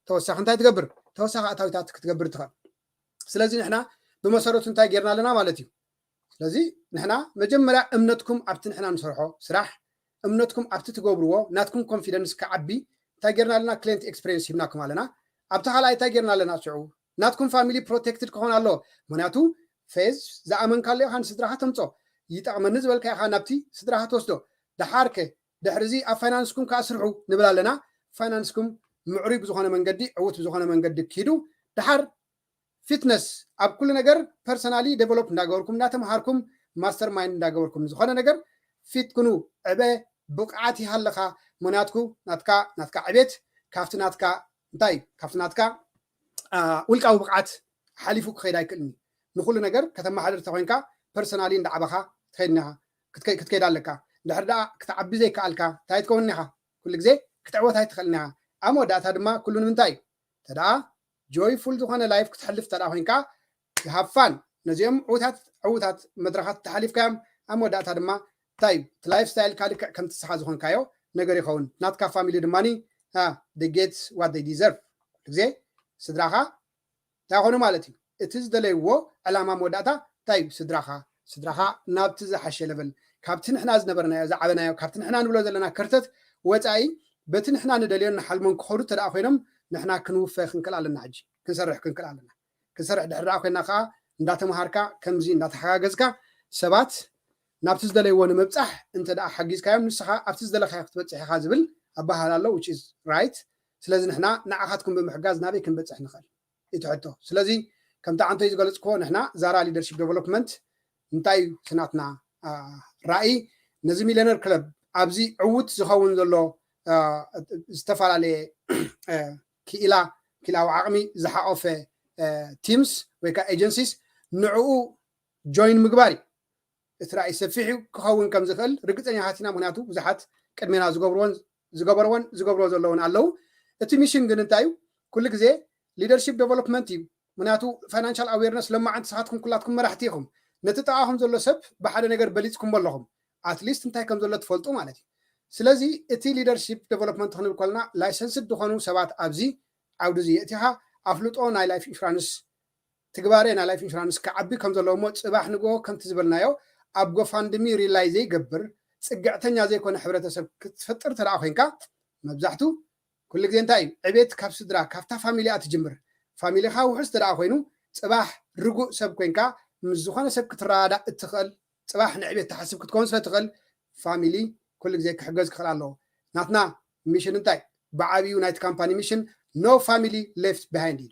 ተወሳኺ እንታይ ትገብር ተወሳኺ ኣታዊታት ክትገብር ትኽእል ስለዚ ንሕና ብመሰረቱ እንታይ ጌርና ኣለና ማለት እዩ ስለዚ ንሕና መጀመርያ እምነትኩም ኣብቲ ንሕና ንሰርሖ ስራሕ እምነትኩም ኣብቲ ትገብርዎ ናትኩም ኮንፊደንስ ክዓቢ እንታይ ጌርና ኣለና ክሌንት ኤክስፔሪንስ ሂብናኩም ኣለና ኣብቲ ካልኣይ እንታይ ጌርና ኣለና ሽዑ ናትኩም ፋሚሊ ፕሮቴክትድ ክኾን ኣለዎ ምክንያቱ ፌዝ ዝኣመንካሉ ኢኻ ንስድራኻ ተምፆ ይጠቕመኒ ዝበልካ ኢኻ ናብቲ ስድራኻ ትወስዶ ደሓርከ ድሕሪ እዚ ኣብ ፋይናንስኩም ከዓ ስርሑ ንብል ኣለና ፋይናንስኩም ምዕሩይ ብዝኾነ መንገዲ ዕውት ብዝኾነ መንገዲ ክሂዱ ደሓር ፊትነስ ኣብ ኩሉ ነገር ፐርሰናሊ ዴቨሎፕ እንዳገበርኩም እንዳተምሃርኩም ማስተር ማይንድ እንዳገበርኩም ዝኾነ ነገር ፊት ኩኑ ዕበ ብቕዓት ይሃለኻ ምክንያትኩ ናትካ ናትካ ዕቤት ካብቲ ናትካ እንታይ ካብቲ ናትካ ውልቃዊ ብቕዓት ሓሊፉ ክኸይድ ኣይክእልን እዩ ንኩሉ ነገር ከተመሓደር ተኮይንካ ፐርሰናሊ እንዳዓበኻ ትኸይድ ኢኻ ክትከይድ ኣለካ ድሕር ደኣ ክትዓቢ ዘይከኣልካ እንታይ ትከውን ኢኻ ኩሉ ግዜ ክትዕወት ኣይትኽእልን ኢኻ ኣብ መወዳእታ ድማ ኩሉ ንምንታይ እዩ ተደኣ ጆይፉል ዝኾነ ላይፍ ክትሕልፍ ተደኣ ኮይንካ ሃፋን ነዚኦም ዕውታት ዕውታት መድረኻት ተሓሊፍካዮም ኣብ መወዳእታ ድማ እንታይ እዩ እቲ ላይፍ ስታይልካ ልክዕ ከምቲ ስኻ ዝኾንካዮ ነገር ይኸውን ናትካ ፋሚሊ ድማ ጌት ዋት ዴይ ዲዘርቭ ግዜ ስድራኻ እንታይ ኮኑ ማለት እዩ እቲ ዝደለይዎ ዕላማ መወዳእታ እንታይ እዩ ስድራኻ ስድራኻ ናብቲ ዝሓሸ ለበል ካብቲ ንሕና ዝነበርናዮ ዝዓበናዮ ካብቲ ንሕና ንብሎ ዘለና ከርተት ወፃኢ በቲ ንሕና ንደልዮን ንሓልሞን ክኸዱ ተደኣ ኮይኖም ንሕና ክንውፈ ክንክእል ኣለና ሕጂ ክንሰርሕ ክንክእል ኣለና ክንሰርሕ ድሕር ደኣ ኮይና ከዓ እንዳተምሃርካ ከምዚ እንዳተሓጋገዝካ ሰባት ናብቲ ዝደለይዎ ንምብፃሕ እንተ ደኣ ሓጊዝካዮም ንስኻ ኣብቲ ዝደለካዮ ክትበፅሕ ኢኻ ዝብል ኣባሃል ኣሎ which is right ስለዚ ንሕና ንዓኻትኩም ብምሕጋዝ ናበይ ክንበፅሕ ንኽእል እዩ ትሕቶ ስለዚ ከምቲ ዓንቶይ ዝገለፅክዎ ንሕና ዛራ ሊደርሽፕ ዴቨሎፕመንት እንታይ እዩ ስናትና ራእይ ነዚ ሚሊዮነር ክለብ ኣብዚ ዕውት ዝኸውን ዘሎ ዝተፈላለየ ክኢላ ክኢላዊ ዓቕሚ ዝሓቆፈ ቲምስ ወይ ከዓ ኤጀንሲስ ንዕኡ ጆይን ምግባር እዩ እቲ ራእይ ሰፊሕ እዩ ክኸውን ከም ዝኽእል ርግፀኛታት ኢና ምክንያቱ ብዙሓት ቅድሜና ዝገብርዎን ዝገበርዎን ዝገብርዎ ዘለውን ኣለዉ እቲ ሚሽን ግን እንታይ እዩ ኩሉ ግዜ ሊደርሽፕ ዴቨሎፕመንት እዩ ምክንያቱ ፋይናንሻል ኣዌርነስ ለማዓንቲ ንስኻትኩም ኩላትኩም መራሕቲ ኢኹም ነቲ ጥቓኹም ዘሎ ሰብ ብሓደ ነገር በሊፅኩሞ ኣለኹም። ኣትሊስት እንታይ ከም ዘሎ ትፈልጡ ማለት እዩ። ስለዚ እቲ ሊደርሺፕ ዴቨሎፕመንት ክንብል ከለና ላይሰንስድ ዝኾኑ ሰባት ኣብዚ ዓውዲ እዚ የእቲኻ ኣፍልጦ ናይ ላይፍ ኢንሹራንስ ትግባሬ ናይ ላይፍ ኢንሹራንስ ክዓቢ ከም ዘለዎ እሞ ፅባሕ ንግሆ ከምቲ ዝበልናዮ ኣብ ጎፋንድሚ ሪላይ ዘይገብር ፅግዕተኛ ዘይኮነ ሕብረተሰብ ክትፈጥር ተደኣ ኮይንካ መብዛሕቱ ኩሉ ግዜ እንታይ እዩ ዕቤት ካብ ስድራ ካብታ ፋሚሊ እያ ትጅምር። ፋሚሊኻ ውሑስ ተደኣ ኮይኑ ፅባሕ ርጉእ ሰብ ኮይንካ ምስ ዝኾነ ሰብ ክትረዳዳእ እትኽእል ፅባሕ ንዕቤት ትሓስብ ክትከውን ስለ ትኽእል ፋሚሊ ኩሉ ግዜ ክሕገዝ ክኽእል ኣለዎ። ናትና ሚሽን እንታይ ብዓብዩ ናይቲ ካምፓኒ ሚሽን no family left behind እዩ።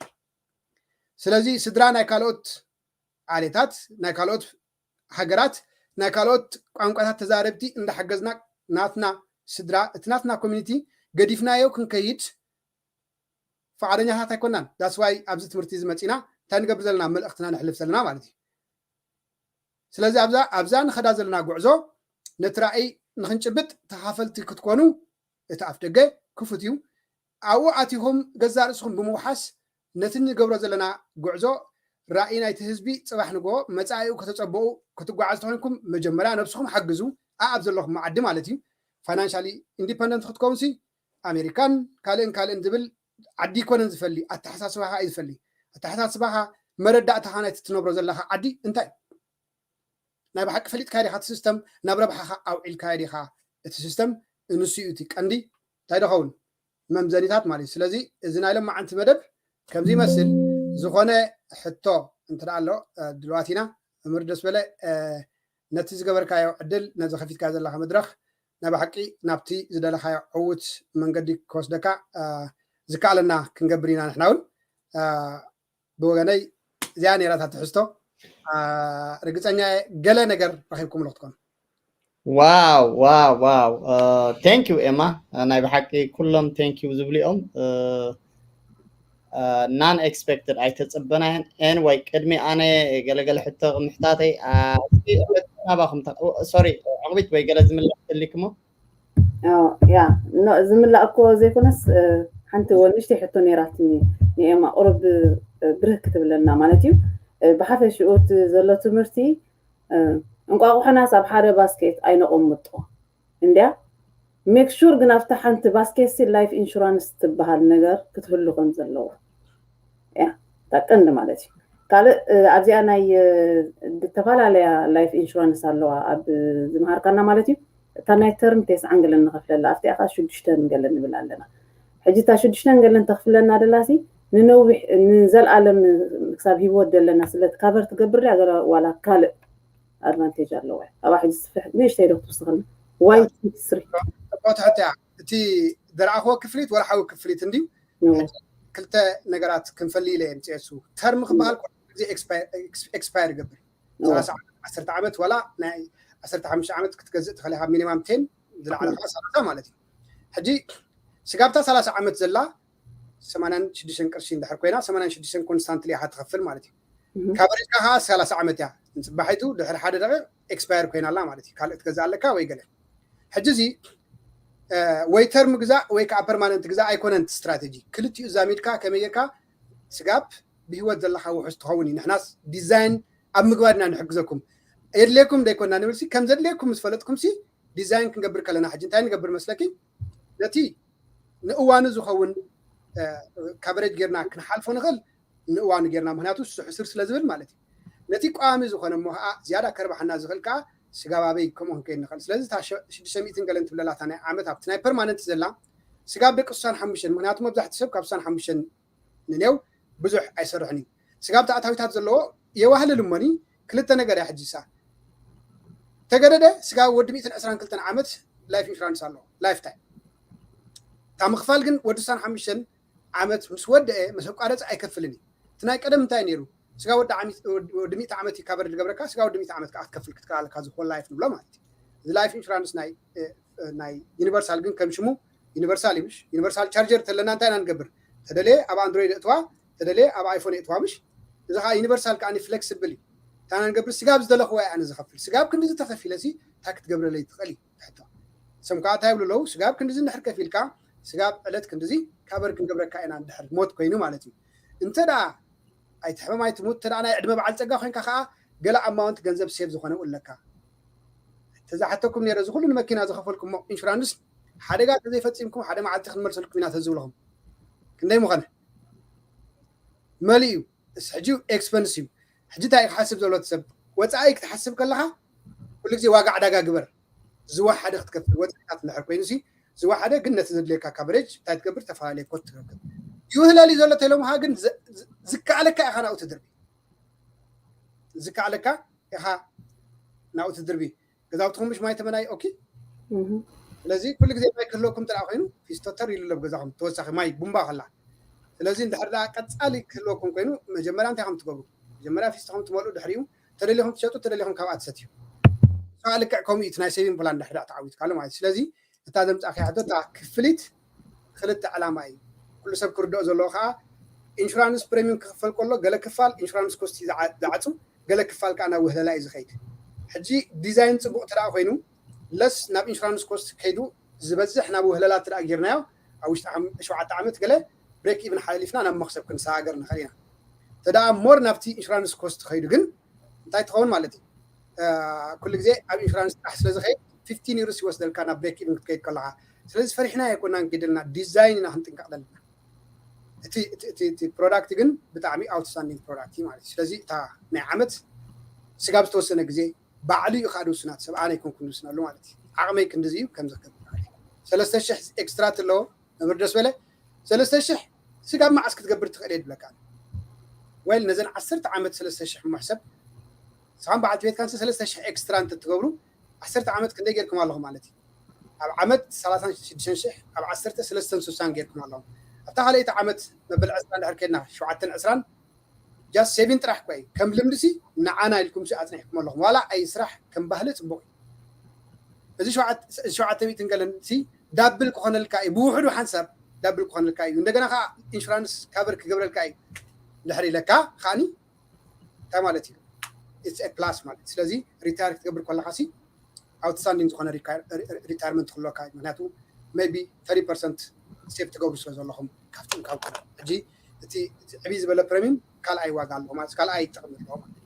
ስለዚ ስድራ ናይ ካልኦት ዓሌታት ናይ ካልኦት ሃገራት ናይ ካልኦት ቋንቋታት ተዛረብቲ እንዳሓገዝና ናትና ስድራ እቲ ናትና ኮሚኒቲ ገዲፍናዮ ክንከይድ ፈቃደኛታት ኣይኮናን። ዳስ ዋይ ኣብዚ ትምህርቲ እዚ መፂና እንታይ ንገብር ዘለና መልእክትና ነሕልፍ ዘለና ማለት እዩ። ስለዚ ኣብዛ ኣብዛ ንኸዳ ዘለና ጉዕዞ ነቲ ራእይ ንክንጭብጥ ተኻፈልቲ ክትኮኑ እቲ ኣፍ ደገ ክፉት እዩ። ኣብኡ ኣቲኹም ገዛእ ርእስኹም ብምውሓስ ነቲ ንገብሮ ዘለና ጉዕዞ ራእይ ናይቲ ህዝቢ ፅባሕ ንግሆ መፃኢኡ ከተፀበኡ ክትጓዓዝ ተኮይንኩም መጀመርያ ነብስኹም ሓግዙ። ኣኣብ ዘለኹም ዓዲ ማለት እዩ። ፋይናንሻሊ ኢንዲፐንደንት ክትከውንሲ ኣሜሪካን ካልእን ካልእን ዝብል ዓዲ ይኮነን ዝፈሊ ኣተሓሳስባኻ እዩ ዝፈሊ። ኣተሓሳስባኻ መረዳእታኻ ናይቲ ትነብሮ ዘለኻ ዓዲ እንታይ ናይ ብሓቂ ፈሊጥካዮ ዲኻ እቲ ሲስተም ናብ ረብሓኻ ኣውዒልካዮ ዲኻ እቲ ሲስተም ንሱ እዩ እቲ ቀንዲ እንታይ ዶ ኸውን መምዘኒታት ማለት እዩ። ስለዚ እዚ ናይ ሎማዓንቲ መደብ ከምዚ ይመስል። ዝኾነ ሕቶ እንተ ኣሎ ድልዋት ኢና መምህር ደስ በለ ነቲ ዝገበርካዮ ዕድል ነዚ ከፊትካዮ ዘለኻ መድረኽ ናይ ብሓቂ ናብቲ ዝደለኻዮ ዕዉት መንገዲ ክወስደካ ዝከኣለና ክንገብር ኢና። ንሕና እውን ብወገነይ እዚኣ ነይራታ ትሕዝቶ ርግፀኛ ገለ ነገር ረኪብኩም ኣለኩ ትኮኑ። ዋው ዋው ዋው thank you ኤማ ናይ ብሓቂ ኩሎም thank you ዝብሉ እዮም። Non expected ኣይተፀበናዮን። Anyway ቅድሚ ኣነ ገለገለ ሕቶ ምሕታተይ ናባኹም sorry ዕቕቢት ወይ ገለ ዝምላእ ተሊክሞ ያ ዝምላእ እኮ ዘይኮነስ ሓንቲ ወንሽቲ ሕቶ ነይራትኒ ንኤማ ቁሩብ ብርህ ክትብለና ማለት እዩ። ብሓፈሽኡ እቲ ዘሎ ትምህርቲ እንቋቑሖናስ ኣብ ሓደ ባስኬት ኣይነቐምጦ እንድያ make sure ግን ኣብታ ሓንቲ ባስኬት ሲ life insurance ትበሃል ነገር ክትህሉ ከም ዘለዋ ያ ቀንዲ ማለት እዩ። ካልእ ኣብዚኣ ናይ ዝተፈላለያ life insurance ኣለዋ ኣብ ዝምሃርካና ማለት እዩ። እታ ናይ term ቴስዓን ገለን ንኸፍለላ ኣብቲኣ ከዓ ሽዱሽተን ገለን ንብል ኣለና። ሕጂ እታ ሽዱሽተን ገለን ተኽፍለና ደላሲ ንነዊሕ ንዘለኣለም ክሳብ ሂወት ዘለና ስለ cover ትገብር ድያ ዋላ ካልእ advantage ኣለዋ? ኣባ ሕጂ ስፍሕ ንእሽተይ ዶ ክትውስኸልና ዋይ ስሪ ቦትሕት እያ እቲ ዝረኣኽዎ ክፍሊት ወርሓዊ ክፍሊት እንድዩ። ክልተ ነገራት ክንፈሊ ኢለ እየ ምፅኤሱ term ክበሃል ግዜ expire ይገብር ዓሰርተ ዓመት ዋላ ናይ ዓሰርተ ሓሙሽተ ዓመት ክትገዝእ ትኽእል ኢኻ ሚኒማም ቴን ዝለዓለ ከዓ ሰላሳ ማለት እዩ። ሕጂ ስጋብታ ሰላሳ ዓመት ዘላ ሰማንያን ሽዱሽተን ቅርሺ እንድሕር ኮይና ሰማንያን ሽዱሽተን ኮንስታንትሊ ኢኻ ትኸፍል ማለት እዩ። ካቨሬጅካ ከዓ ሰላሳ ዓመት እያ ፅባሒቱ ድሕሪ ሓደ ደቂቕ expire ኮይና ኣላ ማለት እዩ። ካልእ ትገዝእ ኣለካ ወይ ገለ ሕጂ እዚ ወይ term ግዛእ ወይ ከዓ permanent ግዛእ ኣይኮነን እቲ strategy ክልቲኡ ዛሚድካ ከመይ ጌርካ ስጋብ ብሂወት ዘለካ ውሑስ ትኸውን እዩ። ንሕናስ ዲዛይን ኣብ ምግባር ኢና ንሕግዘኩም። የድልየኩም ደይኮና ንብል ሲ ከም ዘድልየኩም ምስ ፈለጥኩም ሲ ዲዛይን ክንገብር ከለና ሕጂ እንታይ ንገብር መስለኪ ነቲ ንእዋኑ ዝኸውን coverage ጌርና ክንሓልፎ ንኽእል ንእዋኑ ጌርና ምክንያቱ ስሕስር ስለ ዝብል ማለት እዩ። ነቲ ቋሚ ዝኾነ እሞ ከዓ ዝያዳ ከርባሓና ዝኽእል ከዓ ስጋብ ኣበይ ከምኡ ክንከይድ ንኽእል። ስለዚ እታ ሽዱሽተ ሚእትን ገለን ትብለላታ ናይ ዓመት ኣብቲ ናይ permanent ዘላ ስጋብ ደቂ ስሳን ሓሙሽተን ምክንያቱ መብዛሕቲ ሰብ ካብ ስሳን ሓሙሽተን ንኔው ብዙሕ ኣይሰርሕን እዩ። ስጋብ ተኣታዊታት ዘለዎ የዋህልል እሞኒ ክልተ ነገር እያ ሕጂ ሳ ተገደደ ስጋብ ወዲ ሚእትን ዕስራን ክልተን ዓመት life insurance ኣሎ life time እታ ምኽፋል ግን ወዲ ስሳን ሓሙሽተን ዓመት ምስ ወደአ ምስ ኣቋረፀ ኣይከፍልን እዩ። እቲ ናይ ቀደም እንታይ ነይሩ? ስጋ ወዲ ሚእቲ ዓመት እዩ cover ዝገብረካ ስጋ ወዲ ሚእቲ ዓመት ከዓ ክትከፍል ክትከላለካ ዝኾን life ንብሎ ማለት እዩ። እዚ life insurance ናይ ናይ universal ግን ከም ሽሙ universal እዩ ምሽ universal charger ተለና እንታይ ኢና ንገብር? ተደለየ ኣብ Android እትዋ ተደለየ ኣብ iPhone እትዋ ምሽ እዚ ከዓ universal ከዓ flexible እዩ። እንታይ ኢና ንገብር? ስጋብ ዝደለኽዋ እያ ኣነ ዝኸፍል ስጋብ ክንዲ ዝተኸፊለ ሲ እንታይ ክትገብረለይ ትኽእል እዩ? ሕቶ ሰም ከዓ እንታይ ይብሉ ኣለዉ? ስጋብ ክንድዚ እንድሕር ከፊልካ ስጋብ ዕለት ክንድዚ cover ክንገብረካ ኢና እንድሕር ሞት ኮይኑ ማለት እዩ። እንተ ደኣ ኣይትሕመም ኣይትሙት እንተ ደኣ ናይ ዕድመ በዓል ፀጋ ኮይንካ ከዓ ገለ ኣማውንት ገንዘብ ሴቭ ዝኾነ ኣለካ። ተዛሓተኩም ነረ እዚ ኩሉ ንመኪና ዝኸፈልኩሞ ኢንሹራንስ ሓደጋ ተዘይፈፂምኩም ሓደ መዓልቲ ክንመልሰልኩም ኢና ተዝብለኹም ክንደይ ምኾነ? መሊኡ እዩ። ሕጂ ኤክስፐንስ እዩ። ሕጂ እንታይ ክሓስብ ዘሎ ሰብ ወፃኢ ክትሓስብ ከለካ ኩሉ ግዜ ዋጋ ዕዳጋ ግበር። ዝወሓደ ክትከፍል ወፃኢታት እንድሕር ኮይኑ ሲ ዝወሓደ ግን ነቲ ዘድልየካ ካቨሬጅ እንታይ ትገብር? ተፈላለየ ኮት ትረክብ። ይውህለል እዩ ዘሎ ተለምሃ ግን ዝከኣለካ ኢኻ ናብኡ ትድርቢ። ዝከኣለካ ኢኻ ናብኡ ትድርቢ። ገዛውትኹም ምሽ ማይ ተመናይ ኦኪ። ስለዚ ኩሉ ግዜ ማይ ክህልወኩም ጥራ ኮይኑ ፊስቶ ተር ይልሎ ገዛኹም ተወሳኺ ማይ ቡምባ ከላ። ስለዚ እንድሕር ደኣ ቀጻሊ ክህልወኩም ኮይኑ መጀመርያ እንታይ ከም ትገብሩ? መጀመርያ ፊስቶ ከም ትመልኡ ድሕሪኡ ተደሊኹም ትሸጡ ተደሊኹም ካብኣ ትሰትዩ። ሰብኣ ልክዕ ከምኡ እዩ እቲ ናይ ሴቪንግ ፕላን ድሕር ደኣ ተዓዊትካሉ ማለት እዩ። ስለዚ እታ ዘምጻእካ ሕቶ እታ ክፍሊት ክልተ ዕላማ እዩ። ኩሉ ሰብ ክርድኦ ዘለዎ ከዓ ኢንሹራንስ ፕሪሚየም ክኽፈል ከሎ ገለ ክፋል ኢንሹራንስ ኮስቲ ዝዓጹ ገለ ክፋል ከዓ ናብ ውህለላ እዩ ዝኸይድ። ሕጂ ዲዛይን ፅቡቅ ትደኣ ኮይኑ ለስ ናብ ኢንሹራንስ ኮስት ከይዱ ዝበዝሕ ናብ ውህለላ ትደኣ ጌርናዮ ኣብ ውሽጢ ሸውዓተ ዓመት ገለ ብሬክ ኢቭን ሓሊፍና ናብ መክሰብ ክንሰጋገር ንኽእል ኢና። ተደኣ ሞር ናብቲ ኢንሹራንስ ኮስት ከይዱ ግን እንታይ ትኸውን ማለት እዩ? ኩሉ ግዜ ኣብ ኢንሹራንስ ጥራሕ ስለ ዝኸይድ ፊፍቲን ይርስ ይወስደልካ ናብ ብሬክ ኢቭን ክትከይድ ከለካ። ስለዚ ፈሪሕና ኣይኮናን ግድልና ዲዛይን ኢና ክንጥንቀቕ ዘለና። እቲ ፕሮዳክት ግን ብጣዕሚ ኣውትስታንዲንግ ፕሮዳክት እዩ ማለት እዩ። ስለዚ እታ ናይ ዓመት ስጋብ ዝተወሰነ ግዜ ባዕሉ እዩ ከዓ ድውስናት ሰብ ኣነ ኣይኮንኩን ድውስነሉ ማለት እዩ። ዓቕመይ ክንድዚ እዩ ከምዚ ክገብር ማለት እዩ። ሰለስተ ሽሕ ኤክስትራ ትለዎ ነብር ደስ በለ ሰለስተ ሽሕ ስጋብ መዓስ ክትገብር ትኽእል እየ ድብለካ። ወይል ነዘን ዓሰርተ ዓመት ሰለስተ ሽሕ እሞ ሕሰብ ንስኻን በዓልቲ ቤትካን ሰለስተ ሽሕ ኤክስትራ እንተትገብሩ ዓሰርተ ዓመት ክንደይ ጌርኩም ኣለኹም ማለት እዩ። ኣብ ዓመት ሰላሳን ሽዱሽተን ሽሕ ኣብ ዓሰርተ ሰለስተን ስሳን ጌርኩም ኣለኹም። ኣብታ ካልኣይቲ ዓመት መበል ዕስራ እንድሕር ከድና ሸውዓተን ዕስራን ጃስት ሴቪን ጥራሕ እኳ እዩ ከም ልምዲ ሲ ንዓና ኢልኩም ሲ ኣፅኒሕኩም ኣለኹም ዋላ ኣይ ስራሕ ከም ባህሊ ፅቡቅ እዩ። እዚ ሸውዓተ ሚእትን ገለን ሲ ዳብል ክኾነልካ እዩ ብውሕዱ ሓንሳብ ዳብል ክኾነልካ እዩ። እንደገና ከዓ ኢንሹራንስ ካቨር ክገብረልካ እዩ። ድሕሪ ኢለካ ከዓኒ እንታይ ማለት እዩ? ፕላስ ማለት ስለዚ ሪታየር ክትገብር ከለካ ሲ ኣውትስታንዲንግ ዝኾነ ሪታየርመንት ክህልወካ እዩ። ምክንያቱ ሜይ ቢ ተርቲ ፐርሰንት ሴቭ ትገብሩ ስለ ዘለኹም ካብቶም ካብ ሕጂ እቲ ዕብይ ዝበለ ፕረሚየም ካልኣይ ዋጋ ኣለዎ ማለት ካልኣይ ጥቕሚ ኣለዎ ማለት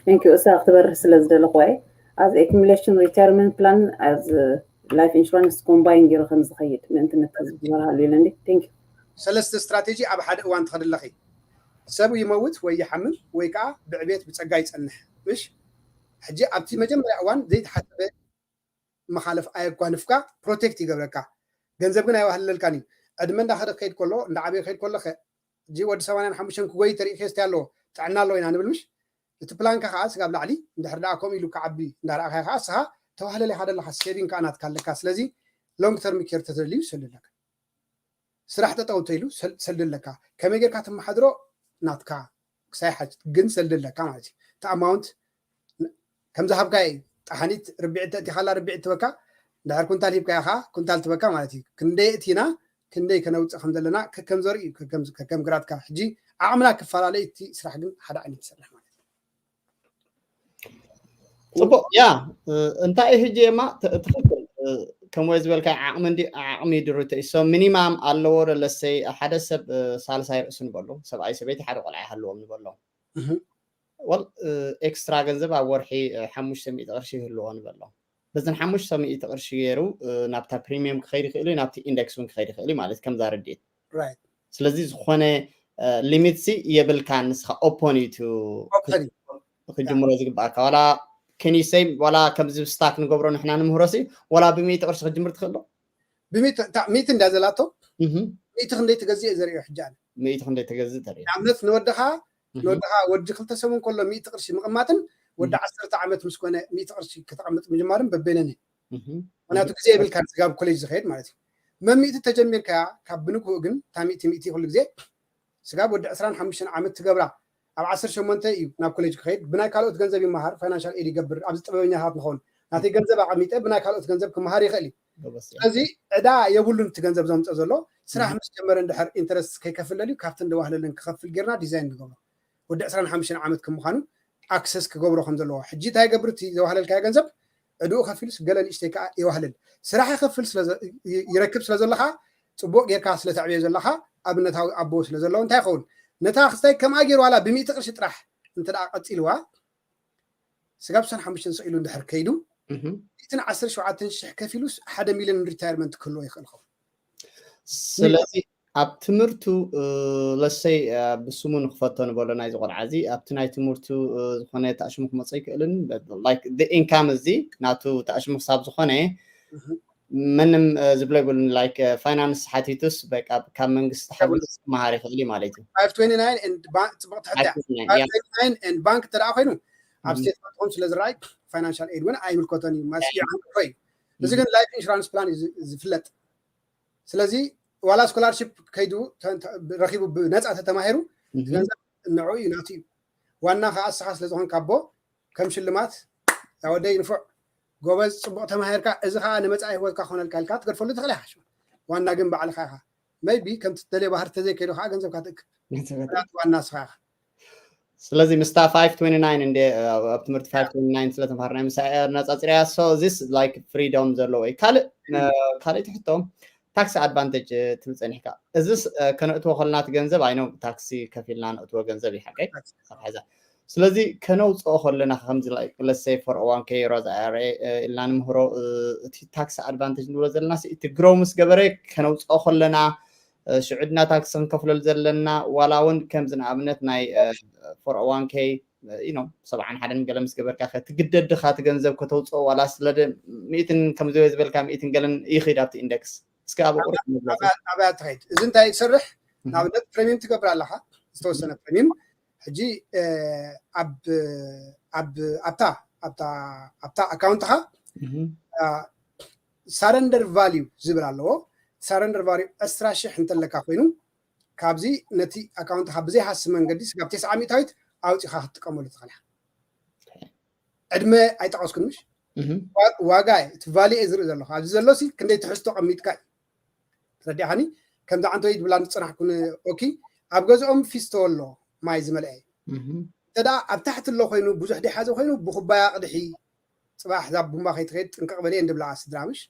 ቴንክ ዩ እሳ ክትበርህ ስለ ዝደለኹ እየ። ኣዝ ኤኩሙሌሽን ሪታየርመንት ፕላን ኣዝ ላይፍ ኢንሹራንስ ኮምባይን ገይሩ ከም ዝኸይድ ምእንትነት ዝመርሃሉ ኢለ እንዲ ቴንክ ዩ ሰለስተ ስትራቴጂ ኣብ ሓደ እዋን ትኸድ ኣለኺ። ሰብ ይመውት ወይ ይሓምም ወይ ከዓ ብዕቤት ብፀጋ ይፀንሕ ምሽ ሕጂ ኣብቲ መጀመርያ እዋን ዘይተሓሰበ መሓለፍ ኣየጓንፍካ ፕሮቴክት ይገብረካ። ገንዘብ ግን ኣይዋህለልካን እዩ። ዕድመ እንዳኸደ ክኸይድ ከሎ እንዳዓበየ ክኸይድ ከሎ ሕጂ ወዲ ሰማንያን ሓሙሽተን ክጎይ ተርኢ ኬስቲ ኣለዎ ጥዕና ኣለዎ ኢና ንብል ምሽ እቲ ፕላንካ ከዓ ስጋብ ላዕሊ እንድሕር ደኣ ከምኡ ኢሉ ክዓቢ እንዳረኣኻዮ ከዓ እስኻ ተዋህለል ኢኻ ደለካ ሴቪንግ ከዓ ናትካ ኣለካ። ስለዚ ሎንግ ተርም ኬር ተተደልዩ ሰልድ ኣለካ። ስራሕ ጠጠው እንተኢሉ ሰልድ ኣለካ። ከመይ ጌርካ ትመሓድሮ ናትካ ክሳይ ሓጅ ግን ሰልድ ኣለካ ማለት እዩ። እቲ ኣማውንት ከም ዝሃብካዮ እዩ። ጠሓኒት ርብዒ ተእቲኻላ ርብዒ ትበካ እንድሕር ኩንታል ሂብካዮ ከዓ ኩንታል ትበካ ማለት እዩ። ክንደይ እቲና ክንደይ ከነውፅእ ከም ዘለና ከከም ዘርኢ እዩ። ከከም- ከከም ግራትካ ሕጂ ዓቕምና ክፈላለ እዩ። እቲ ስራሕ ግን ሓደ ዓይነት ይሰርሕ ማለት እዩ። ፅቡቅ ያ እንታይ እዩ ህጂ የማ ትኽክል ከምወይ ዝበልካ ዓቕሚ እንዲ ዓቕሚ ድርቶ እዩ። ሶ ሚኒማም ኣለዎ ዶ ለሰይ ሓደ ሰብ ሳልሳይ ርእሱ ንበሎ ሰብኣይ ሰበይቲ ሓደ ቆልዓ ይሃልዎም ንበሎ ወል ኤክስትራ ገንዘብ ኣብ ወርሒ ሓሙሽተ ሚእቲ ቅርሺ ይህልዎ ንበሎ በዘን ሓሙሽተ ሚእቲ ቅርሺ ገይሩ ናብታ ፕሪሚየም ክኸይድ ይኽእል እዩ ናብቲ ኢንደክስ እውን ክኸይድ ይኽእል እዩ ማለት ከምዛ ርድኢት ስለዚ ዝኾነ ሊሚት ሲ የብልካ ንስኻ ኦፖን እዩ ክጅምሮ ዝግባኣካ ዋላ ከኒሰይ ዋላ ከምዚ ስታክ ንገብሮ ንሕና ንምህሮ ሲ ዋላ ብሚእቲ ቅርሺ ክጅምር ትኽእል ዶ ሚእቲ እንዳ ዘላቶ ሚእቲ ክንደይ ትገዝእ ዘርእዮ ሕጂ ኣነ ሚእቲ ክንደይ ትገዝእ ተርኢ ንኣብነት ንወድኻ ንወድኻ ወዲ ክልተ ሰሙን ከሎ ሚእቲ ቅርሺ ምቕማጥን ወዲ ዓሰርተ ዓመት ምስ ኮነ ሚእቲ ቅርሺ ከተቐምጥ ምጅማርን በበይነን ምክንያቱ ግዜ የብልካ ስጋብ ኮሌጅ ዝኸየድ ማለት እዩ መሚእቲ ተጀሚርካያ ካብ ብንግኡ ግን እታ ሚእቲ ሚእቲ ኩሉ ግዜ ስጋብ ወዲ ዕስራን ሓሙሽተን ዓመት ትገብራ ኣብ ዓሰርተ ሸሞንተ እዩ ናብ ኮሌጅ ክኸይድ ብናይ ካልኦት ገንዘብ ይመሃር ፋይናንሻል ኤድ ይገብር ኣብዚ ጥበበኛታት ንኸውን ናተይ ገንዘብ ኣቐሚጠ ብናይ ካልኦት ገንዘብ ክመሃር ይኽእል እዩ ስለዚ ዕዳ የብሉን እቲ ገንዘብ ዘምፀ ዘሎ ስራሕ ምስ ጀመረ እንድሕር ኢንተረስት ከይከፍለል እዩ ካብቲ እንደዋህለልን ክኸፍል ጌርና ዲዛይን ንገብሮ ወዲ ዕስራን ሓሙሽተን ዓመት ከም ምዃኑ ኣክሰስ ክገብሮ ከም ዘለዎ ሕጂ እንታይ ገብር እቲ ዘዋህለልካዮ ገንዘብ ዕድኡ ከፊሉስ ገለ ንእሽተይ ከዓ የዋህልል ስራሕ ይኸፍል ይረክብ ስለ ዘለካ ፅቡቅ ጌርካ ስለተዕብዮ ዘለካ ኣብነታዊ ኣቦ ስለ ዘለዎ እንታይ ይኸውን ነታ ክስታይ ከምኣ ገይሩ ዋላ ብሚእቲ ቅርሺ ጥራሕ እንተ ደኣ ቀጺልዋ ስጋብ ሰን ሓሙሽተን ስቕ ኢሉ እንድሕር ከይዱ እትን ዓሰርተ ሸውዓተን ሽሕ ከፊሉስ ሓደ ሚልዮን ሪታየርመንት ክህልዎ ይኽእል ኸውን። ስለዚ ኣብ ትምህርቱ ለሰይ ብስሙ ንክፈቶ ንበሎ ናይዚ ቆልዓ እዚ ኣብቲ ናይ ትምህርቱ ዝኾነ ተኣሽሙ ክመፀ ይክእልን ኢንካም እዚ ናቱ ተኣሽሙ ክሳብ ዝኾነ ምንም ዝብሎ ይብሉን ላይክ ፋይናንስ ሓቲቱስ በቃ ካብ መንግስቲ ሓገዝ ክመሃር ይኽእል እዩ ማለት እዩ። ፋይቭ ትዌንቲ ናይን ኤንድ ባንክ ጽቡቕ ትሕትያ ፋይቭ ትዌንቲ ናይን ኤንድ ባንክ እንተ ደኣ ኮይኑ ኣብ ስቴት ኮንትሮል ስለ ዝረኣይ ፋይናንሻል ኤድ እውን ኣይምልከቶን እዩ። ማስኪ ዓንኮ እዩ። እዚ ግን ላይፍ ኢንሹራንስ ፕላን እዩ ዝፍለጥ። ስለዚ ዋላ ስኮላርሽፕ ከይዱ ረኺቡ ብነፃ ተተማሂሩ ገንዘብ ንዑ እዩ ናቱ እዩ። ዋና ከዓ እስኻ ስለ ዝኾንካ ኣቦ ከም ሽልማት ያወደይ ንፉዕ ጎበዝ ፅቡቅ ተማሂርካ እዚ ከዓ ንመፃኢ ህይወትካ ክኾነልካ ኢልካ ትገድፈሉ ትኽእል ኢኻ። ዋና ግን ባዕልኻ ኢኻ። መይቢ ከምቲ ትደልዮ ባህሪ ተዘይከይዱ ከዓ ገንዘብካ ትእክብ። ዋና እስኻ ኢኻ። ስለዚ ምስታ ፋይቭ ትዌንቲ ናይን እንደ ኣብ ትምህርቲ ፋይቭ ትዌንቲ ናይን ስለ ተምሃርና ምሳይ ኣነጻጽርያ so this like freedom ዘለዎ እዩ። ካልእ ካልእ ትሕቶ ታክሲ ኣድቫንቴጅ ትብል ጸኒሕካ። እዚስ ከነእትዎ ከለና እቲ ገንዘብ ኣይኖ ታክሲ ከፊልና ነእትዎ ገንዘብ እዩ ሓቀይ ኣብ ሓዛ ስለዚ ከነውፅኦ ከለና ከምዚ like let's say for one k Roth IRA ኢልና ንምህሮ እቲ ታክሲ ኣድቫንቴጅ ንብሎ ዘለና እቲ ግሮው ምስ ገበረ ከነውፅኦ ከለና ሽዑ ድና ታክሲ ክንከፍለሉ ዘለና ዋላ እውን ከምዚ ንኣብነት ናይ for one k you know ሰብዓን ሓደን ገለ ምስ ገበርካ ትግደድ ድኻ እቲ ገንዘብ ከተውፅኦ ዋላ ስለ ሚእትን ከምዚ ዝበልካ ሚእትን ገለን ይኽድ ኣብቲ ኢንደክስ እስከ ኣብ ቁርብ ኣብያ ትኸይድ እዚ እንታይ ትሰርሕ ንኣብነት ፕሪሚየም ትገብር ኣለኻ ዝተወሰነ ፕሪሚየም ሕጂ ኣብ ኣብታ ኣብታ ኣብታ ኣካውንትኻ surrender value ዝብል ኣለዎ። Surrender value ዕስራ ሽሕ እንተለካ ኮይኑ ካብዚ ነቲ ኣካውንትኻ ብዘይሃሲ መንገዲ ስጋብ ተስዓ ሚእታዊት ኣውፂኻ ክትጥቀመሉ ትኽእል። ዕድመ ኣይጠቐስኩን ምሽ ዋጋ እቲ ቫሊ ዝርኢ ዘለኹ ኣብዚ ዘሎ ክንደይ ትሕዝቶ ቀሚጥካ እዩ ተረዲኻኒ። ከምዚ ዓንተወይ ድብላ ዝፅናሕኩን ኦኪ ኣብ ገዝኦም ፊስቶ ኣሎ ማይ ዝመልአ እንተ ኣብ ታሕቲ ኣሎ ኮይኑ ብዙሕ ደይሓዘ ኮይኑ ብኩባያ ቅድሒ ፅባሕ ዛ ቡምባ ከይትኸይድ ጥንቅቕ በለ እየን ድብላ ስድራ ምሽ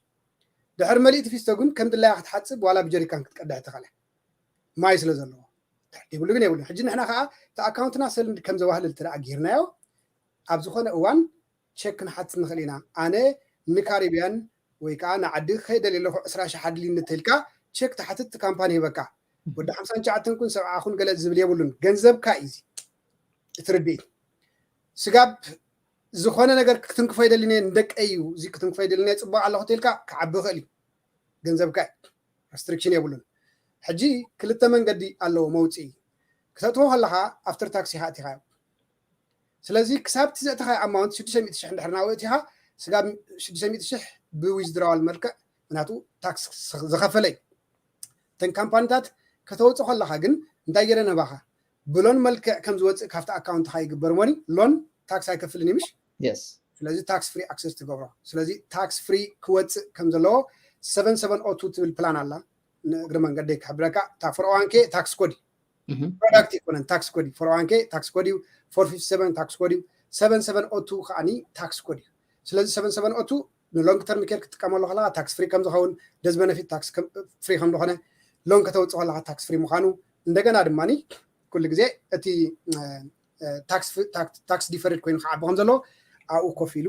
ድሕር መሊእቲ ፊስቶ ግን ከም ድላያ ክትሓፅብ ዋላ ብጀሪካን ክትቀድሕ ትኽእለ ማይ ስለ ዘለዎ ይብሉ ግን የብሉ ሕጂ ንሕና ከዓ እቲ ኣካውንትና ሰል ከም ዘዋህልል ትደኣ ጌርናዮ ኣብ ዝኾነ እዋን ቸክ ክንሓትት ንኽእል ኢና ኣነ ንካሪብያን ወይ ከዓ ንዓዲ ከይደል ኣለኹ ዕስራ ሺሕ ኣድልኒ ተልካ ቸክ ትሓትት ካምፓኒ ይበካ ወዲ ሓምሳን ትሽዓተን ኩን ሰብዓ ኩን ገለ ዝብል የብሉን ገንዘብካ እዩ እቲ ርድኢት ስጋብ ዝኾነ ነገር ክትንክፎ ይደልን እየ ንደቀይ እዩ እዚ ክትንክፎ ይደልን እየ ፅቡቅ ኣለኹ ተልካ ክዓቢ ይኽእል እዩ ገንዘብካ እዩ ረስትሪክሽን የብሉን ሕጂ ክልተ መንገዲ ኣለዎ መውፅኢ ክተእትዎ ከለካ ኣፍተር ታክሲ ኢካ ኣቲካዮ ስለዚ ክሳብ እቲ ዘእተካዮ ኣማውንት ሽዱሽተ ሚእቲ ሽሕ እንድሕር ናብኡ ኣእቲኻ ስጋብ ሽዱሽተ ሚእቲ ሽሕ ብዊዝድራዋል መልክዕ ምክንያቱ ታክስ ዝኸፈለ እዩ እተን ካምፓኒታት ከተውፅእ ከለካ ግን እንታይ ገይረን ህባካ ብሎን መልክዕ ከም ዝወፅእ ካብቲ ኣካውንትካ ይግበር ሞኒ ሎን ታክስ ኣይከፍልን ይምሽ ስለዚ ታክስ ፍሪ ኣክሰስ ትገብሮ ስለዚ ታክስ ፍሪ ክወፅእ ከም ዘለዎ ሰቨን ሰቨን ኦ ቱ ትብል ፕላን ኣላ ንእግሪ መንገደይ ክሕብረካ እታ ፎር ኦ ዋን ኬ ታክስ ኮድ እዩ ፕሮዳክት ይኮነን ታክስ ኮድ እዩ ፎር ኦ ዋን ኬ ታክስ ኮድ እዩ ፎር ፊፍቲ ሰቨን ታክስ ኮድ እዩ ሰቨን ሰቨን ኦ ቱ ከዓኒ ታክስ ኮድ እዩ ስለዚ ሰቨን ሰቨን ኦ ቱ ንሎንግ ተርም ኬር ክትጥቀመሉ ከለካ ታክስ ፍሪ ከም ዝኸውን ደዝ በነፊት ታክስ ፍሪ ከም ዝኾነ ሎን ከተውፅእ ከለካ ታክስ ፍሪ ምዃኑ እንደገና ድማ ኩሉ ግዜ እቲ ታክስ ዲፈርድ ኮይኑ ክዓቢ ከም ዘለዎ ኣብኡ ኮፍ ኢሉ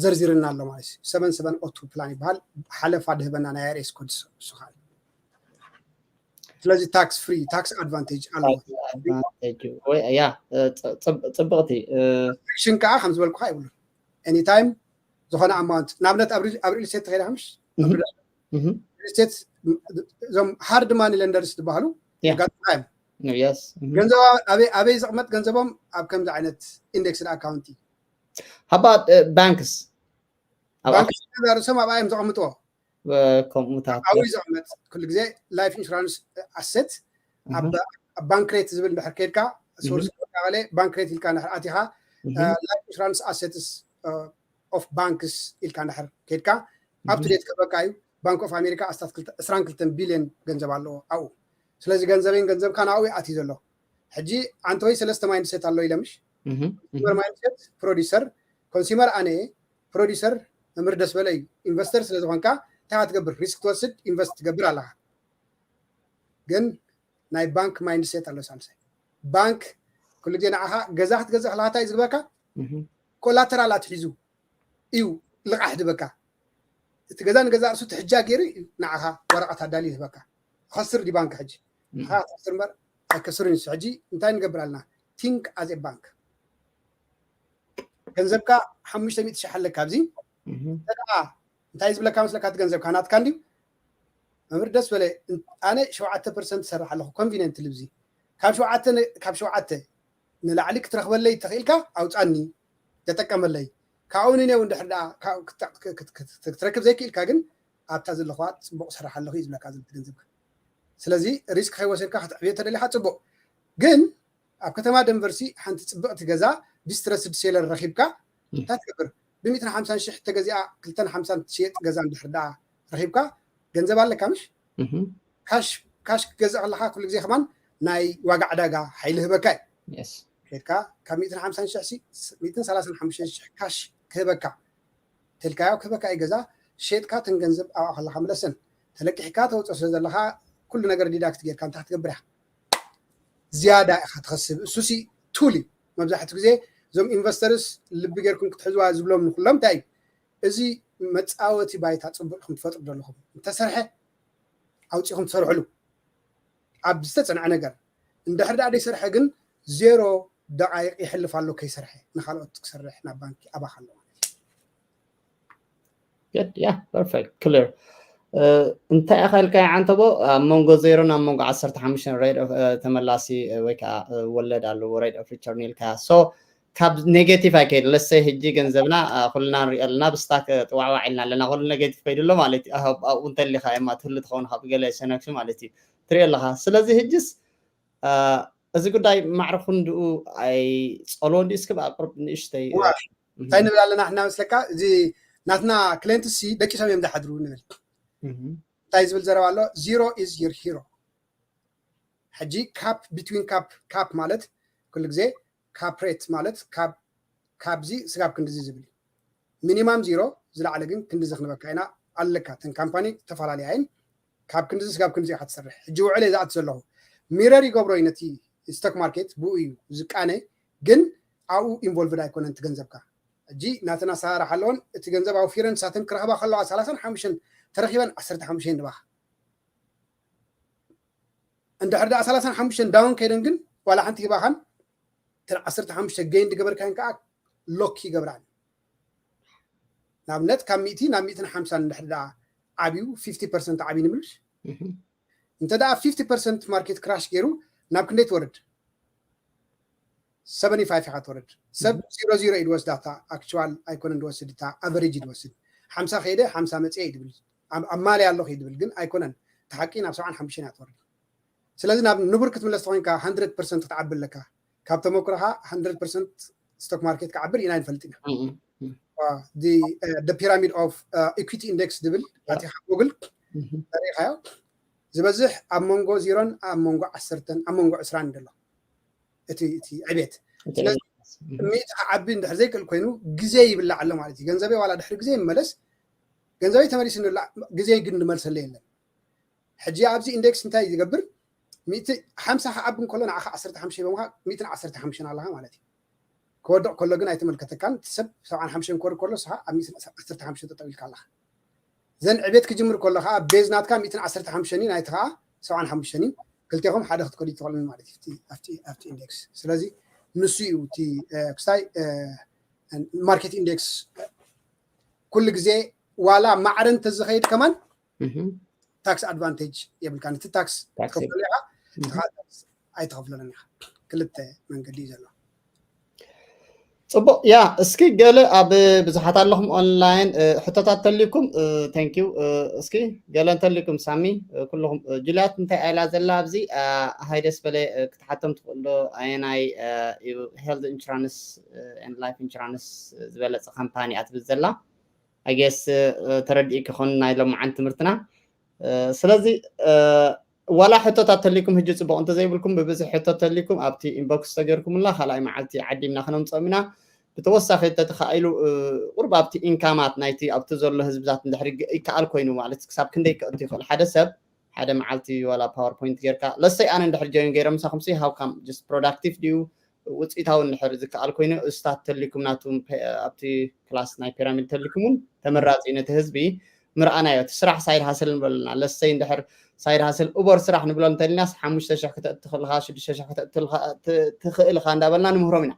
ዘርዚርና ኣሎ ማለት እዩ ሰቨን ሰቨን ኦ ቱ ፕላን ይበሃል ሓለፋ ድህበና ናይ ኣርኤስ ኮድ ስኻል ስለዚ ታክስ ፍሪ ታክስ ኣድቫንቴጅ ኣለዎ ያ ፅብቕቲ ሽን ከዓ ከም ዝበልኩካ ይብሉ ኤኒታይም ዝኾነ ኣማውንት ንኣብነት ኣብ ሪል ስቴት ተኸይዳ ምሽ ስቴት እዞም ሃርድ ማኒ ለንደርስ ዝበሃሉ ጋጥም እዮም ገንዘብ ኣበይ ዘቕመጥ ገንዘቦም ኣብ ከምዚ ዓይነት ኢንደክስድ ኣካውንቲ ሃባ ባንክስ ባንክስ ርእሶም ኣብኣ እዮም ዘቐምጥዎ ከምኡታት ኣብኡ ዘቕመጥ ኩሉ ግዜ ላይፍ ኢንሹራንስ ኣሰት ኣብ ባንክሬት ዝብል ድሕር ከድካ ሶርስ ካለ ባንክሬት ኢልካ ድሕር ኣቲኻ ላይፍ ኢንሹራንስ ኣሰትስ ኦፍ ባንክስ ኢልካ ድሕር ከድካ ኣብ ቱዴት ክህበካ እዩ ባንክ ኦፍ ኣሜሪካ ኣስታት ዕስራን ክልተን ቢልዮን ገንዘብ ኣለዎ ኣብኡ ስለዚ ገንዘበይን ገንዘብካ ናብኡ ኣትዩ ዘሎ ሕጂ ዓንተወይ ሰለስተ ማይንድሴት ኣሎ ኢለምሽ ኮንሱመር ማይንድሴት ፕሮዲሰር ኮንሱመር ኣነ ፕሮዲሰር መምህር ደስ በለ እዩ ኢንቨስተር ስለ ዝኾንካ እንታይ ትገብር ሪስክ ትወስድ ኢንቨስት ትገብር ኣለካ ግን ናይ ባንክ ማይንድሴት ኣሎ ሳልሳይ ባንክ ኩሉ ግዜ ንዓኻ ገዛ ክትገዝእ ከለካ እንታይ እዩ ዝግበካ? ኮላተራል ኣትሒዙ እዩ ልቓሕ ድበካ። እቲ ገዛ ንገዛ ርእሱ ትሕጃ ገይሩ እዩ ንዓኻ ወረቐት ኣዳልዩ ይህበካ። ከስር ዲ ባንክ ሕጂ ንዓኻ ከስር እምበር ኣይከስርን እዩ። ሕጂ እንታይ ንገብር ኣለና? ቲንክ ኣዜ ባንክ። ገንዘብካ ሓሙሽተ ሚእቲ ሽሕ ኣለካ ኣብዚ። እንታይ ዝብለካ መስለካ? እቲ ገንዘብካ ናትካ እንድዩ። መምህር ደስ በለ፣ ኣነ ሸውዓተ ፐርሰንት እሰርሕ ኣለኹ ኮንቪኒንት ልብዚ። ካብ ሸውዓተ ካብ ሸውዓተ ንላዕሊ ክትረኽበለይ ተኽኢልካ ኣውፃኒ፣ ተጠቀመለይ። ካብኡ ንኔው እንድሕር ደኣ ክትረክብ ዘይክኢልካ ግን ኣብታ ዘለኹዋ ፅቡቕ ሰርሕ ኣለኹ እዩ ዝብለካ ዘሎ ገንዘብካ። ስለዚ ሪስክ ከይወሰድካ ክትዕብዮ ተደሊኻ ፅቡቕ። ግን ኣብ ከተማ ደንቨርሲ ሓንቲ ፅብቕቲ ገዛ ዲስትረስድ ሴለር ረኺብካ እንታይ ትገብር? ብሚእትን ሓምሳን ሽሕ ተገዚኣ ክልተን ሓምሳን ትሽየጥ ገዛ እንድሕር ደኣ ረኺብካ ገንዘብ ኣለካ ምሽ? ካሽ ካሽ ክትገዝእ ከለካ ኩሉ ግዜ ከማን ናይ ዋጋ ዕዳጋ ሓይሊ ህበካ እዩ። ኬድካ ካብ ሚእትን ሓምሳን ሽሕ ሲ ሚእትን ሰላሳን ሓሙሽተን ሽሕ ካሽ ክህበካ ተልካዮ ክህበካ እዩ ገዛ። ሸጥካ ተን ገንዘብ ኣብኣ ከለካ ምለሰን። ተለቂሕካ ተውፅኦ ስለ ዘለካ ኩሉ ነገር ዲዳክት ጌርካ እንታይ ክትገብር ኢኻ? ዝያዳ ኢኻ ትኸስብ። እሱሲ ቱል እዩ። መብዛሕትኡ ግዜ እዞም ኢንቨስተርስ ልቢ ጌርኩም ክትሕዝዋ ዝብሎም ንኩሎም እንታይ እዩ? እዚ መፃወቲ ባይታ ፅቡቅ ኢኹም ትፈጥሩ ዘለኹም። እንተሰርሐ ኣውፂኹም ትሰርሕሉ ኣብ ዝተፀንዐ ነገር። እንድሕር ደኣ ደይሰርሐ ግን ዜሮ ደቃይቅ ይሕልፍ ኣሎ ከይሰርሐ፣ ንካልኦት ክሰርሕ ናብ ባንኪ ኣባኻ ኣሎ ማለት እዩ። Good, yeah, perfect, clear. እንታይ ኢኻ ኢልካዮ ዓንተቦ? ኣብ መንጎ ዜሮን ኣብ መንጎ ዓሰርተ ሓሙሽተን rate of ተመላሲ ወይ ከዓ ወለድ ኣለዎ rate of return ኢልካ። So ካብ ኔጌቲቭ ኣይከይድ። ለሰይ ሕጂ ገንዘብና ኩልና ንሪኦ ኣለና፣ ብስታክ ጥዋዕዋዕ ኢልና ኣለና። ኩሉ ኔጌቲቭ ከይዱ ኣሎ ማለት እዩ። ኣብኡ እንተሊኻ እማ ትህሉ ትኸውን ካብ ገለ ሸነክሲ ማለት እዩ ትሪኦ ኣለኻ። ስለዚ ሕጅስ እዚ ጉዳይ ማዕረ ክንድኡ ኣይፀልዎ እንዲ እስኪ ብኣቅርብ ንእሽተይ እንታይ ንብል ኣለና ሕና መስለካ? እዚ ናትና ክሌንትሲ ደቂሶም እዮም ዝሓድሩ ንብል። እንታይ ዝብል ዘረባ ኣሎ? Zero is your hero። ሕጂ ካፕ ቢትዊን ካፕ ካፕ ማለት ኩሉ ግዜ ካፕ ሬት ማለት ካብ ካብዚ ስጋብ ክንድዚ ዝብል ሚኒማም ዚሮ ዝለዓለ ግን ክንድዚ ክንበካ ኢና ኣለካ። እተን ካምፓኒ ዝተፈላለያ እየን። ካብ ክንድዚ ስጋብ ክንድዚ ኢኻ ትሰርሕ። ሕጂ ውዕለ ዝኣት ዘለኹ ሚረር ይገብሮ እዩ ነቲ ስቶክ ማርኬት ብኡ እዩ ዝቃነ፣ ግን ኣብኡ ኢንቮልቭድ ኣይኮነን እቲ ገንዘብካ። ሕጂ ናተን ኣሰራርሓ ኣለዎን እቲ ገንዘብ ኣውፊረን ንሳተን ክረኽባ ከለዋ ሰላሳን ሓሙሽተን ተረኺበን ዓሰርተ ሓሙሽተ ንባኻ እንድሕር ደኣ ሰላሳን ሓሙሽተን ዳውን ከይደን ግን ዋላ ሓንቲ ሂባኻን ተን ዓሰርተ ሓሙሽተ ገይን ዝገበርካን ከዓ ሎክ ይገብራን። ንኣብነት ካብ ሚእቲ ናብ ሚእትን ሓምሳን እንድሕር ደኣ ዓብዩ ፊፍቲ ፐርሰንት ዓብዩ ንምልሽ እንተ ደኣ ፊፍቲ ፐርሰንት ማርኬት ክራሽ ገይሩ ናብ ክንደይ ትወርድ? ሰቨንቲ ፋይቭ ኢኻ ትወርድ። ሰብ ዚሮ ዚሮ እዩ ድወስዳ እታ ኣክቹዋል ኣይኮነን ድወስድ እታ ኣቨሬጅ ድወስድ። ሓምሳ ከይደ ሓምሳ መፅየ እዩ ድብል ኣብ ማልያ ኣለኹ እዩ ድብል ግን ኣይኮነን ተሓቂ ናብ ሰብዓን ሓሙሽተን እያ ትወርድ። ስለዚ ናብ ንቡር ክትምለስ ተኮይንካ ሃንድረድ ፐርሰንት ክትዓቢ ኣለካ። ካብ ተመክሮኻ ሃንድረድ ፐርሰንት ስቶክ ማርኬት ክዓቢ ርኢና ኣይንፈልጥ ኢና። ፒራሚድ ኦፍ ኢኩቲ ኢንዴክስ ድብል ኣቲኻ ጉግል ሪኢኻዮ ዝበዝሕ ኣብ መንጎ ዚሮን ኣብ መንጎ ዓሰርተን ኣብ መንጎ ዕስራን ደሎ እቲ ዕቤት። ስለዚ ሚእቲ ክዓቢ እንድሕር ዘይክእል ኮይኑ ግዜ ይብላዕ ኣሎ ማለት እዩ። ገንዘበይ ዋላ ድሕሪ ግዜ ይመለስ ገንዘበይ ተመሊሱ ንላ ግዜ ግን ንመልሰለ የለን። ሕጂ ኣብዚ ኢንዴክስ እንታይ ዝገብር? ሚእቲ ሓምሳ ክዓቢ እንከሎ ንዓኻ ዓሰርተ ሓሙሽተ በምኻ ሚእትን ዓሰርተ ሓሙሽተን ኣለኻ ማለት እዩ። ክወድቕ ከሎ ግን ኣይተመልከተካን። እቲ ሰብ ሰብዓን ሓሙሽተን ክወርድ ከሎ ንስኻ ኣብ ሚእትን ዓሰርተ ሓሙሽተ ጠጠው ኢልካ ኣለኻ። ዘን ዕቤት ክጅምር ከሎ ከዓ ቤዝ ናትካ ሚእትን ዓሰርተ ሓሙሽተን እዩ፣ ናይቲ ከዓ ሰብዓን ሓሙሽተን እዩ። ክልቴኹም ሓደ ክትከዱ ትኽእሉን ማለት እዩ ኣብቲ ኢንዴክስ። ስለዚ ንሱ እዩ እቲ ክስታይ ማርኬት ኢንዴክስ ኩሉ ግዜ ዋላ ማዕረ እንተዝኸይድ ከማን ታክስ ኣድቫንቴጅ የብልካ። ነቲ ታክስ ትከፍሎ ኢኻ ኣይትኸፍለለን ኢኻ። ክልተ መንገዲ እዩ ዘሎ። ፅቡቅ ያ እስኪ ገለ ኣብ ብዙሓት ኣለኹም ኦንላይን ሕቶታት ተልኩም። Thank you እስኪ ገለ እንተልኩም ሳሚ ኩልኹም ጁልያት እንታይ ኣይላ ዘላ ኣብዚ ሃይ ደስ በለ ክትሓቶም ትኽእሉ ዶ ኣየናይ health insurance and life insurance ዝበለፀ ካምፓኒ እያ ትብል ዘላ። I guess ተረዲኡ ክኾን ናይ ሎምዓንቲ ትምህርትና። ስለዚ ዋላ ሕቶታት ተሊኩም ህጂ ፅቡቅ እንተዘይብልኩም ብብዝሕ ሕቶ ተሊኩም ኣብቲ ኢንቦክስ ተገርኩምላ ካልኣይ መዓልቲ ዓዲምና ክነምፀም ኢና። ብተወሳኺ ተተኻኢሉ ቁርብ ኣብቲ ኢንካማት ናይቲ ኣብቲ ዘሎ ህዝብታት እንድሕር ይከኣል ኮይኑ ማለት ክሳብ ክንደይ ክእቱ ይኽእል ሓደ ሰብ ሓደ መዓልቲ ዋላ ፓወርፖይንት ጌርካ ለሰይ ኣነ እንድሕር ጆይን ገይረ ምሳኹም ሲ ሃው ካም ፕሮዳክቲቭ ድዩ ውፅኢታዊ እንድሕር ዝከኣል ኮይኑ፣ እስታት ተልይኩም ናቱ ኣብቲ ክላስ ናይ ፒራሚድ ተልይኩም እውን ተመራፂ እዩ። ነቲ ህዝቢ ምርኣናዮ፣ እቲ ስራሕ ሳይድ ሃስል ንበለና። ለሰይ እንድሕር ሳይድ ሃስል ኡበር ስራሕ ንብሎ እንተልናስ ሓሙሽተ ሽሕ ክተእቲ ከለካ ሽዱሽተ ሽሕ ክተእቲ ትኽእል ኢካ እንዳበልና ንምህሮም ኢና።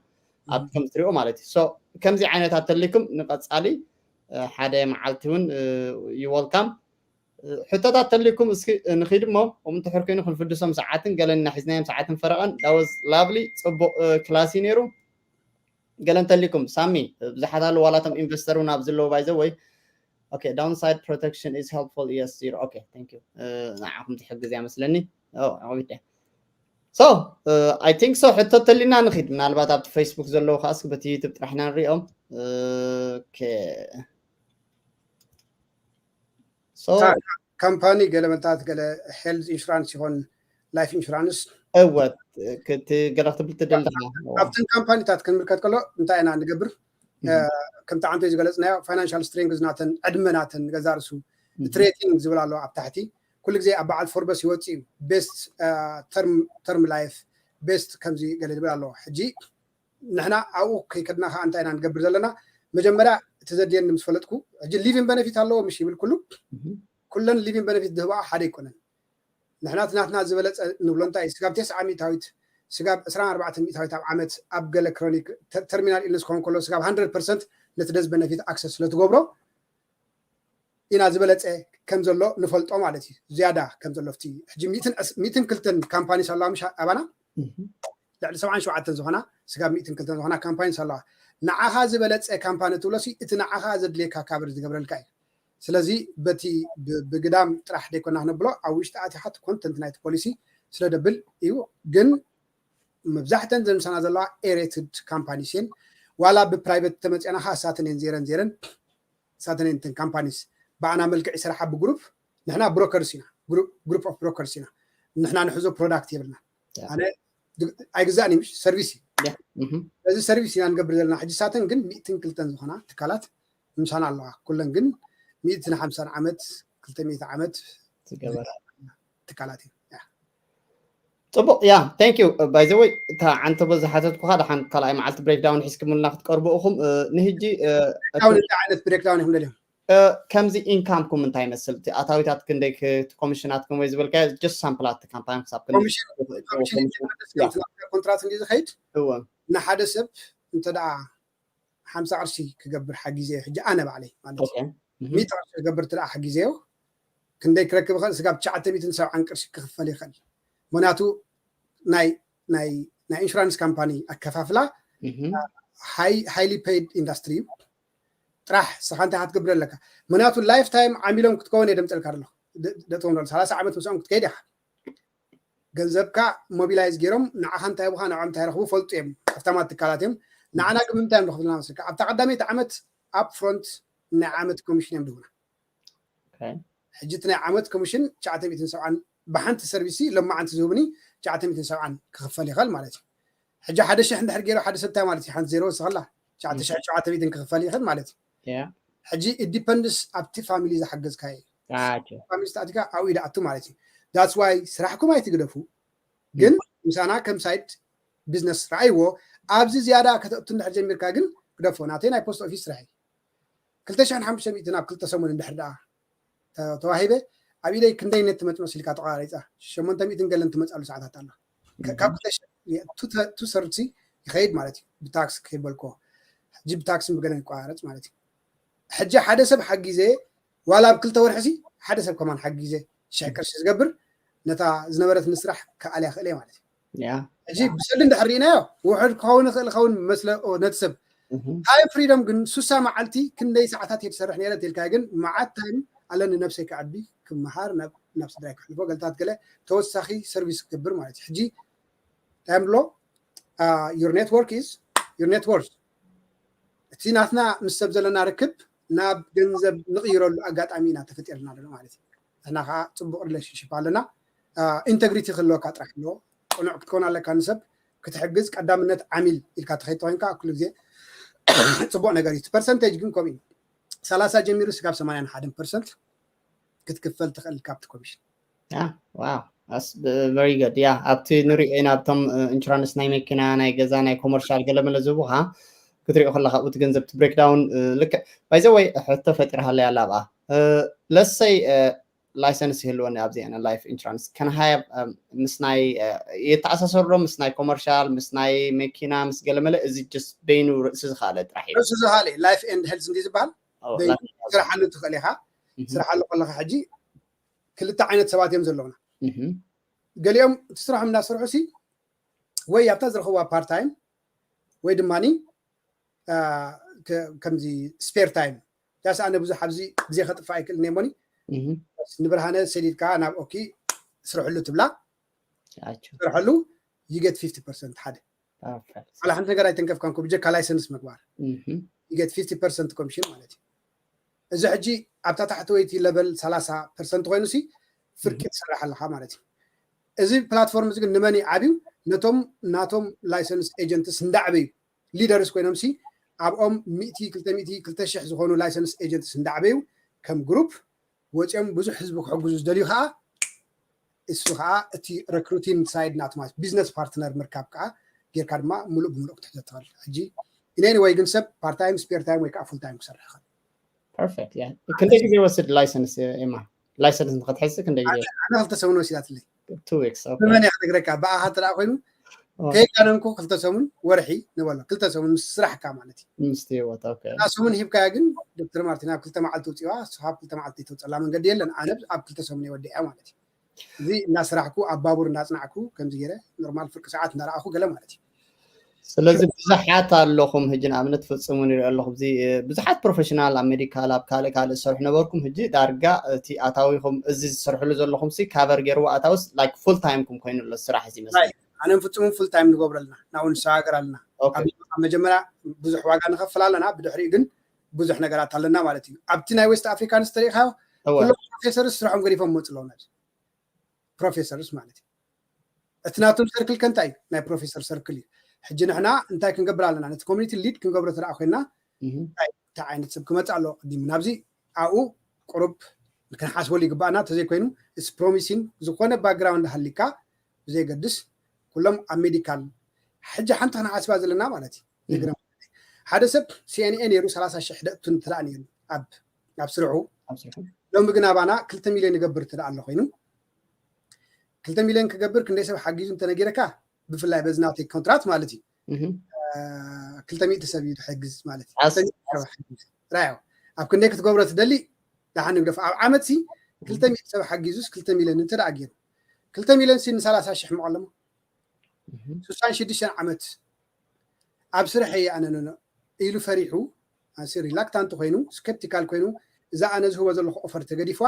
ኣብ ከም ትሪኦ ማለት እዩ። ከምዚ ዓይነታት ተልይኩም ንቀፃሊ ሓደ መዓልቲ እውን ይወልካም። ሕቶታት ተልይኩም እስኪ ንኺድ እሞ፣ ከምኡ እንተሕር ኮይኑ ክንፍድሶም ሰዓትን ገለና ሒዝናዮም ሰዓትን ፈረቐን። ዳወዝ ላቭሊ፣ ፅቡቕ ክላስ እዩ ነይሩ። ገለ እንተልይኩም ሳሚ፣ ብዙሓት ኣለዉ ዋላቶም ኢንቨስተር እውን ኣብ ዘለዉ ባይዘ ወይ okay, downside protection is helpful, yes, zero, okay, thank you. ንዓኹም ትሕግዝ እያ መስለኒ። ዓዊደ so I think so። ሕቶ ተሊና ንኺድ፣ ምናልባት ኣብቲ ፌስቡክ ዘለዉ ከኣስ በቲ ዩቱብ ጥራሕና ንሪኦም። ካምፓኒ ገለ መታት ገለ ሄልዝ ኢንሹራንስ ይኾን ላይፍ ኢንሹራንስ እወት ክቲ ገለ ክትብል ትደሊ ኣብተን ካምፓኒታት ክንምልከት ከሎ እንታይ ኢና ንገብር? ከምቲ ዓንተ ዝገለፅናዮ ፋይናንሻል ስትሬንግዝ ናተን ዕድመ ናተን ገዛ ርሱ ትሬቲንግ ዝብል ኣሎ ኣብ ታሕቲ። ኩሉ ግዜ ኣብ በዓል ፎርበስ ይወፅእ እዩ። ቤስት ተርም ላይፍ ቤስት ከምዚ ገለ ዝብል ኣለዎ። ሕጂ ንሕና ኣብኡ ከይከድና ከዓ እንታይ ኢና ንገብር ዘለና? መጀመርያ እቲ ዘድልየኒ ምስ ፈለጥኩ፣ ሕጂ ሊቪን በነፊት ኣለዎ ምሽ ይብል ኩሉ ኩለን ሊቪን በነፊት ዝህባኦ ሓደ ኣይኮነን። ንሕና እቲ ናትና ዝበለፀ ንብሎ እንታይ ስጋብ ተስዓ ሚእታዊት ስጋብ ዕስራን ኣርባዕተን ሚእታዊት ኣብ ዓመት ኣብ ገለ ክሮኒክ ተርሚናል ኢልነስ ክኸውን ከሎ ስጋብ ሃንድረድ ፐርሰንት ነቲ ደዝ በነፊት ኣክሰስ ስለትገብሮ ኢና ዝበለፀ ከም ዘሎ ንፈልጦ ማለት እዩ። ዝያዳ ከም ዘሎ ፍቲ ሕጂ ሚእትን ክልተን ካምፓኒስ ኣለዋ ምሽ ኣባና ልዕሊ ሰብዓን ሸውዓተን ዝኾና ስጋብ ሚእትን ክልተን ዝኾና ካምፓኒስ ኣለዋ። ንዓኻ ዝበለፀ ካምፓኒ ትብሎ ሲ እቲ ንዓኻ ዘድልየካ ካበር ዝገብረልካ እዩ። ስለዚ በቲ ብግዳም ጥራሕ ደይኮና ክነብሎ ኣብ ውሽጢ ኣቲኻ ኮንተንት ናይቲ ፖሊሲ ስለ ደብል እዩ። ግን መብዛሕተን ዘምሳና ዘለዋ ኤሬትድ ካምፓኒስ እየን። ዋላ ብፕራይቬት ተመፅአና ካ እሳተን እየን ዜረን ዜረን እሳተን እየን እተን ካምፓኒስ ብኣና መልክዕ ይሰርሓ ብግሩፕ ንሕና ብሮከርስ ኢና። ግሩፕ ኦፍ ብሮከርስ ኢና። ንሕና ንሕዞ ፕሮዳክት የብልና። ኣነ ኣይግዛእን እዩ ሰርቪስ እዩ። እዚ ሰርቪስ ኢና ንገብር ዘለና። ሕጂ እሳተን ግን ሚእትን ክልተን ዝኾና ትካላት ምሳና ኣለዋ። ኩለን ግን ሚእትን ሓምሳን ዓመት ክልተ ሚእቲ ዓመት ዝገበራ ትካላት እዩ። ፅቡቅ ያ thank you። By the way እታ ዓንተቦ ዝሓተትኩካ ደሓን ካልኣይ መዓልቲ ብሬክዳውን ሒዝክምልና ክትቀርቡ ኢኹም። ንህጂ ዓይነት ብሬክዳውን ይኹም ደልዮም ከምዚ ኢንካምኩም እንታይ ይመስል? እቲ ኣታዊታት ክንደይ ኮሚሽናትኩም ወይ ዝበልካ just ሳምፕላት ካምፓኒ ክሳብ ኮንትራት እንዲ ዝኸይድ ንሓደ ሰብ እንተ ሓምሳ ቅርሺ ክገብር ሓጊዘ ሕጂ ኣነ ባዕለይ ማለት እዩ ሚእቲ ቅርሺ ክገብር ትደኣ ሓጊዘዮ ክንደይ ክረክብ ይኽእል? ስጋብ ትሽዓተ ሚእትን ሰብዓን ቅርሺ ክኽፈል ይኽእል። ምክንያቱ ናይ ናይ ናይ ኢንሹራንስ ካምፓኒ ኣከፋፍላ ሃይሊ ፔይድ ኢንዳስትሪ እዩ። ጥራሕ ስኻ እንታይ ክትገብር ኣለካ? ምክንያቱ ላይፍ ታይም ዓሚሎም ክትከውን እየ ደምፀልካ ኣለኹ ደጥዎም ዘሎ ሰላሳ ዓመት ምስኦም ክትከይድ ኢኻ። ገንዘብካ ሞቢላይዝ ገይሮም ንዓኻ እንታይ ብኻ ንዕኦም እንታይ ረኽቡ ፈልጡ እዮም። ሃፍታማት ትካላት እዮም። ንዓና ግን ምንታይ እዮም ረኽብልና መስልካ? ኣብታ ቀዳመይቲ ዓመት ኣፕ ፍሮንት ናይ ዓመት ኮሚሽን እዮም ድሁና። ሕጂ እቲ ናይ ዓመት ኮሚሽን ትሽዓተ ሚእትን ሰብዓን ብሓንቲ ሰርቪስ ሎማዓንቲ ዝህቡኒ ትሽዓተ ሚእትን ሰብዓን ክኽፈል ይኽእል ማለት እዩ። ሕጂ ሓደ ሽሕ እንድሕር ገይሩ ሓደ ሰብ እንታይ ማለት እዩ? ሓንቲ ዜሮ ወስኸላ ትሽዓተ ሽሕ ትሽዓተ ሚእትን ክኽፈል ይኽእል ማለት እዩ። ሕጂ ኢት ዲፐንድስ ኣብቲ ፋሚሊ ዝሓገዝካዮ ፋሚሊ ስታቲካ ኣብኡ ኢዳ ኣቱ ማለት እዩ። ዳትስ ዋይ ስራሕኩም ኣይትግደፉ፣ ግን ምሳና ከም ሳይድ ቢዝነስ ረኣይዎ። ኣብዚ ዝያዳ ከተእቱ እንድሕር ጀሚርካ ግን ግደፎ። ናተይ ናይ ፖስት ኦፊስ ስራሕ እዩ። ክልተ ሽሕን ሓሙሽተ ሚእትን ኣብ ክልተ ሰሙን እንድሕር ደኣ ተዋሂበ ኣብ ኢደይ ክንደይ ነት ትመፅ መሲልካ ተቋራሪፃ ሸሞንተ ሚእትን ገለን ትመፅኣሉ ሰዓታት ኣሎ። ካብ ክልተ ሽሕ ቱ ሰርድ ይኸይድ ማለት እዩ። ብታክስ ክበልኮ ሕጂ ብታክስ ብገለን ይቋረፅ ማለት እዩ። ሕጂ ሓደ ሰብ ሓጊዘ ዋላ ኣብ ክልተ ወርሒ ሲ ሓደ ሰብ ከማን ሓጊዘ ሽሕ ቅርሺ ዝገብር ነታ ዝነበረት ንስራሕ ክኣልያ ክእል ማለት እዩ። ሕጂ ብሰልዲ እንድሕር ርኢናዮ ውሑድ ክኸውን ይኽእል ኸውን መስለ ነቲ ሰብ ታይም ፍሪደም ግን ሱሳ መዓልቲ ክንደይ ሰዓታት እየ ትሰርሕ ነረ ትልካ ግን መዓት ታይም ኣለኒ ነብሰይ ክዓቢ ክመሃር ናብ ስድራይ ክሕልፎ ገልታት ገለ ተወሳኺ ሰርቪስ ክገብር ማለት እዩ። ሕጂ እንታይ ብሎ your network is your net worth። እቲ ናትና ምስ ሰብ ዘለና ርክብ ናብ ገንዘብ ንቕይረሉ ኣጋጣሚ ኢና ተፈጢርና ዘሎ ማለት እዩ። ንሕና ከዓ ፅቡቅ ሪሌሽንሽፕ ኣለና። ኢንተግሪቲ ክህልወካ ጥራሕ ኣለዎ። ቅኑዕ ክትከውን ኣለካ ንሰብ ክትሕግዝ ቀዳምነት ዓሚል ኢልካ ተኸይድ ተኮይንካ ኩሉ ግዜ ፅቡቅ ነገር እዩ። ፐርሰንቴጅ ግን ከምኡ እዩ። ሰላሳ ጀሚሩ ስጋብ ሰማንያን ሓደን ፐርሰንት ክትክፈል ትኽእል ካብቲ ኮሚሽን። ዋው Very good. Yeah, ኣብቲ ንሪኦ ኢና ኣብቶም ኢንሹራንስ ናይ መኪና፣ ናይ ገዛ፣ ናይ ኮመርሻል ገለመለ ዝህቡኻ ክትሪኦ ከለካ ኣብቲ ገንዘብ እቲ ብሬክዳውን ልክዕ። By the way ሕቶ ፈጢርሃለይ ኣላ ኣብኣ። ለሰይ ላይሰንስ ይህልወኒ ኣብዚ ላይፍ ኢንሹራንስ ከን ሃያ ምስ ናይ የተኣሳሰሩ ዶ ምስ ናይ ኮመርሻል ምስ ናይ መኪና ምስ ገለመለ እዚ ጀስት በይኑ ርእሲ ዝኸኣለ ጥራሕ እዩ። ርእሲ ዝኸኣለ ላይፍ ኤንድ ሄልዝ እንዲ ዝበሃል ስራሓሉ ትኽእል ኢኻ። ስራሓሉ ከለካ ሕጂ ክልተ ዓይነት ሰባት እዮም ዘለውና። ገሊኦም እቲ ስራሖም እናሰርሑ ሲ ወይ ኣብታ ዝረኽብዋ ፓርት ታይም ወይ ድማ ከምዚ ስፔር ታይም ዳስ ኣነ ብዙሕ ኣብዚ ግዜ ከጥፋ ኣይክእልን እየ ሞኒ ንብርሃነ ሰዲድካ ናብ ኦኪ ስርሕሉ ትብላ ስርሕሉ you get fifty percent ሓደ ዋላ ሓንቲ ነገር ኣይተንከፍካን ኮ ብጀካ ላይሰንስ ምግባር you get fifty percent ኮሚሽን ማለት እዩ። እዚ ሕጂ ኣብታ ታሕተወይቲ ለቨል ሰላሳ ፐርሰንት ኮይኑ ሲ ፍርቂ ትሰርሕ ኣለካ ማለት እዩ። እዚ ፕላትፎርም እዚ ግን ንመን እዩ ዓብዩ? ነቶም ናቶም ላይሰንስ ኤጀንትስ እንዳዕበዩ ሊደርስ ኮይኖም ሲ ኣብኦም ሚእቲ ክልተ ሚእቲ ክልተ ሽሕ ዝኾኑ ላይሰንስ ኤጀንትስ እንዳዕበዩ ከም ግሩፕ ወፂኦም ብዙሕ ህዝቢ ክሕግዙ ዝደልዩ ከዓ እሱ ከዓ እቲ ረክሩቲን ሳይድ ናቱ ማለት ቢዝነስ ፓርትነር ምርካብ ከዓ ጌርካ ድማ ሙሉእ ብምሉእ ክትሕዞ ትኽእል። ሕጂ ኢነኒ ወይ ግን ሰብ ፓርታይም ስፔር ታይም ወይ ከዓ ፉል ታይም ክሰርሕ ይኽእል። ፐርፌክት ያ። ክንደይ ግዜ ይወስድ ላይሰንስ ኤማ? ላይሰንስ ንክትሕዝ ክንደይ ግዜ? ኣነ ክልተ ሰሙን ወሲዳትለይ። ቱ ዊክስ ኦኬ። ብመን እያ ክነግረካ ብኣኻ እንተ ደኣ ኮይኑ ከየጋነንኩ ክልተ ሰሙን ወርሒ ንበሎ ክልተ ሰሙን ምስ ስራሕካ ማለት እዩ። ምስቲ ህይወት ኦኬ። እና ሰሙን ሂብካያ ግን ዶክተር ማርቲን ኣብ ክልተ መዓልቲ ውፅዋ እሱ ኣብ ክልተ መዓልቲ ተውፀላ መንገዲ የለን። ኣነ ኣብ ክልተ ሰሙን የወዲያ ማለት እዩ። እዚ እናስራሕኩ ኣብ ባቡር እናፅናዕኩ ከምዚ ገይረ ኖርማል ፍርቂ ሰዓት እናረኣኹ ገለ ማለት እዩ። ስለዚ ብዙሓት ኣለኹም ሕጂ ንኣብነት ፍፁም እውን ይርኢ ኣለኹ እዚ ብዙሓት ፕሮፌሽናል ኣብ ሜዲካል ኣብ ካልእ ካልእ ዝሰርሑ ነበርኩም ሕጂ ዳርጋ እቲ ኣታዊኹም እዚ ዝሰርሕሉ ዘለኹም ሲ ካቨር ገይርዎ ኣታውስ ላይክ ፉል ታይምኩም ኮይኑ ኣሎ ስራሕ እዚ ይመስል። ኣነም ፍፁም ፉል ታይም ንገብሮ ኣለና ናብኡ ንሰጋገር ኣለና። ኣብ መጀመርያ ብዙሕ ዋጋ ንኸፍል ኣለና ብድሕሪኡ ግን ብዙሕ ነገራት ኣለና ማለት እዩ። ኣብቲ ናይ ዌስት ኣፍሪካ ንስተሪኢኻዮ ኩሎም ፕሮፌሰርስ ስርሖም ገዲፎም መፁ ኣለዉ ናብዚ ፕሮፌሰርስ ማለት እዩ። እቲ ናቶም ሰርክል ከ እንታይ እዩ? ናይ ፕሮፌሰር ሰርክል እዩ። ሕጂ ንሕና እንታይ ክንገብር ኣለና? ነቲ ኮሚኒቲ ሊድ ክንገብሮ ተደኣ ኮይና እንታይ ዓይነት ሰብ ክመፅእ ኣለዎ ቅዲሙ ናብዚ ኣብኡ ቁሩብ ክንሓስበሉ ይግባኣና። እንተዘይኮይኑ እስ ፕሮሚሲን ዝኾነ ባክግራውንድ ሃሊካ ብዘይገድስ ኩሎም ኣብ ሜዲካል ሕጂ ሓንቲ ክንሓስባ ዘለና ማለት እዩ። ሓደ ሰብ ሲኤንኤ ነይሩ ሰላሳ ሽሕ ደእቱ እንትደኣ ነይሩ ኣብ ኣብ ስርሑ ሎሚ ግን ኣባና ክልተ ሚልዮን ይገብር ትደኣ ኣሎ ኮይኑ ክልተ ሚልዮን ክገብር ክንደይ ሰብ ሓጊዙ እንተነጊረካ ብፍላይ በዚ ናተይ ኮንትራት ማለት እዩ ክልተ ሚእቲ ሰብ እዩ ትሕግዝ ማለት እዩ። ራዮ ኣብ ክንደይ ክትገብሮ ትደሊ ደሓን ንግደፍ ኣብ ዓመት ሲ ክልተ ሚእቲ ሰብ ሓጊዙስ ክልተ ሚልዮን እንተ ደኣ ገይሩ ክልተ ሚልዮን ሲ ንሰላሳ ሽሕ መቐለሞ ስሳን ሽዱሽተን ዓመት ኣብ ስራሕ እየ ኣነ ኢሉ ፈሪሑ ሪላክታንት ኮይኑ ስኬፕቲካል ኮይኑ እዛ ኣነ ዝህቦ ዘለኹ ኦፈር ተገዲፍዋ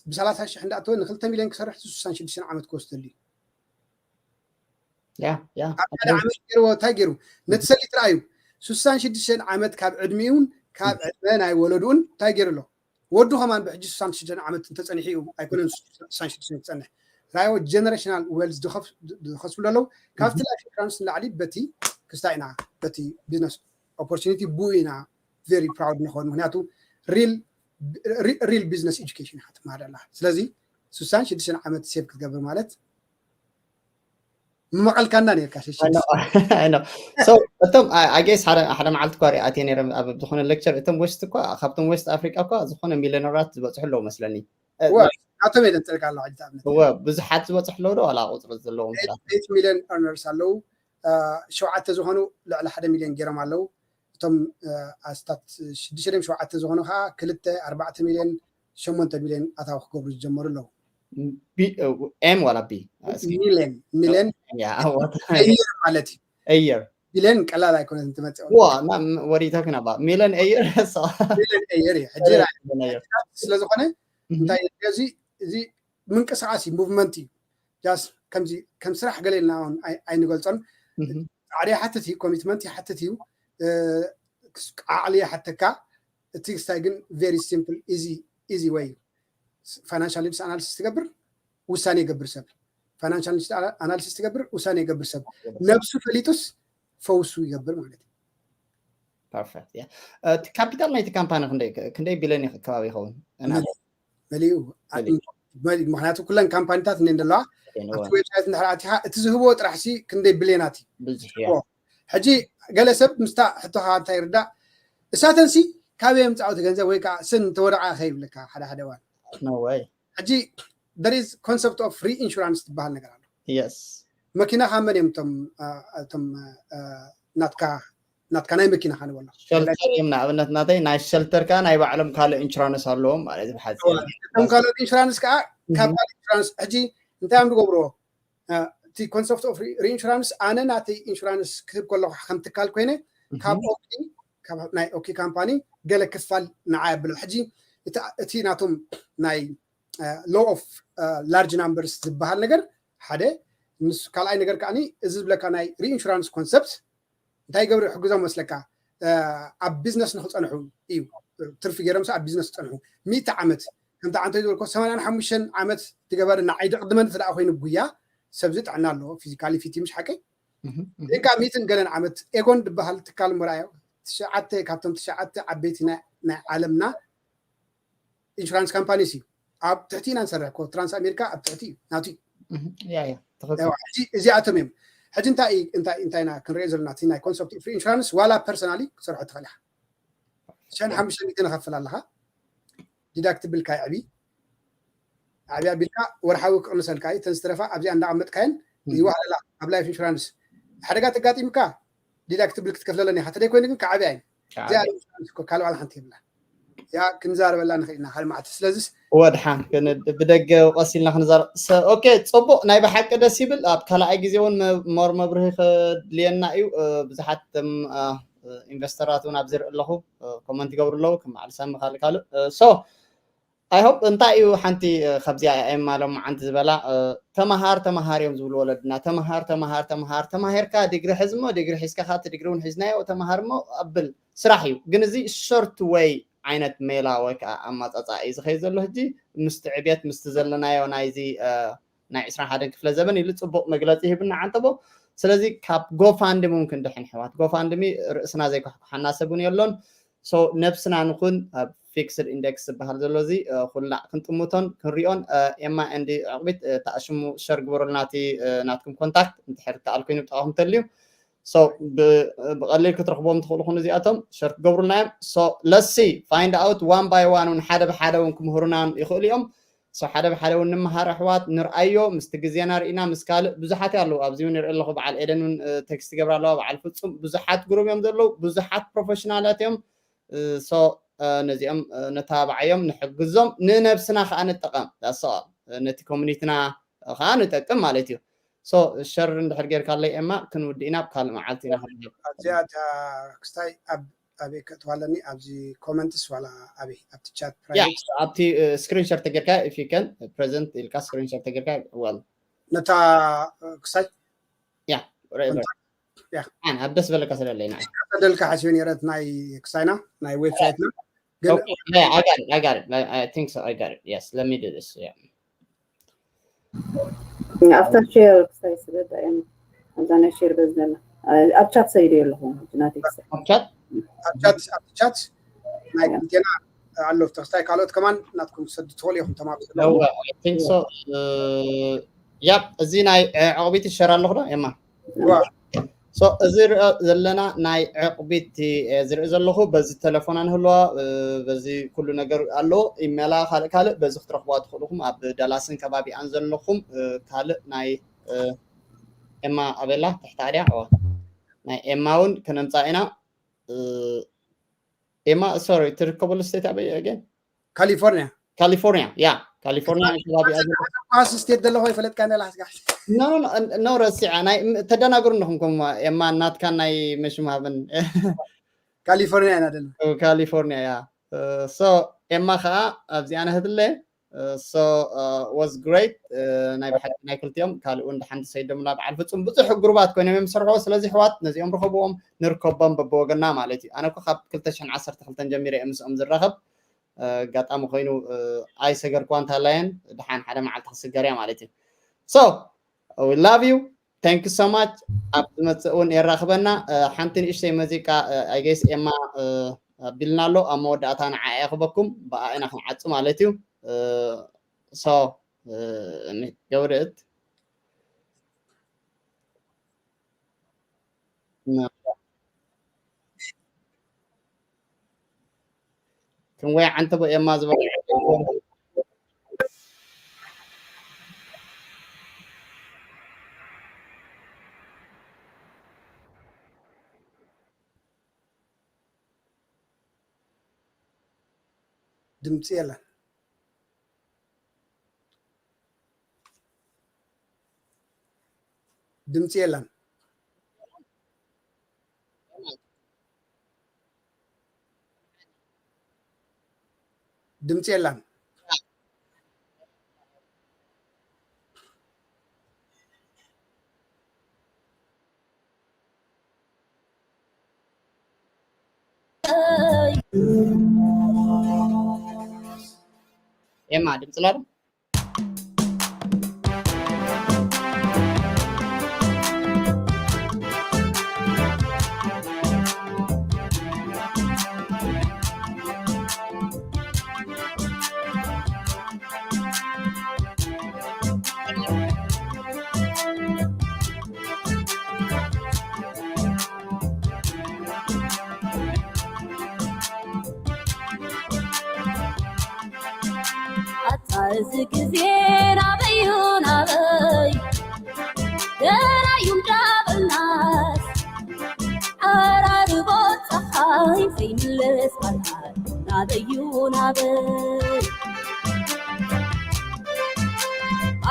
ብሰላሳ ሽሕ እንዳእተወ ንክልተ ሚልዮን ክሰርሕ ስሳን ሽዱሽተን ዓመት ክወስደሉ እዩ። ኣብ ሓደ ዓመት ገይርዎ እንታይ ገይሩ ነቲ ሰሊጥ ረኣዩ ስሳን ሽዱሽተን ዓመት ካብ ዕድሚኡን ካብ ዕድመ ናይ ወለድኡን እንታይ ገይሩ ኣሎ ወዱ ከማን ብሕጂ ስሳን ሽዱሽተን ዓመት እንተፀኒሑ እዩ ኣይኮነን ስሳን ሽዱሽተን ክፀንሕ ራዮ ጀነሬሽናል ዌልዝ ዝኸስቡ ኣለዉ ካብቲ ላይፍ ኢንሹራንስ ንላዕሊ በቲ ክስታይ ኢና በቲ ቢዝነስ ኦፖርቹኒቲ ብኡ ኢና ቨሪ ፕራውድ ንኸውን ምክንያቱ ሪል ቢዝነስ ኤጁኬሽን ኢካ ትመሃር ኣላ ስለዚ ስሳን ሽዱሽተን ዓመት ሴቭ ክትገብር ማለት ምመቐልካና ነርካ ሽሽ እቶም ኣጌስ ሓደ መዓልቲ እኳ ሪኣት ነረ ኣብ ዝኾነ ሌክቸር እቶም ዌስት እኳ ካብቶም ዌስት ኣፍሪቃ እኳ ዝኾነ ሚሊዮነራት ዝበፅሑ ኣለዉ መስለኒ ናቶም የደንፀልካ ኣለዋ ሕጂ ኣብነት እወ ብዙሓት ዝበፅሑ ኣለዉ ዶ ዋላ ቁፅሪ ዘለዎም ሚሊዮን ኤርነርስ ኣለዉ ሸውዓተ ዝኾኑ ልዕሊ ሓደ ሚሊዮን ገይሮም ኣለዉ እቶም ኣስታት ሽዱሽተ ድም ሸውዓተ ዝኾኑ ከዓ ክልተ ኣርባዕተ ሚሊዮን ሸሞንተ ሚሊዮን ኣታዊ ክገብሩ ዝጀመሩ ኣለዉ ኤም ዋላ ቢ ሚሊዮን ሚሊዮን ማለት እዩ ኤየር ቢልዮን ቀላል ኣይኮነትን ትመፅእ ወሪታ ክነባ ሚሊዮን ኤየር ሚሊዮን ኤየር እዩ ሕጂ ስለዝኾነ እንታይ እዚ እዚ ምንቅስቃስ እዩ ሙቭመንት እዩ ጃስ ከምዚ ከም ስራሕ ገለ ኢልና ኣይንገልፆን ፃዕሪ ይሓትት እዩ ኮሚትመንት ይሓትት እዩ ዓቕሊ ይሓተካ እቲ ክስታይ ግን ቨሪ ሲምፕል ኢዚ ወይ ፋይናንሻል ኒድስ ኣናሊሲስ ትገብር ውሳኔ ይገብር ሰብ ፋይናንሻል ኒድስ ኣናሊሲስ ትገብር ውሳኔ ይገብር ሰብ ነብሱ ፈሊጡስ ፈውሱ ይገብር ማለት እዩ ፐርፌክት እቲ ካፒታል ናይቲ ካምፓኒ ክንደይ ቢልዮን ከባቢ ይኸውን መሊኡ ምክንያቱ ኩለን ካምፓኒታት እኔ እንደለዋ ኣብቲ ዌብሳይት እንድሕር ኣቲኻ እቲ ዝህብዎ ጥራሕ ሲ ክንደይ ብልዮናት እዩ። ሕጂ ገለ ሰብ ምስታ ሕቶኻ እንታይ ይርዳእ፣ እሳተንሲ ካበይ የምፃኡ እቲ ገንዘብ ወይ ከዓ ስን ተወደዓ ከይብልካ ሓደ ሓደ ዋን ሕጂ there is concept of reinsurance ትበሃል ነገር ኣሎ። መኪናኻ መን እዮም እቶም ናትካ ናትካ ናይ መኪናኻ ንበሎ ሸልተር እዮም። ንኣብነት ናተይ ናይ ሸልተር ከዓ ናይ ባዕሎም ካልእ ኢንሹራንስ ኣለዎም ማለት ብሓፂ እቶም ካልኦት ኢንሹራንስ ከዓ ካብ ካልእ ኢንሹራንስ ሕጂ እንታይ እዮም ዝገብርዎ እቲ concept of reinsurance ኣነ ናተይ ኢንሹራንስ ክህብ ከለኩ ከም ትካል ኮይነ ካብ ኦኪ ናይ ኦኪ ካምፓኒ ገለ ክፋል ንዓ የብሎም ሕጂ እቲ ናቶም ናይ law of large numbers ዝበሃል ነገር ሓደ ምስ ካልኣይ ነገር ከዓ እዚ ዝብለካ ናይ reinsurance concept እንታይ ገብሩ ሕግዞም መስለካ ኣብ ቢዝነስ ንክፀንሑ እዩ ትርፊ ገይሮም ኣብ ቢዝነስ ዝፀንሑ ሚእቲ ዓመት ከምቲ ዓንተ ዝበልኮ ሰማንያን ሓሙሽተን ዓመት ትገበር ንዓይ ድቕድመን ስለ ኮይኑ ጉያ ሰብዚ ጥዕና ኣለዎ physically fit ምሽ ሓቀይ ግን ከዓ ሚእትን ገለን ዓመት ኤጎን ዝበሃል ትካል ምርኣዮ ትሽዓተ ካብቶም ትሽዓተ ዓበይቲ ናይ ዓለምና ኢንሹራንስ ካምፓኒስ እዩ ኣብ ትሕቲ ኢና ንሰርሕ ኮ ትራንስ ኣሜሪካ ኣብ ትሕቲ እዩ ናቱ እዩ እዚኣቶም እዮም ሕጂ እንታይ እንታይ እንታይ ኢና ክንሪኦ ዘለና እቲ ናይ concept of reinsurance ዋላ personally ክሰርሖ ትኽእል ኢኻ ሸን ሓሙሽተ ሚእቲ ንኸፍል ኣለኻ ዲዳክትብል ካይ ዕቢ ዓብያ ቢልካ ወርሓዊ ክቕንሰልካ እዩ ተን ዝተረፋ ኣብዚኣ እንዳቐመጥካየን ይዋህለላ ኣብ life insurance ሓደጋ ተጋጢምካ ዲዳክትብል ክትከፍለለን ኢኻ ተደይ ኮይኑ ግን ክዓብያ እዩ ካልእ ዋላ ሓንቲ የብላ ያ ክንዛረበላ ንኽእል ኢና ሓደ መዓልቲ ስለዚስ ወድሓን ብደገ ቀስ ኢልና ክንዛረብ ኦኬ ፅቡቅ ናይ ብሓቂ ደስ ይብል ኣብ ካልኣይ ግዜ እውን ሞር መብርሂ ክድልየና እዩ ብዙሓት ኢንቨስተራት እውን ኣብዚ ርኢ ኣለኹ ኮመንት ይገብሩ ኣለዉ ከም በዓል ሳሚ ካልእ ካልእ so I hope እንታይ እዩ ሓንቲ ካብዚኣ ኤማ ሎማዓንቲ ዝበላ ተመሃር ተመሃር እዮም ዝብሉ ወለድና ተመሃር ተመሃር ተመሃር ተማሂርካ ዲግሪ ሕዝ ሞ ዲግሪ ሒዝካ ካቲ ዲግሪ እውን ሒዝናዮ ተመሃር ሞ ኣብል ስራሕ እዩ ግን እዚ short way ዓይነት ሜላ ወይ ከዓ ኣማፃፃ እዩ ዝኸይድ ዘሎ ሕጂ ምስቲ ዕብየት ምስቲ ዘለናዮ ናይዚ ናይ ዕስራን ሓደን ክፍለ ዘበን ኢሉ ፅቡቅ መግለፂ ሂብና ዓንተቦ ስለዚ ካብ GoFundMe እውን ክንድሕን ኣሕዋት GoFundMe ርእስና ዘይኳሕኩሓና ሰብ እውን የሎን so ነብስና ንኹን ኣብ fixed index ዝበሃል ዘሎ እዚ ኩላዕ ክንጥምቶን ክንሪኦን ኤማ and ዕቕቢት ተኣሽሙ share ግበሩልና እቲ ናትኩም contact እንድሕር ከኣል ኮይኑ ብጣዕኹም ተልዩ so ብቐሊል ክትረኽቦም ትኽእሉ ኩን እዚኣቶም share ክገብሩልና እዮም so let's see find out one by one እውን ሓደ ብሓደ እውን ክምህሩና ይኽእሉ እዮም so ሓደ ብሓደ እውን ንምሃር ኣሕዋት ንርኣዮ ምስቲ ግዜና ርኢና ምስ ካልእ ብዙሓት ኣለዉ ኣብዚ እውን ይርኢ ኣለኹ በዓል ኤደን እውን text ይገብራ ኣለዋ በዓል ፍጹም ብዙሓት ግሩም እዮም ዘለዉ ብዙሓት ፕሮፌሽናላት እዮም so ነዚኦም ነተባብዓዮም ንሕግዞም ንነብስና ከዓ ንጠቐም that's all ነቲ community ና ከዓ ንጠቅም ማለት እዩ so share እንድሕር ጌርካለይ ኤማ ክንውድእ ኢና ኣብ ካልእ መዓልቲ ኢና ኣብዚኣ ክስታይ ኣብ ኣበይ ከእትዋለኒ ኣብዚ comments ዋላ ኣበይ ኣብቲ chat private ኣብቲ screen share ተጌርካ if you can present ኢልካ screen share ተጌርካ well ነታ ክስታይ ያ ኣብ ደስ በለካ ስለለይ ንዓይ ደልካ ሓሲበ ነይረት ናይ ክስታይና ናይ website ና ግን Okay, yeah, I got it. I got it. I, I think so. I got it. Yes, let me do this. Yeah. After share ክስታይ ስለ ዳእም ኣብዛ ናይ share በዝ ዘላ ኣብ chat ሰይደ ኣለኹ ናተይ ክስታይ ኣብ chat ኣብ chat ኣብ chat ናይ ክልቴና ኣሎ ተክስታይ ካልኦት ከማን ናትኩም ሰድ ትኽእሉ ኢኹም ተማም I think so. ያብ እዚ ናይ ዕቕቢት ይሸር ኣለኹ ዶ ኤማ so እዚ ርኦ ዘለና ናይ ዕቕቢት ዝርኢ ዘለኹ በዚ ተለፎና ንህልዋ በዚ ኩሉ ነገር ኣሎ ኢሜላ ካልእ ካልእ በዚ ክትረኽቧ ትኽእልኹም ኣብ ዳላስን ከባቢኣን ዘለኹም ካልእ ናይ ኤማ ኣበላ ትሕታ ድያ ናይ ኤማ እውን ከነምፃ ኢና ኤማ sorry ትርከበሉ state ኣበይ again ካሊፎርኒያ ካሊፎርኒያ ያ ካሊፎርኒያ ከባቢ ኳስ state ዘለኹ ይፈለጥካ ነላ no ረሲዓ ናይ ተደናግሩ እንዲኹም ከም ኤማ ናትካ ናይ መሽም ሃብን ካሊፎርኒያ ኢና ዘለና ካሊፎርኒያ ያ so ኤማ ከዓ ኣብዚኣ ነህትለ so was great ናይ ብሓቂ ናይ ክልቲኦም ካልእ እውን ድሓንቲ ሰይዶምላ በዓል ፍጹም ብዙሕ ግሩባት ኮይኖም እዮም ዝሰርሕዎ ስለዚ ኣሕዋት ነዚኦም ርኸብዎም ንርከቦም በብወገና ማለት እዩ ኣነ እኮ ካብ ክልተ ሽሕን ዓሰርተ ክልተን ጀሚረ እየ ምስኦም ዝራኸብ ኣጋጣሚ ኮይኑ ኣይሰገርኳ እንታላየን ድሓን ሓደ መዓልቲ ክስገር እያ ማለት እዩ so we love you thank you so much ኣብ ዝመፅእ እውን የራኽበና ሓንቲ ንእሽተይ መዚቃ I guess ኤማ ኣቢልና ኣሎ ኣብ መወዳእታ ንዓ የኽበኩም ብኣ ኢና ክንዓፁ ማለት እዩ so ገብርት ክንወይ ዓንተቦ ኤማ ዝበ ድምፂ የለን። ድምፂ የለን። ድምፂ የለን። ኤማ ድምፂ ላለ ኣታ እዚ ግዜ ናበዩ ናበይ ገና እዩ እንዳበልናስ ዓራርቦ ፀሓይ ዘይምለስ ካልኣይ ናበዩ ናበይ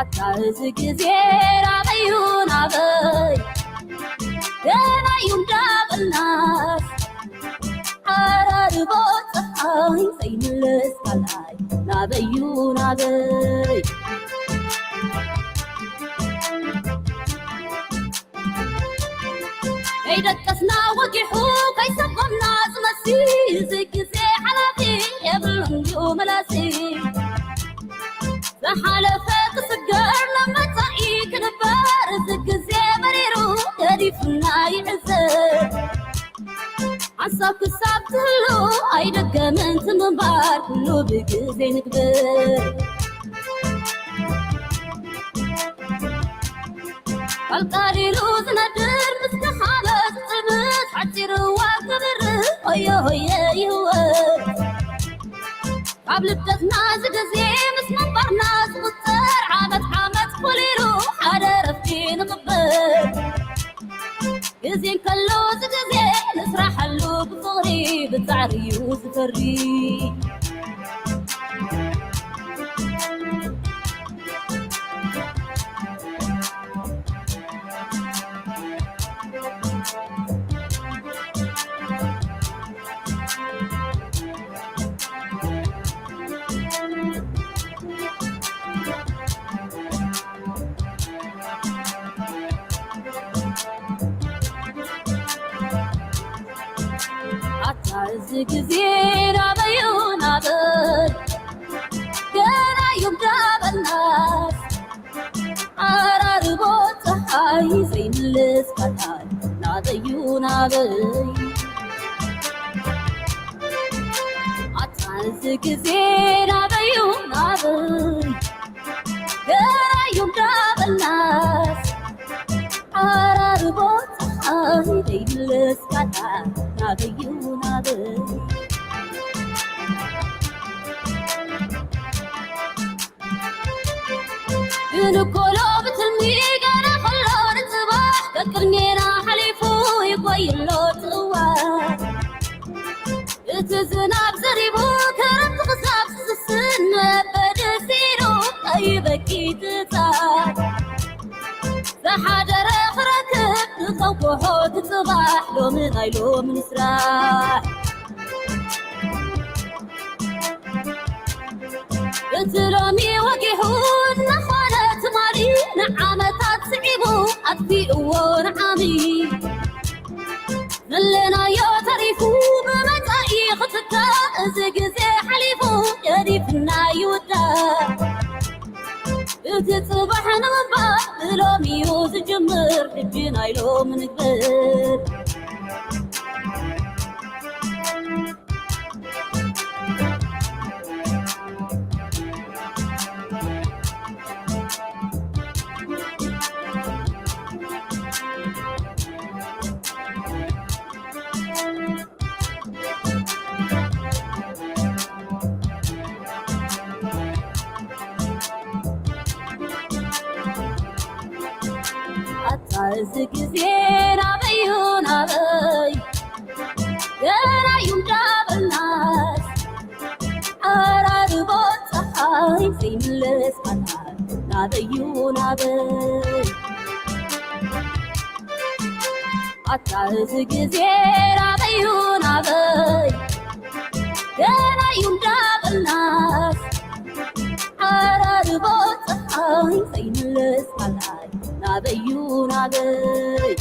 ኣታ እዚ ግዜ ናበዩ ናበይ ገና እዩ እንዳበልናስ ዓራርቦ ፀሓይ ዘይምለስ ካልኣይ ናበዩ ናበይ ከይደቀስና ወጊሑ ከይሰጎምና ዝመሲ እዚ ግዜ ሓላፊ የብሉን እዩ መላሲ ዝሓለፈ ክስገር ናብ መጻኢ ክንበር እዚ ግዜ መሪሩ ገዲፉና ይዕዘብ ሓሳብ ክሳብ ትህሉ ኣይደገምን ትምንባር ኩሉ ብግዜ ንግበር ኣልቃሊሉ ዝነድር ምስ ተኻበት ጥምት ሓፂርዋ ክብር ሆየ ሆየ ይህወት ካብ ልደትና ዝግዜ ምስ ምንባርና ዝቁፀር ዓመት ዓመት ኮሊሉ ሓደ ረፍቲ ንኽበር ግዜ እንከሎ ዝግዜ ንስራሐሉ ብፍቕሪ ብፃዕሪ እዩ ዝፈሪ ኣታ እዚ ግዜ ናበዩ ናበይ ገና እዩ እንዳበልናስ ዓራርቦ ፀሓይ ዘይምልስ ካልኣይ ናበዩ ናበይ ኣታ እዚ ግዜ ናበዩ ናበይ ገና እዩ እንዳበልናስ ዓራርቦ ፀሓይ ዘይምልስ ካልኣይ ናበዩ ናበይ ክንኮሎ ብትልሚ ገና ከሎ ንፅባሕ ቀቅድሜና ሓሊፉ ይጎይሎ ፅዋ እቲ ዝናብ ዘሪቡ ክረምቲ ክሳብ ዝስስን መበዲ ሲሉ ኣይበኪ ትፃ ዝሓደረ ክረክብ ዝፀውሖ ትፅባሕ ሎሚ ናይ ሎሚ ንስራሕ እቲ ሎሚ ወጊሑ እናኾነ ትማሊ ንዓመታት ስዒቡ ኣጥፊእዎ ንዓሚ ዘለናዮ ተሪፉ ብመጻኢ ክትካእ እዚ ግዜ ሓሊፉ ገዲፍና ይውዳእ እቲ ጽባሕ ንምንባር ብሎሚ እዩ ዝጅምር ሕጂ ናይ ሎሚ ንግበር እዚ ግዜ ናበዩ ናበይ ገና እዩ እንዳበልናስ ዓራርቦ ፀሓይ ዘይምለስ ኣካል ናበዩ ናበይ ኣታ እዚ ግዜ ናበዩ ናበይ ገና እዩ እንዳበልናስ ዓራርቦ ፀሓይ ዘይምለስ ካልኣይ ናበዩ ናበይ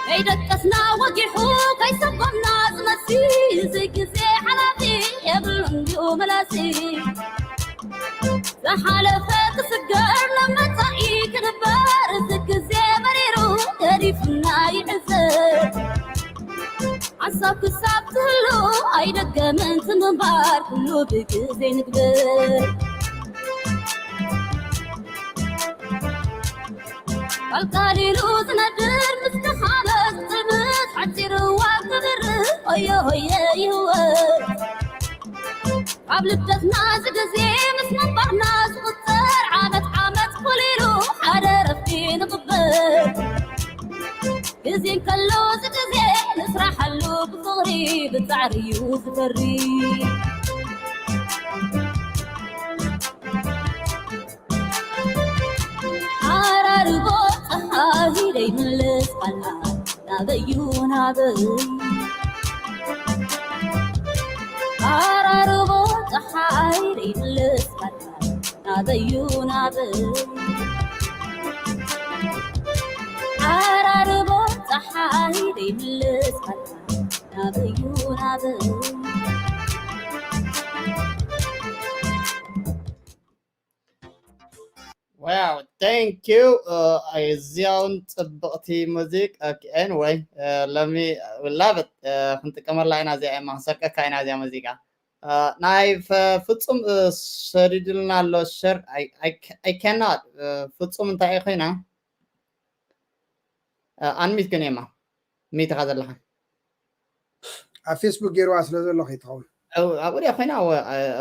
ከይደቀስና ወጊሑ ከይሰጎምና ዝመሲ እዚ ግዜ ሓላፊ የብሉን ድዩ መላሲ ዝሓለፈ ክስገር ንመጻኢ ክንበር እዚ ግዜ መሪሩ ገዲፉና ይዕዘብ ሓሳብ ክሳብ ትህሉ ኣይደገምን ትምንባር ኩሉ ብግዜ ንግበር ቀልቃሊሉ ዝነድር ምስ ደኻመ ዝጥምት ሓፂርዋ ክብር ሆየ ሆየ ይህወት ካብ ልደትና ዝግዜ ምስ ምንባርና ዝቁፀር ዓመት ዓመት ኮሊሉ ሓደ ረፍቲ ንቕበል ግዜ እንከሎ ዝግዜ ንስራሓሉ ብፍቕሪ ብፃዕሪ እዩ ዝፈሪ ዓራርቦ ፀሓይ ደይምልስ ቃልኣ ናበዩ ናበይ ዓራርቦ ፀሓይ ደይምልስ ቃልኣ ናበዩ ናበይ ዓራርቦ ፀሓይ ደይምልስ ቃልኣ ናበዩ ናበይ Wow, thank you. እዚያውን ፅብቕቲ ሙዚቅ። Okay, anyway, ለሚ ላበት ክንጥቀመላ ኢና እዚኣ እማ ክንሰርቀካ ኢና እዚኣ ሙዚቃ። ናይ ፍፁም ሰዲድልና ኣሎ ሸር። I cannot ፍፁም እንታይ ኮይና ኣንሚት ግን የማ ሚትኻ ዘለኻ ኣብ ፌስቡክ ገይርዋ ስለ ዘሎ ከይትኸውን ኣብ ወዲያ ኮይና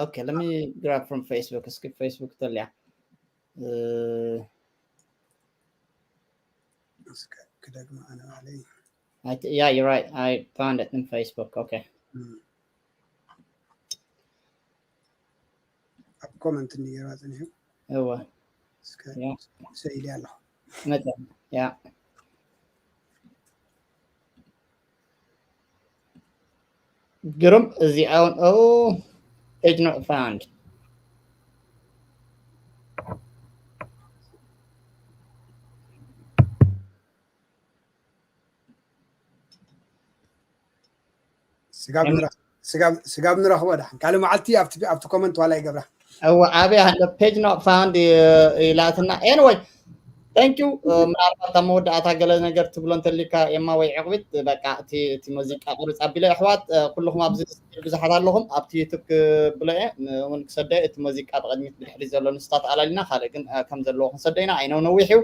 okay, let me grab from Facebook እስኪ ፌስቡክ ተልያ ክደግማ ኣነ ባዕለይ Yeah, you're right. I found it in Facebook. Okay. ኣብ ኮመንት እንገባ ፅኒሑ እወ ሰኢል ኣለኹ መጠን ያ ግሩም እዚኣውን ኦ page not found ስጋብ ንረኽቦ ዳሕን ካልእ መዓልቲ ኣብቲ ኮመንት ዋላ ይገብራ እወ ኣበይ ኣሎ page not found ኢላትና anyway thank you ምናልባት ኣብ መወዳእታ ገለ ነገር ትብሎ እንተሊካ የማ ወይ ዕቕቢት በቃ እቲ ሙዚቃ ቅርፅ ኣቢለ ኣሕዋት ኩልኹም ኣብዚ ብዙሓት ኣለኹም ኣብቲ ዩቱብ ክብሎ እየ እውን ክሰደ እቲ ሙዚቃ ብቅድሚት ብድሕሪ ዘሎ ንስታት ኣላሊና ካልእ ግን ከም ዘለዎ ክንሰደ ኢና ኣይነው ነዊሕ እዩ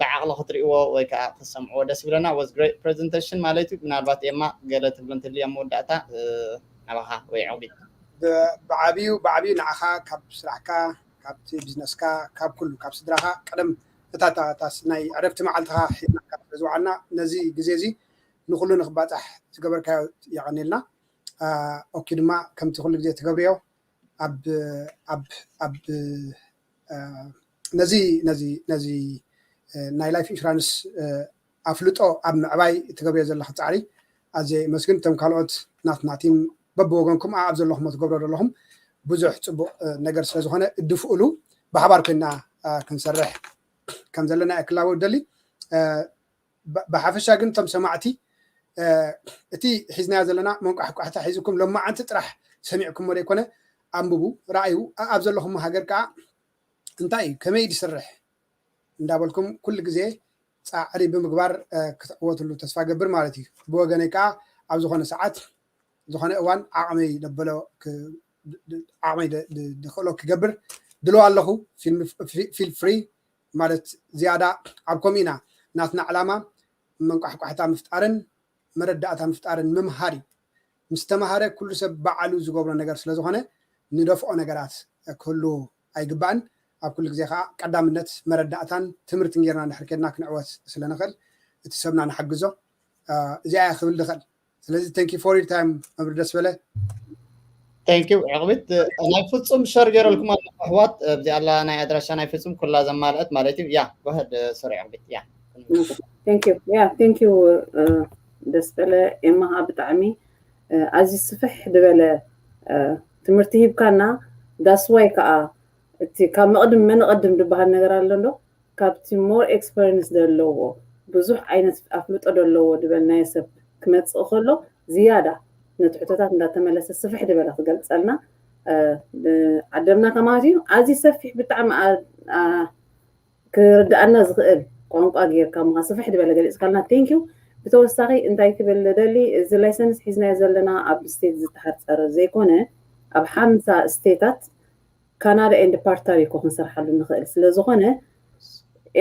ብዓቕሊ ክትሪእዎ ወይ ከዓ ክትሰምዕዎ ደስ ይብለና was great presentation ማለት እዩ ምናልባት ኤማ ገለ ትብሎ እንተልዩ ኣብ መወዳእታ ናባኻ ወይ ዕቕቢት ብዓብዩ ብዓብዩ ንዓኻ ካብ ስራሕካ ካብቲ ቢዝነስካ ካብ ኩሉ ካብ ስድራኻ ቀደም እታ ናይ ዕረፍቲ መዓልትኻ ሒዝናካ ስለዝወዓልና ነዚ ግዜ እዚ ንኩሉ ንክባፃሕ ዝገበርካዮ የቐኒልና ኦኪ ድማ ከምቲ ኩሉ ግዜ ትገብርዮ ኣብ ኣብ ኣብ ነዚ ነዚ ነዚ ናይ life insurance ኣፍልጦ ኣብ ምዕባይ ትገብርዮ ዘለኺ ፃዕሪ ኣዝየ የመስግን እቶም ካልኦት ናትና ቲም በብወገንኩም ኣብ ዘለኹም ትገብሮ ዘለኹም ብዙሕ ፅቡቅ ነገር ስለዝኾነ እድፍእሉ ብሓባር ኮይና ክንሰርሕ ከም ዘለና እየ ክላወ ደሊ ብሓፈሻ ግን እቶም ሰማዕቲ እቲ ሒዝናዮ ዘለና መንቋሕቋሕታ ሒዝኩም ሎማዓንቲ ጥራሕ ሰሚዕኩሞ ዘይኮነ ኣንብቡ ረኣዩ ኣብ ዘለኹም ሃገር ከዓ እንታይ እዩ ከመይ ዝስርሕ እንዳበልኩም ኩሉ ግዜ ፃዕሪ ብምግባር ክትዕወትሉ ተስፋ ገብር ማለት እዩ ብወገነይ ከዓ ኣብ ዝኾነ ሰዓት ዝኾነ እዋን ዓቕመይ ደበሎ ዓቕመይ ድኽእሎ ክገብር ድልዋ ኣለኹ feel free ማለት ዝያዳ ኣብ ከምኡ ኢና ናትና ዕላማ መንቋሕቋሕታ ምፍጣርን መረዳእታ ምፍጣርን ምምሃር እዩ ምስ ተምሃረ ኩሉ ሰብ በዓሉ ዝገብሮ ነገር ስለዝኾነ ንደፍኦ ነገራት ክህሉ ኣይግባእን። ኣብ ኩሉ ግዜ ከዓ ቀዳምነት መረዳእታን ትምህርትን ጌርና እንድሕር ኬድና ክንዕወት ስለ ንኽእል እቲ ሰብና ንሓግዞ። እዚኣ እያ ክብል ዝኽእል። ስለዚ thank you for your time መምህር ደስበለ። Thank you ዕቕቢት። ናይ ፍጹም ሸር ገይረልኩም ኣለኹ ኣሕዋት። ኣብዚ ኣላ ናይ ኣድራሻ ናይ ፍጹም ኩላ ዘማልአት ማለት እዩ። ያ go ahead። Sorry ዕቕቢት። ያ thank you yeah thank you ደስበለ ኤማ ብጣዕሚ ኣዝዩ ስፍሕ ዝበለ ትምህርቲ ሂብካና። That's why ከዓ እቲ ካብ መቕድም መን ቐድም ዝበሃል ነገር ኣሎ እንዶ ካብቲ more experience ዘለዎ ብዙሕ ዓይነት ኣፍልጦ ዘለዎ ዝበልናዮ ሰብ ክመፅእ ከሎ ዝያዳ ነቲ ሕቶታት እንዳተመለሰ ስፍሕ ዝበለ ክገልፀልና ዓደምና ከማት እዩ። ኣዝዩ ሰፊሕ ብጣዕሚ ክርድኣና ዝኽእል ቋንቋ ጌርካ ምኻ ስፍሕ ዝበለ ገሊፅካልና thank you። ብተወሳኺ እንታይ ክብል ደሊ እዚ license ሒዝናዮ ዘለና ኣብ state ዝተሓፀረ ዘይኮነ ኣብ ሓምሳ state ታት ካናዳ and ፓርታሪኮ ክንሰርሓሉ ንኽእል ስለዝኾነ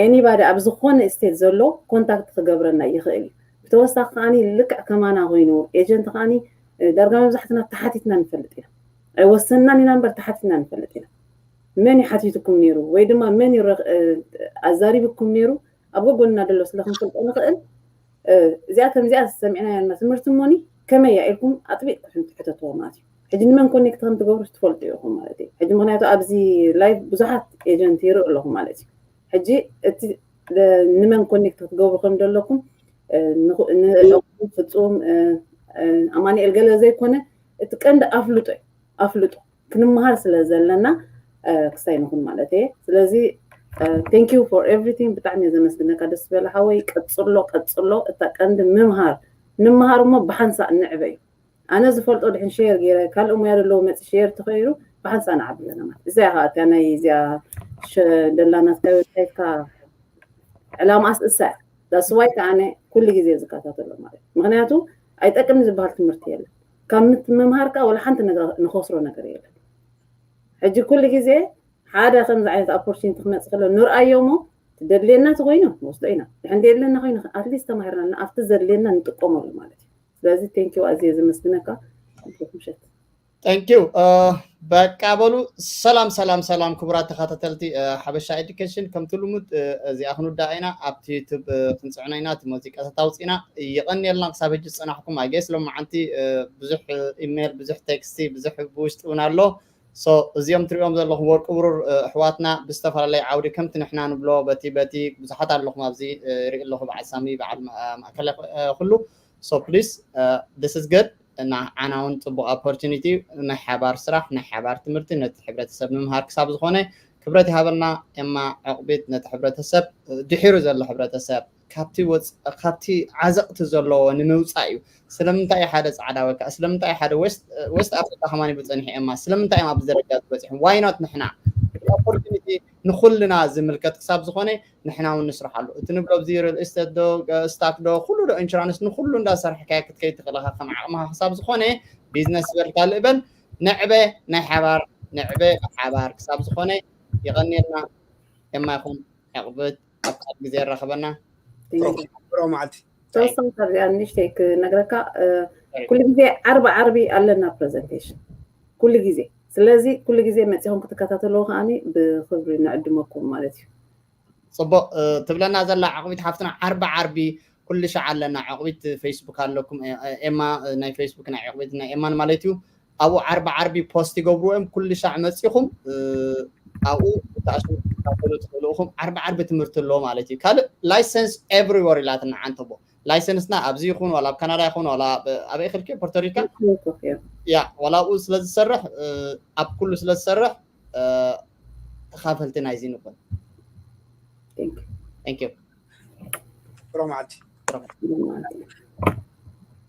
anybody ኣብ ዝኾነ state ዘሎ contact ክገብረና ይኽእል እዩ። ብተወሳኺ ከዓኒ ልክዕ ከማና ኮይኑ agent ከዓኒ ዳርጋ መብዛሕትና ተሓቲትና ንፈልጥ ኢና። ኣይወሰንናን ኢና እምበር ተሓቲትና ንፈልጥ ኢና። መን እዩ ሓቲትኩም ነይሩ ወይ ድማ መን እዩ ኣዛሪብኩም ነይሩ ኣብ ጎጎንና ደሎ ስለ ክንፈልጦ ንኽእል። እዚኣ ከምዚኣ ሰሚዕና ያልና ትምህርቲ እሞኒ ከመይ እያ ኢልኩም ኣጥቢቅኩም ትሕተትዎ ማለት እዩ። ሕጂ ንመን ኮኔክት ከም ትገብሩ ትፈልጡ ኢኹም ማለት እዩ። ሕጂ ምክንያቱ ኣብዚ live ብዙሓት agent ይርኢ ኣለኹ ማለት እዩ። ሕጂ እቲ ንመን ኮኔክት ክትገብሩ ከም ዘለኩም ፍፁም ኣማኒኤል ገለ ዘይኮነ እቲ ቀንዲ ኣፍልጦ እዩ። ኣፍልጦ ክንመሃር ስለ ዘለና ክሳይ ንኹን ማለት እየ። ስለዚ thank you for everything ብጣዕሚ እየ ዘመስግነካ ደስ ዝበለ ሓወይ። ቀፅሎ ቀፅሎ እታ ቀንዲ ምምሃር ንምሃር እሞ ብሓንሳእ ንዕበ እዩ። ኣነ ዝፈልጦ ድሕን share ገይረ ካልእ ሙያ ዘለዎ መፂ share ተኸይሩ ብሓንሳእ ንዓቢ ኣለና ማለት እዚኣ ከዓ እቲያ ናይ እዚኣ ደላናትካ website ካ ዕላማኣስ እሳ እያ። That's why ከዓ ኣነ ኩሉ ግዜ ዝከታተሎ ማለት ምክንያቱ ኣይጠቅም ዝበሃል ትምህርቲ የለን። ካብ ምምሃር ከዓ ወላ ሓንቲ ንኸስሮ ነገር የለን። ሕጂ ኩሉ ግዜ ሓደ ከምዚ ዓይነት opportunity ክመፅእ ከሎ ንርኣዮ እሞ ትደድልየና ተኮይኑ ንወስዶ ኢና ድሕን ደየድልየና ኮይኑ at least ተማሂርና ኣብቲ ዘድልየና ንጥቀመሉ ማለት እዩ። ስለዚ thank you ኣዝየ ዘመስግነካ። ምሸት thank you በቃ በሉ። ሰላም ሰላም ሰላም ክቡራት ተኸታተልቲ ሓበሻ education ከምቲ ልሙድ እዚኣ ክንውዳእ ኢና። ኣብቲ YouTube ክንፅዕኖ ኢና። እቲ ሙዚቃ ተታውፂና ይቐንየልና ክሳብ ሕጂ ዝፀናሕኩም ኣገስ ሎማዓንቲ ብዙሕ ኢሜል ብዙሕ ቴክስቲ ብዙሕ ብውሽጢ እውን ኣሎ። እዚኦም ትሪኦም ዘለኹም ወርቂ ብሩር ኣሕዋትና ብዝተፈላለየ ዓውዲ ከምቲ ንሕና ንብሎ በቲ በቲ ብዙሓት ኣለኹም ኣብዚ ርኢ ኣለኹ በዓል ሳሚ በዓል ማእከለ ኩሉ። So please this is good እና ዓና እውን ፅቡቅ opportunity ናይ ሓባር ስራሕ ናይ ሓባር ትምህርቲ ነቲ ሕብረተሰብ ምምሃር ክሳብ ዝኾነ ክብረት ይሃበልና። ኤማ ዕቕቢት ነቲ ሕብረተሰብ ድሒሩ ዘሎ ሕብረተሰብ ካብቲ ዓዘቕቲ ዘለዎ ንምውፃእ እዩ። ስለምንታይ ሓደ ፃዕዳ ወይ ከዓ ስለምንታይ ሓደ west africa ከማን ብፀኒሑ ኤማ ስለምንታይ እዮም ኣብዚ ደረጃ ዝበፂሑ why not ንሕና opportunity ንኩልና ዝምልከት ክሳብ ዝኾነ ንሕና እውን ንስርሓሉ። እቲ ንብሎ ኣብዚ real estate ዶ stock ዶ ኩሉ ዶ insurance ንኩሉ እንዳሰርሕካ ክትከይድ ትኽእል ኢኻ ከም ዓቕምኻ ክሳብ ዝኾነ business ዝበልካ ልእበል ንዕበ ናይ ሓባር ንዕበ ብሓባር ክሳብ ዝኾነ ይቐንየልና። ኤማ ይኹን ዕቕብት ኣብ ካልእ ግዜ የራኽበና። ብሮ መዓልቲ ተወሰን ካብዚኣ ንሽተይ ክነግረካ ኩሉ ግዜ ዓርቢ ዓርቢ ኣለና presentation ኩሉ ግዜ። ስለዚ ኩሉ ግዜ መፂኹም ክትከታተልዎ ከዓኒ ብክብሪ ንዕድመኩም ማለት እዩ። ፅቡቅ ትብለና ዘላ ዕቕቢት ሓፍትና ዓርቢ ዓርቢ ኩሉ ሻዕ ኣለና። ዕቕቢት ፌስቡክ ኣለኩም ኤማ ናይ ፌስቡክ ናይ ዕቕቢት ናይ ኤማን ማለት እዩ። ኣብኡ ዓርቢ ዓርቢ ፖስት ይገብርዎ እዮም። ኩሉ ሻዕ መፂኹም ኣብኡ ተኣሽሙ ክትካፈሉ ትኽእሉ ኢኹም። ዓርቢ ዓርቢ ትምህርቲ ኣለዎ ማለት እዩ። ካልእ license everywhere ኢላትና ዓንተቦ license ና ኣብዚ ይኹን ዋላ ኣብ ካናዳ ይኹን ዋላ ኣበይ ክልኪ ፖርቶሪካ ያ ዋላ ኣብኡ ስለ ዝሰርሕ ኣብ ኩሉ ስለ ዝሰርሕ ተኻፈልቲ ናይዚ ንኹን። Thank you። ብሮ መዓልቲ